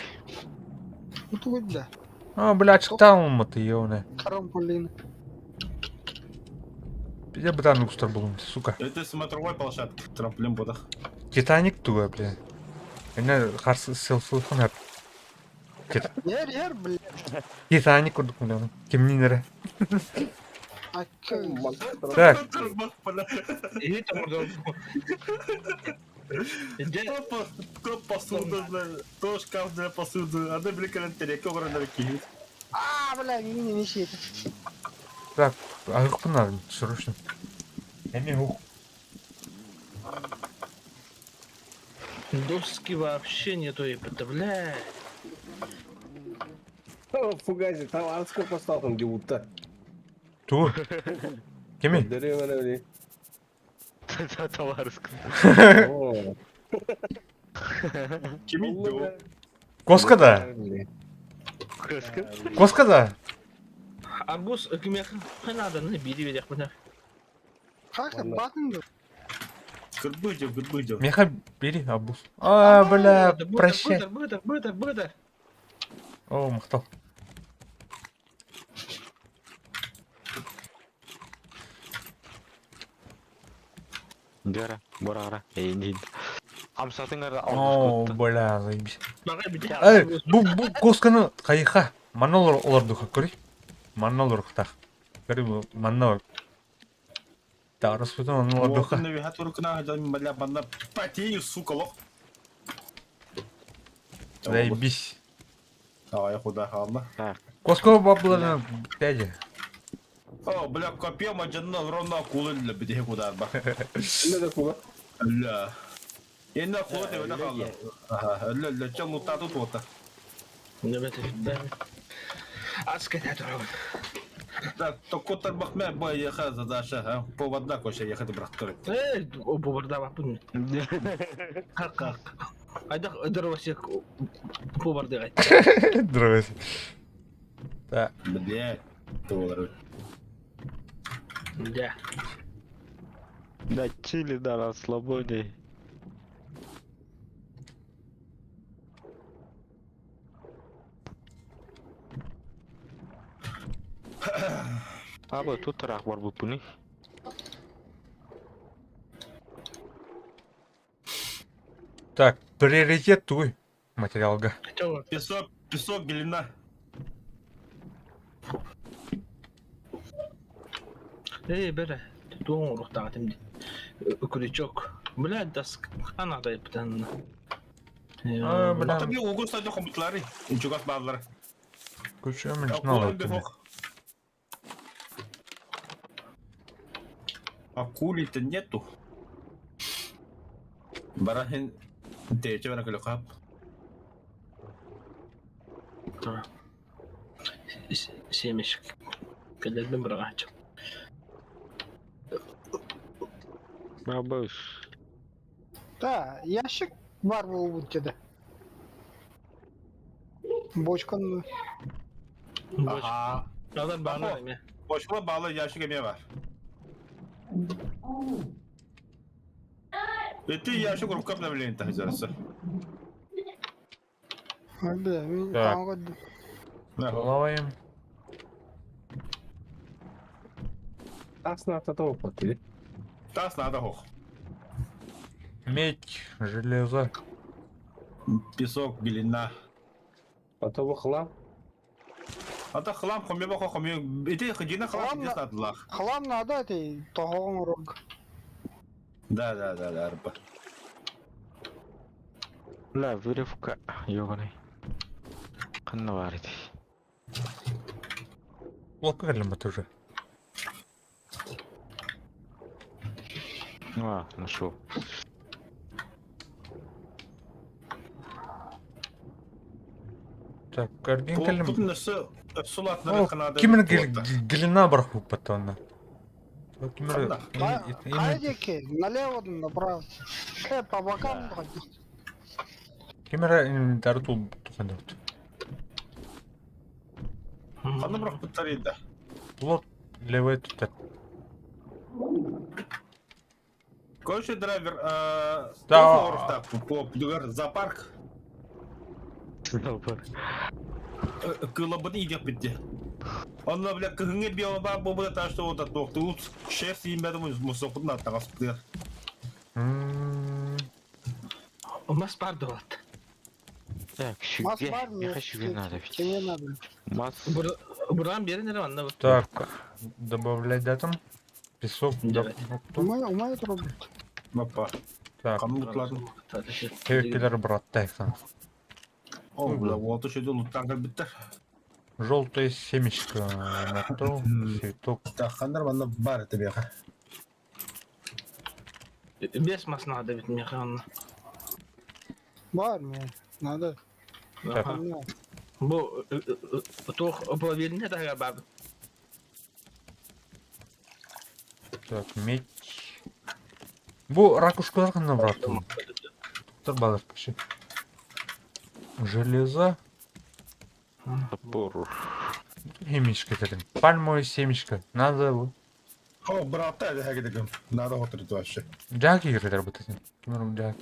Вот бля. А, блядь, там ты ёбаная. Трамполин. Я бы там устар был, сука. Это смотровой площадка, трамплин будах. Титаник туга, бля. Эне харсы сыл ханар. Ер, ер, бля. Титаник курдук бля. Кимнин эре. А Так, Это мордор. Где? Кто посуду, то шкаф для посуды, а да блин, калентарь, А, бля, не не не так, агыкпын надо, срочно. Эми ух. Доски вообще нету, ебать, бля. Фугази, там арска поставил где-то. Ту. Кими? Дерево, Товарск. О. Кими Коска да. Коска да. Арбуз, кимех, надо, на бири ведях, бля. Как это, батын? Кырбыдев, кырбыдев. Меха бери арбуз. А, бля, прощай. Бытер, бытер, бытер, бытер. О, махтал. Гара, борара, эй, Амсатыңар О, бля, заебись. Багай бите. Эй, бу бу косканы кайха. Манна олар духа, көрей. Манна олар хтах. Көрей бу манна. Да, распутан манна олар духа. Навигатор кна, бля, банда, потею, сука, лох. Заебись. Давай, куда, ладно. Коска баблана пяди. О, бля, копье маджанна ровно акулы для бедех куда ба. Не да куда? Ля. Я на акулы ты на хала. Ага, ля, ля, чем лута тут вот. Аска дорога. Так, то котар бахме бой еха задача, а? По вода коша ехать брат. Эй, бубарда бапын. Как как. Айда дровосек бубарды гайт. Дровосек. Так. Блядь, доллары. Да. Да, чили, да, расслабоне. Аба, тут рах бар бупуни. Так, приоритет туй материалга. Песок, песок, глина. Эй, бere. Туон рухтаатым. Крючок. Бля, даск. Ана да птан. А, бля. Ата би угу стадио компьютеры. Инчугас баалар. Күчө мен шнал. Акули-то нету. Барахин Тече бара көлө кап. Семечек. Кэлэрбин быраҕааччы. Бабыш. Да, ящик бар был тебе. Бочка, ну. Ага. Алар баалар эме. Бочка баалы ящик эме бар. Ити ящик рукав обновление тахзарса. Ой, бля, мин Так. хаҥа көрдүм. Плаваем. Тас надо того платили. Тас надо хох. Медь, железо. Песок, глина. А то хлам. А то хлам хоме баха хоме. Ити ходина хлам Хлам здесь надо лах. Хлам надо этой тоһоҕоҥ рог. Да, да, да, да, арба. Бля, вырывка, ёбаный. Ханна баар ити. Лапка кэллим уже. А, нашел. Так, карбин кэллим. Тут нысы сулат О, надо. кимин глина барахуппатонна. Ханна? Хайа диэки, налево направо. По бокам проходи. Кимера инвентарь тул тухандырт. Ханна бірақ бұттар Плот левый тут. Короче, драйвер, Да. по зоопарк. Кылабын идет битте. Онно, бля, кыһыҥҥы биоба бу та что вот тоқтуут шеф сиимбэтим мусоқутун аттаҕаспытыгар. Мас бар дуот. Так, Мас шүгэ. бар, Миэхэ нет, шүгэ надо ведь. Тебе надо. Мас. Буран берин эрэ манна. Так, добавлять да там? Песок, да, Давай. ну, кто? Умеет рубить. Опа. Так, Хаммутларын. кекелер брат, так. О, бля, вот еще луттан кэлбиттэр. Желтое семечко на то, цветок. Так, ханнар манна бар это беха. Бес мас надо ведь миэхэ онно. Бар мне. Надо. Так. Надо. Бу туох половина таһыгар баар. Так, медь. Бу ракушкалар ханна брат. Туктар балар кеше. Железо. Топор. Семечко это. Пальмовое семечко. Надо О, брат, это хагедегем. Надо хотрит вообще. Джаки играть работать. Кимером Джак.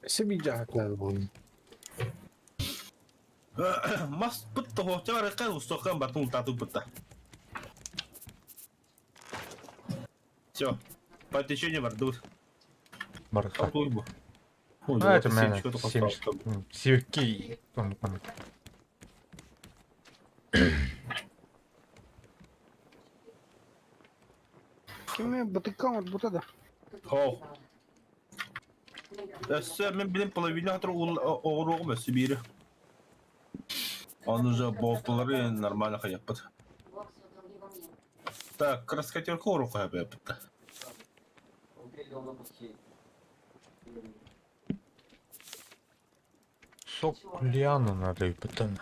Себе джак надо было. Мас бытты хоқтар қай ұстаққан батын тату бытты. Все, по течению бардут. Барха. Ой, бу. А, это мене. Семечко. Сивки. Кими бытыккан вот это. О. Өссө мен билим половина хатыр оғыруғым өссө бири. Он уже болталары нормально хаяппыт. Так, краскотерка оруқ хаяппыт. Сок лиану надо и потом.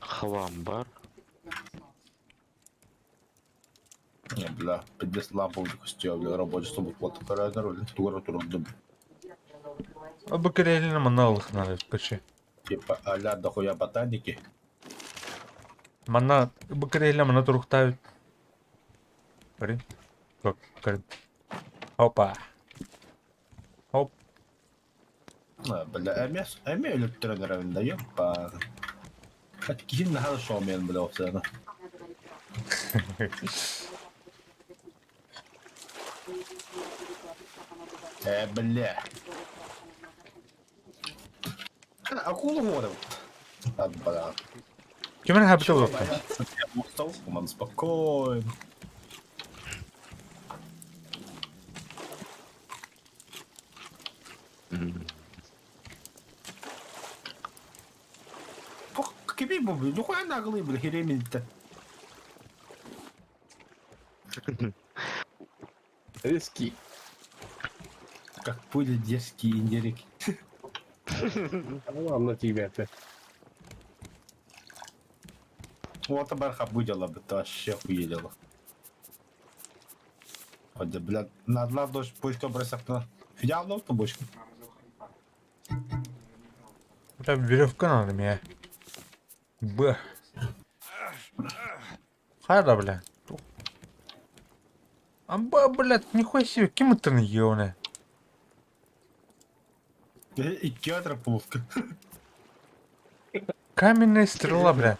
Хлам бар. Не, бля, пиздец лампу костюм, бля, рабочий стол плату карайнер, тугара турдум. А бакарелина маналых надо каче. Типа а-ля дохуя ботаники. Мана бакарелина мана турухтают. Блин. Как, как. Опа. Оп. А, бля, эмес, эме электронерында ёпа. Кихин нахал шоумен, бля, опсана. Бля. Акула горел. А, бля. Кимер хабитал лапта? Устал, он спокойно. Ох, кеби бу, ну хуя наглый, бля, херемин-то. Риски. Как пуля дерзкий индерик. Ладно тебе это. Вот барха будела бы, то вообще хуелила. Вот, бля, на дождь бочка бросок Фидиал то бочку. Бля, веревка надо мне. Б. Хайда, бля. Амба, блядь, нихуя себе, ким это ебаная? Икки атрополовка. Каменная стрела, бля.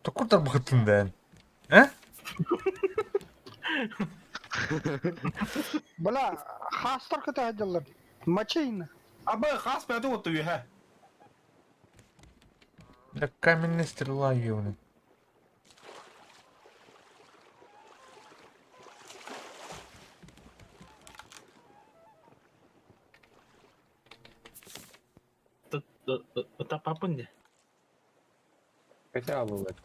Такой тарбахатын да. А? Бля, хастар кытаһадьаллар. Мачейна. Аба хас бәді отты үйе. Бля, каменная стрела, ебаная. Тапапын де. Хотя бывает.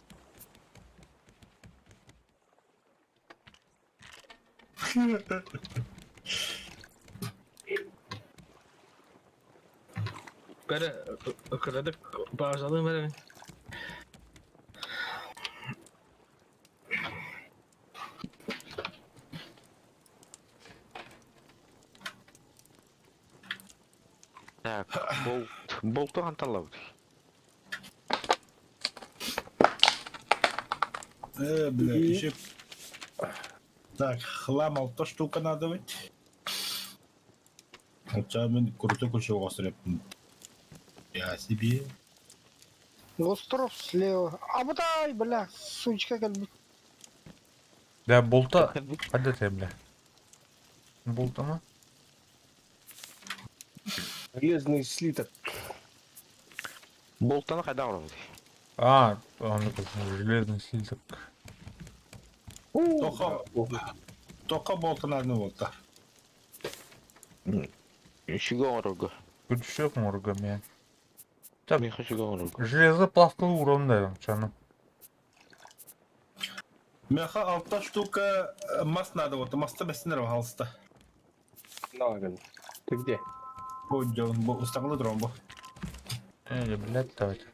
Кәрі кырадык бажалым бәрі. Так, болт. Болту ханталабыт. Бля, еще... Так, хлам алта штука надо быть. Хотя мен крутой көше осырып. Я себе. Остров слева. Абытай, бля, сучка как бы. Бля, болта. Хадда ты, бля. Болта ма? Железный слиток. Болтаны кайда урабыт? А, он этот, железный слиток. Тоқа, тоқа болтын надо болта. Үшіге оңырғы. Күтішек морга мен. Так. Мен үшіге оңырғы. Железо плавкалы уронда, чаны. Меха алта штука мас надо вот, маста бәсінер халыста. Наган. Ты где? Бу жон, бу устаңлы дрон бу. Или, блядь, давайте.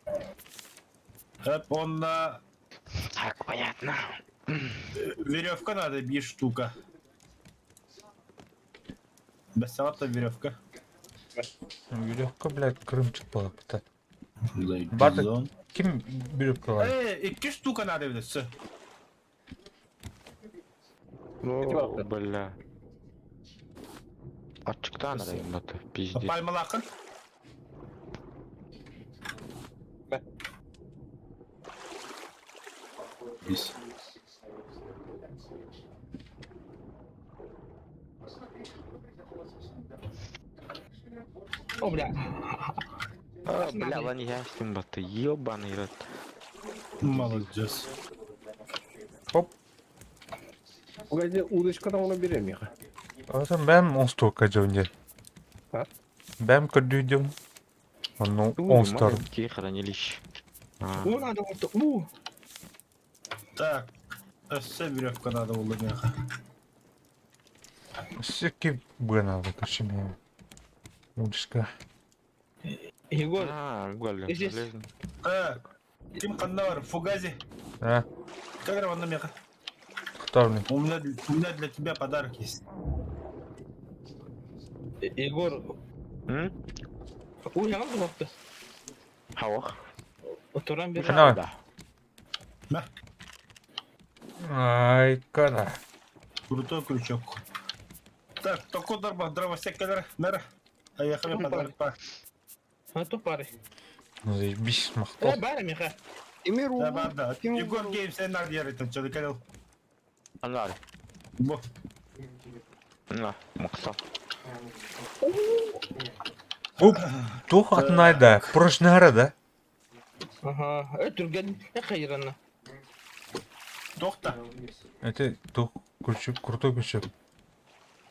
Hep онна Так, понятно. веревка надо, бир штука. Бәсәватта веревка. Веревка, блядь, крымчик была быта. Бата. Ким веревка бар? Э, iki штука надо bilirsin. Ну, бля. Ачыктан арайым баты, пиздец. Пальмалакын. Biz. О, бля. А, бля, лани ястим баты, ебаный рот. Молодец. Хоп. Погоди, удочка там оны берем я. Асан бәм он столько жөнде. А? Бәм көрдүйдім. Ну, он стар. Маленькие хранилища. А, У, надо вот, у. Так. Өссө веревка надо булды меха. Всеки бы надо, короче, мне. Удочка. Егор, а, уголь, Здесь. железный. Э, ким канда бар? Фугази. А, Как равно меха? вторник. У меня для тебя подарок есть. Егор, М? у, я надо вот. Хавах. Туран бер. Давай. Да. На, Ай, кара. крутой крючок. Так, только дарба, дровосек, нер. А я хочу подарок. па. А то пары. Заебись, мақтал. Э, бары, меха. Эмир Да, да, да. Ким Егор Геймс, сен нар ярый, человек. Анар. Бу. На, мақсат. Оп, тух атнайда. Прошнара, да? Ага. Э, түрген, э, хайрана. Тоқта. Это тух крючок, крутой крючок.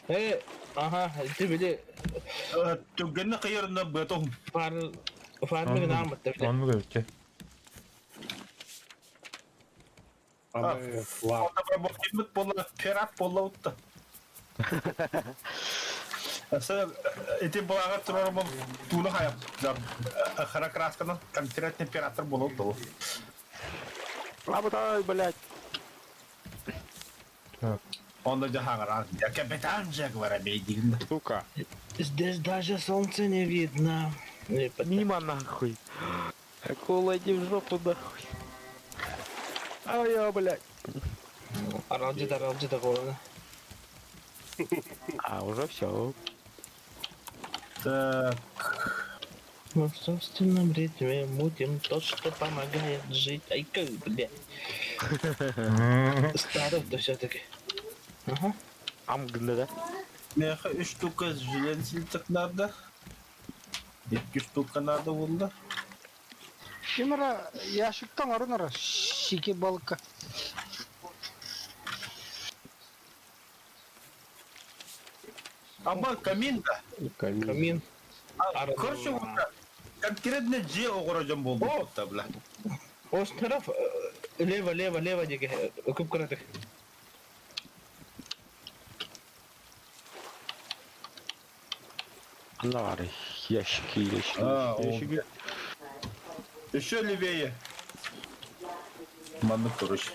Э, ага, ты били Түгенне кыйырында бетон. фар фармы гына бітті. Он говорит, Абы, лап. Онда бола пират бола утты. Asa эти балага турар бул туны хаяп. Хара красканы конкретный пиратор бола утты. Лабытай, блядь. Так. Онда жахаңар. Я капитан Джек Воробей деген. Сука. Здесь даже солнце не видно. Э, Мимо нахуй. Акула, иди в жопу нахуй. Ай, я, блядь. Аралдьыт аралдьыт оҕолоно. А уже все. Так. Мы в собственном ритме мутим то, что помогает жить. Ай, как, бля. Старов-то все-таки. Ага. Ам гында да. Меха үс штука железных надо. Икки штука надо булла. Кимера ящиктан орун сики балыкка. Аба камин да. Камин. Камин. Короче, вот конкретно дьиэ оҕоро дьон буолбут да, бля. Остров лево, лево, лево диэки көп кыратык. Лары, ящики, ящики, А, ящики. Еще левее. Маннык короче.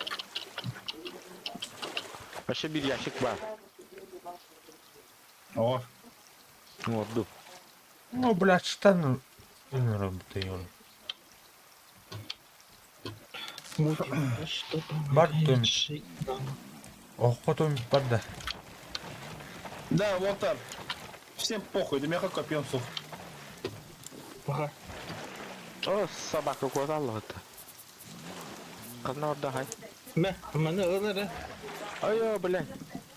Вообще бир ящик бар. О, Орду. Ну, блядь, штаны работаю. Мутим то, что Бар помогает томит. жить нам. Охоту барда. Да, вот так. Всем похуй, да меха копьем сух. Ага. О, собака куоталлаҕыт. Ханна орда хай. Мэ, маны ылары. Ой, блядь.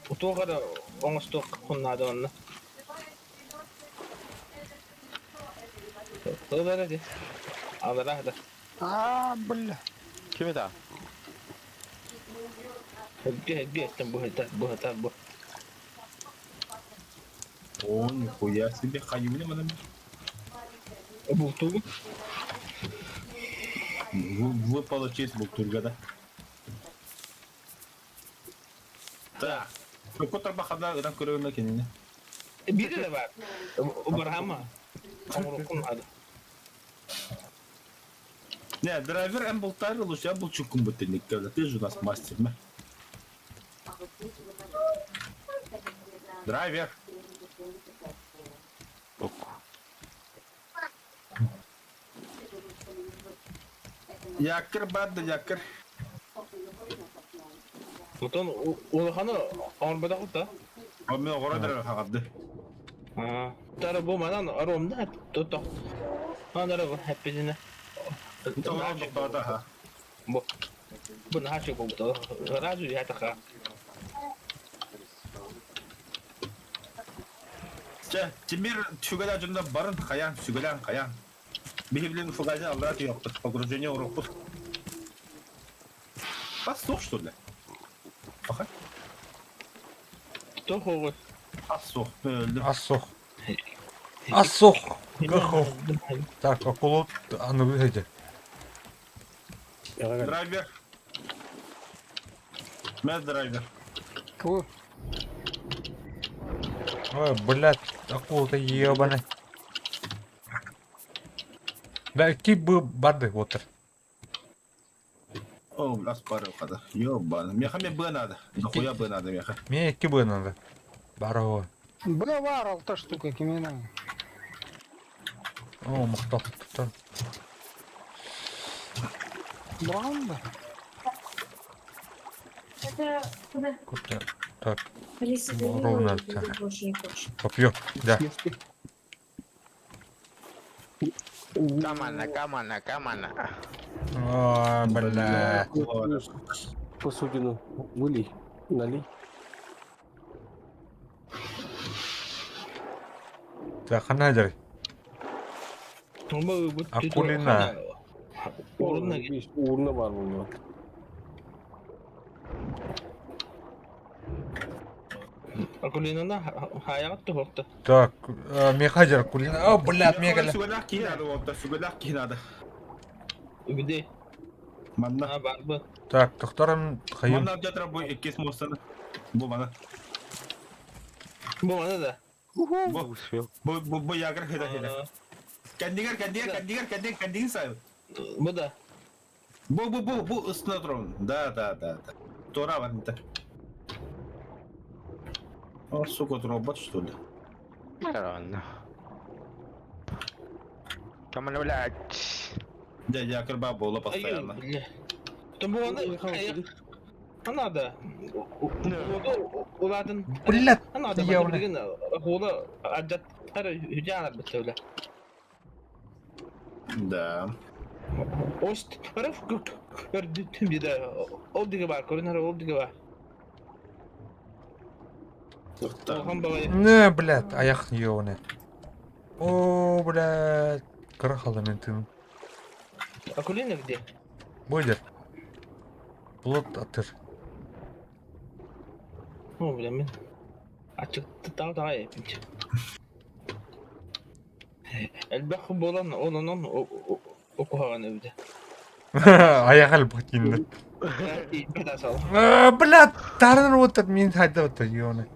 Утуоҕара оҥостуох хуннаада онно. Ылары ди. Алара да. А, бля. Ким это? Ге, ге, там быһыта, быһыта, бу. О, нихуя себе, хаюмли мана. Бултугу. Выпала честь Буктурга, да? Так. Көтөр бахада ынан көрөгөнө кенене. Бири да бар. Бархама. Оҥоруккун ады. Не, драйвер эм бултар лучше я был чукум бутыльник, ты же у нас мастер, ме. Драйвер. Ок. Якыр барды якыр. Отон улаханы оҥорботохут да. О мен оҕоро драйвер хагарды. Тара бу манан оромда тото. Анара бу хэппидине. Тоҕо тоқтоото ха. Бу. Бу наһаа буолбут. Разу ятаха. Чэ, Тимир сүгэлээ дьонно барын хайаан, сүгэлээн хайаан. Биһи билин фугазе аллара түһүөхпүт, погружение оҥоруохпут. Ас суох что ли? Аха. Тохоҕу. Ас суох, өлдүм. Ассох. Ассох. Гахох. Так, акулот аны выйди. Драйвер. Мэ драйвер. Кого? Ой, блядь, акула-то ебаный. Да, кип бы барды, вот. О, бля, спарил хада. Ёбана. Меха мне Б надо. Нахуя Б надо, меха? Мне кибы надо. Барова. Бля, бар алта штука кимина. О, махтал. Брал бы. Это куда? Куда? Так, Алиса, Ну, ровно так. больше не хочешь. попью. Да. Если... Камана, камана, камана. Ой, бля. Посудину вылей, налей. Так, ханадер. Акулина. Урунна Урна бар bunun. Акулинана хаяҕат туһуохта. Так, мехадер кулина. О, блядь, мегаля. Сүгэлээх киһи надо, вот, сүгэлээх киһи надо. Үгүдэ. Манна. А бар бу. Так, докторым хайым. Манна жатыр бу иккис мостаны. Бу мана. Бу мана да. Бу Успел. бу бу бу ягыр хеда хеда. Кәндигер, кәндигер, кәндигер, кәндигер, кәндигер сайып. Бу да. Бу бу бу бу ыстына турабын. Да, да, да, да. Тора бар инте. О, сука, робот, что ли? Ладно. Камана, блядь. Да, якыр ба бола Ай, постоянно. бля. Тон бу мана Надо. Улаатын. Блядь, Надо. явно. Билигин акула адьаттар үдяалар биттэвлэ. Да. Ост раф көрдүтүм диде. Ол диге бар, көрүнөр ол диге бар. Улахан баҕайы. Не, блядь, аяқ ёбаный. О, блядь. Кыра халда мен тыным. Акулина где? Бойлер. Плот атыр. О, бля, мен. Ачыкты тау тағай эпинч. Элбэх буолан ононон окуһаҕан эбитэ. Аяқ әлбі тиинді. Блядь, тарын отыр, мен хайда отыр, ёбаный.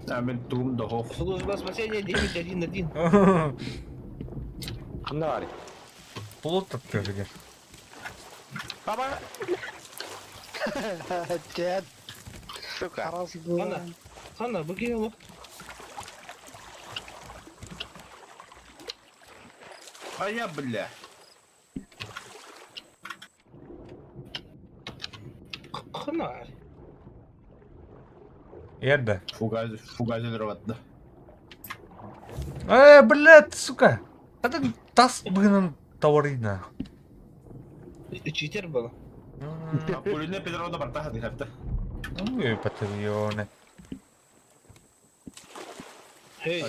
А мен туум дохов. Служба спасения 911. Ханна бар. Плот атыр деген. Баба! Дед, Сука. раз, два. Хана, хана, бу киһи олох. А я, бля. Хана. Ерді. Фугаз, фугаз өлөрөбатты. Э, блядь, сука. Это тас быгынан тауарина. Читер был. Акулина Петровна бартаха дихапта. Ой, патреоны. Хей.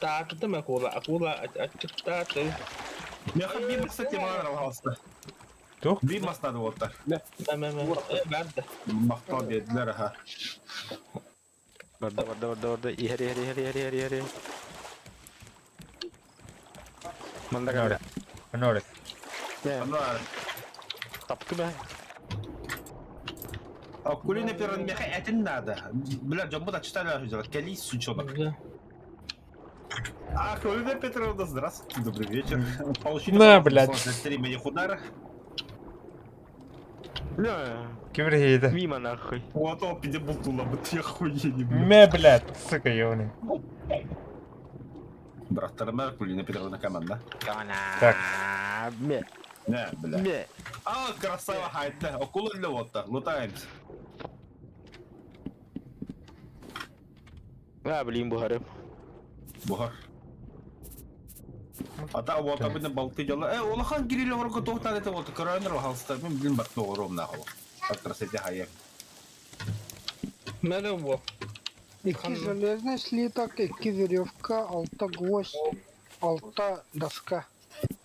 Таатытым акула, акула ачыктааты. Меха бимас темалар алғалысты. Тух? Бимас надо вот так. Барды. Мақтау берділер, аха. Барда, барда, барда, барда. Иһэр, иһэр, иһэр, иһэр, иһэр, иһэр. Манда Норы. калла. Норы. Анар. Тапты ба. Акулина Петровна меха этин надо. Бля, джамбу так читали, Кали, сучонок. Акулина Петровна, здравствуйте, добрый вечер. Получили На, блядь. три моих удара. Бля. Ким рейді? Мимо нахуй. Вот он, пиде болтула, вот я хуе не бля. Ме, блядь, сука, ёбаный. Браттарым Акулина Петровна команда. Так. Ме. Не, бля. Ме. А, красава, хайда. Акула для вот так, лутаемся. А, блин, бугарым. Бугар. А та вот обычно болты дела. Э, улахан кирилл орго тохтан это вот коронер халста. Мен блин бат ором нахуй. По красоте хая. Мэлэ Икки железный слиток, икки веревка, алта гвоздь, алта доска.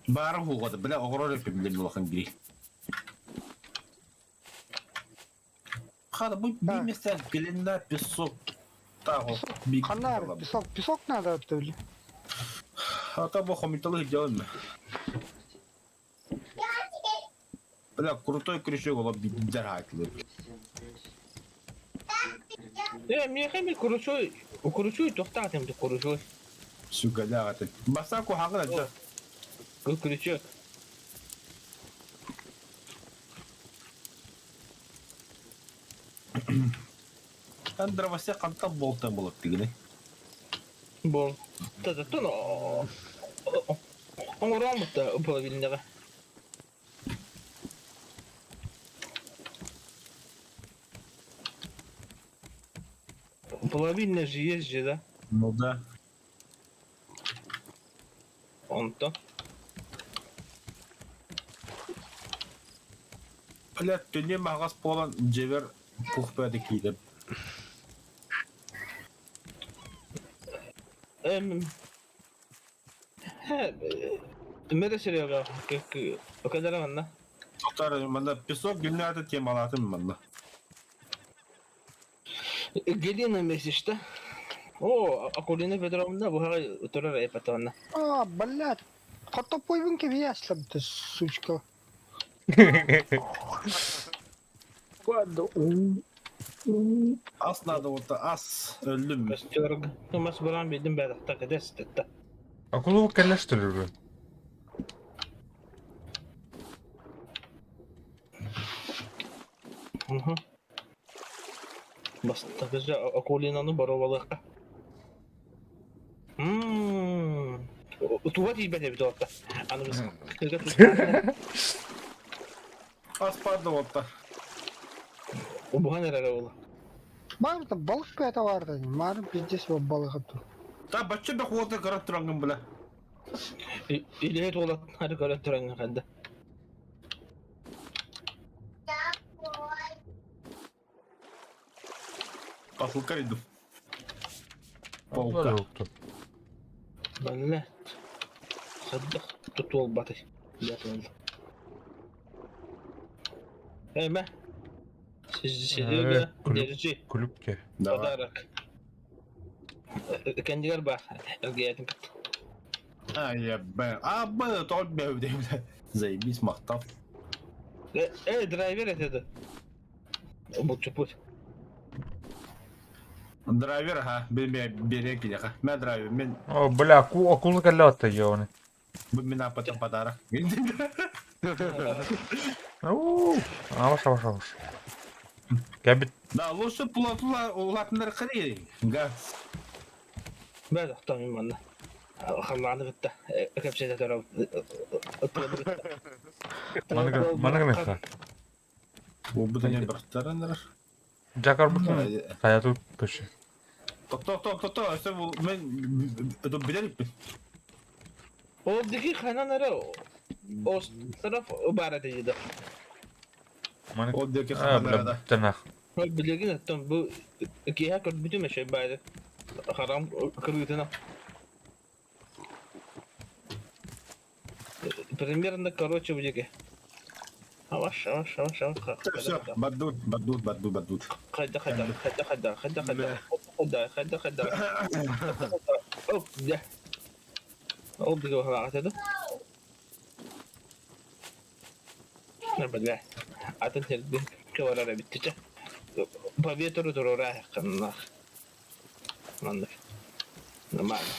Бар хугады, бля, огрор блин улахан кирилл. Хада бу Да. би место глина, песок. Таго. Ханар, песок, песок надо оттуда. А та бо хомиталы делаем. Бля, крутой крючок, ол бидер хатлы. Э, миэхэ ми куручуй, куручуй тохтаатым ди куручуй. Сука, да, это. Басаку хагына да. Куручуй. Андравася қанта болтан болады дегені. Бол. Та-та тон. Оҥоромут половинныга. Половина же есть же, да? Ну да. Он-то. Бля, түнде мағас болан жебер пухпәді кейді. Эм. Мэрэ Серега, как Окадараванна. Тоқтар, мында песок гүлнәді темалатын мында. Галина месяц, О, Акулина Петровна, бугай турар эпатонна. А, блядь. Хотопой вяслам ты, сучка. Ладно. Ас надо вот ас өлім. Костерг. Ну, мас баран бидим бәдак так эдес тетта. Акула кэллэ что ли уже? Угу. Бас также Акулинаны баровалыкка. Ммм. Туга тиийбэт эбит уопта. Аны біз кырга туттаатына. Аспарды уолта. Убуһан эрэр уола. Маар балык бэйэтэ баар да, маар пиздец балык тур. Та бачча бэх уолта көрөн тураҥҥын бля. Илиһит уолаттары көрөн тураҥҥын ханда. Посылка иду. Полка. Полка. Балла. Саддах тутуолбаты. Блядь, Эме. Серега, держи. Күлүккэ. Подарок. Кэннигэр баар. Эргийээтин кытта. А, я б. А, б, тот б, Заебись, махтал. Эй, драйвер это. Булчупут. Драйвер, ага, бери килеха. Мэ драйвер, мен... О, бля, акула кэллэ ёбаный. Мин аппатан подарок. Уу, аваш, аваш, аваш. Кэбит. Да, лучше плотла улатнар хри. Газ. Бә, тохтоо мин манна. Халлааны кытта кэпсэтэ турабыт. Манныгы меха. Бу не бахтаранар. Жакар бутун хаяту көшө. Тохто, тохто, тохто, өсө бу мен билер Ол дики ханан эрэ остров баар этэ дии. Маннык. Ол диэки А, бля, ханан да. тэнах. Ол билигин оттон бу киэһэ көрбүтүм эшэй баайы. Харам кырыытына. Примерно, короче, бу диэки. Аваш, аваш, аваш, аваш. Все, бадут, бадут, бадут, бадут. Хайда, хайда, хайда, хайда, хайда, хайда, хайда, хайда, хайда, хайда. Оп, дьэ. Ол диэки баҕалаах этэ да? Бля, атын сиргэ кыбарар эбит чэ. По ветру туруораах ханнаах. Маннык. Нормально.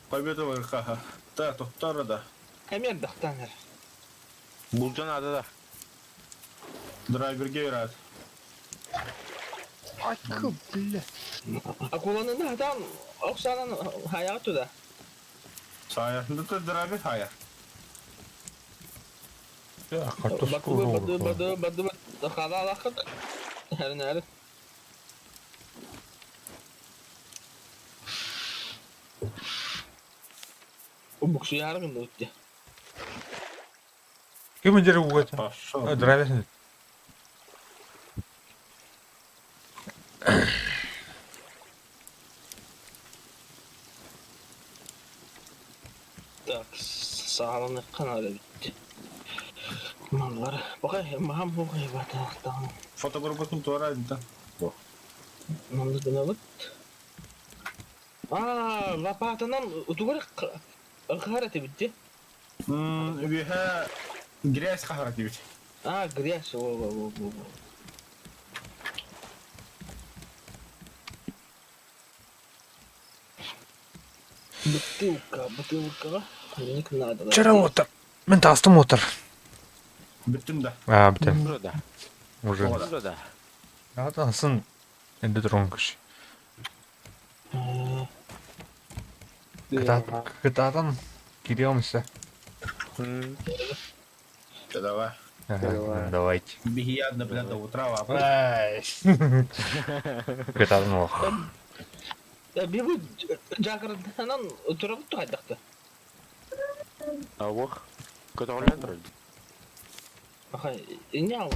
По ветру хаха. Та, тохтор да. Эмиэ дахтан эрэ. Булжан ада да. Драйверге рад. Айкы, бля. Акуланы там Оксанан хаяга туда. Сая, ну ты драйвер хая. Картошку. Баду, баду, баду, баду, халалахыт. Хэрнэр. Буксуяргын дутти. Ким жере угат? Пошел. Драйвер. Так, сааланы канары битти. Маллар. Бакай, махам букай батақтан. Фотографын туара да. Манды гынабыт. А, лопатанан утугар кара битти. Үһә грязь хахара дибит. А, грязь, о, о, о, о. Бутылка, бутылка. Мне надо. Чара отыр. Мен тастым отыр. Бүттүм да. А, бітем. Burada. Уже. Burada. Атасын. Енді тұрған күш. Кытадан киремся. Да давай. Ага, давайте. Бигиядно, бля, до утра вообще. Кытадан ох. Бибу жакырданан турап тухайдакты. Авох. Көтөҕүллэн турар. Аха, не ал.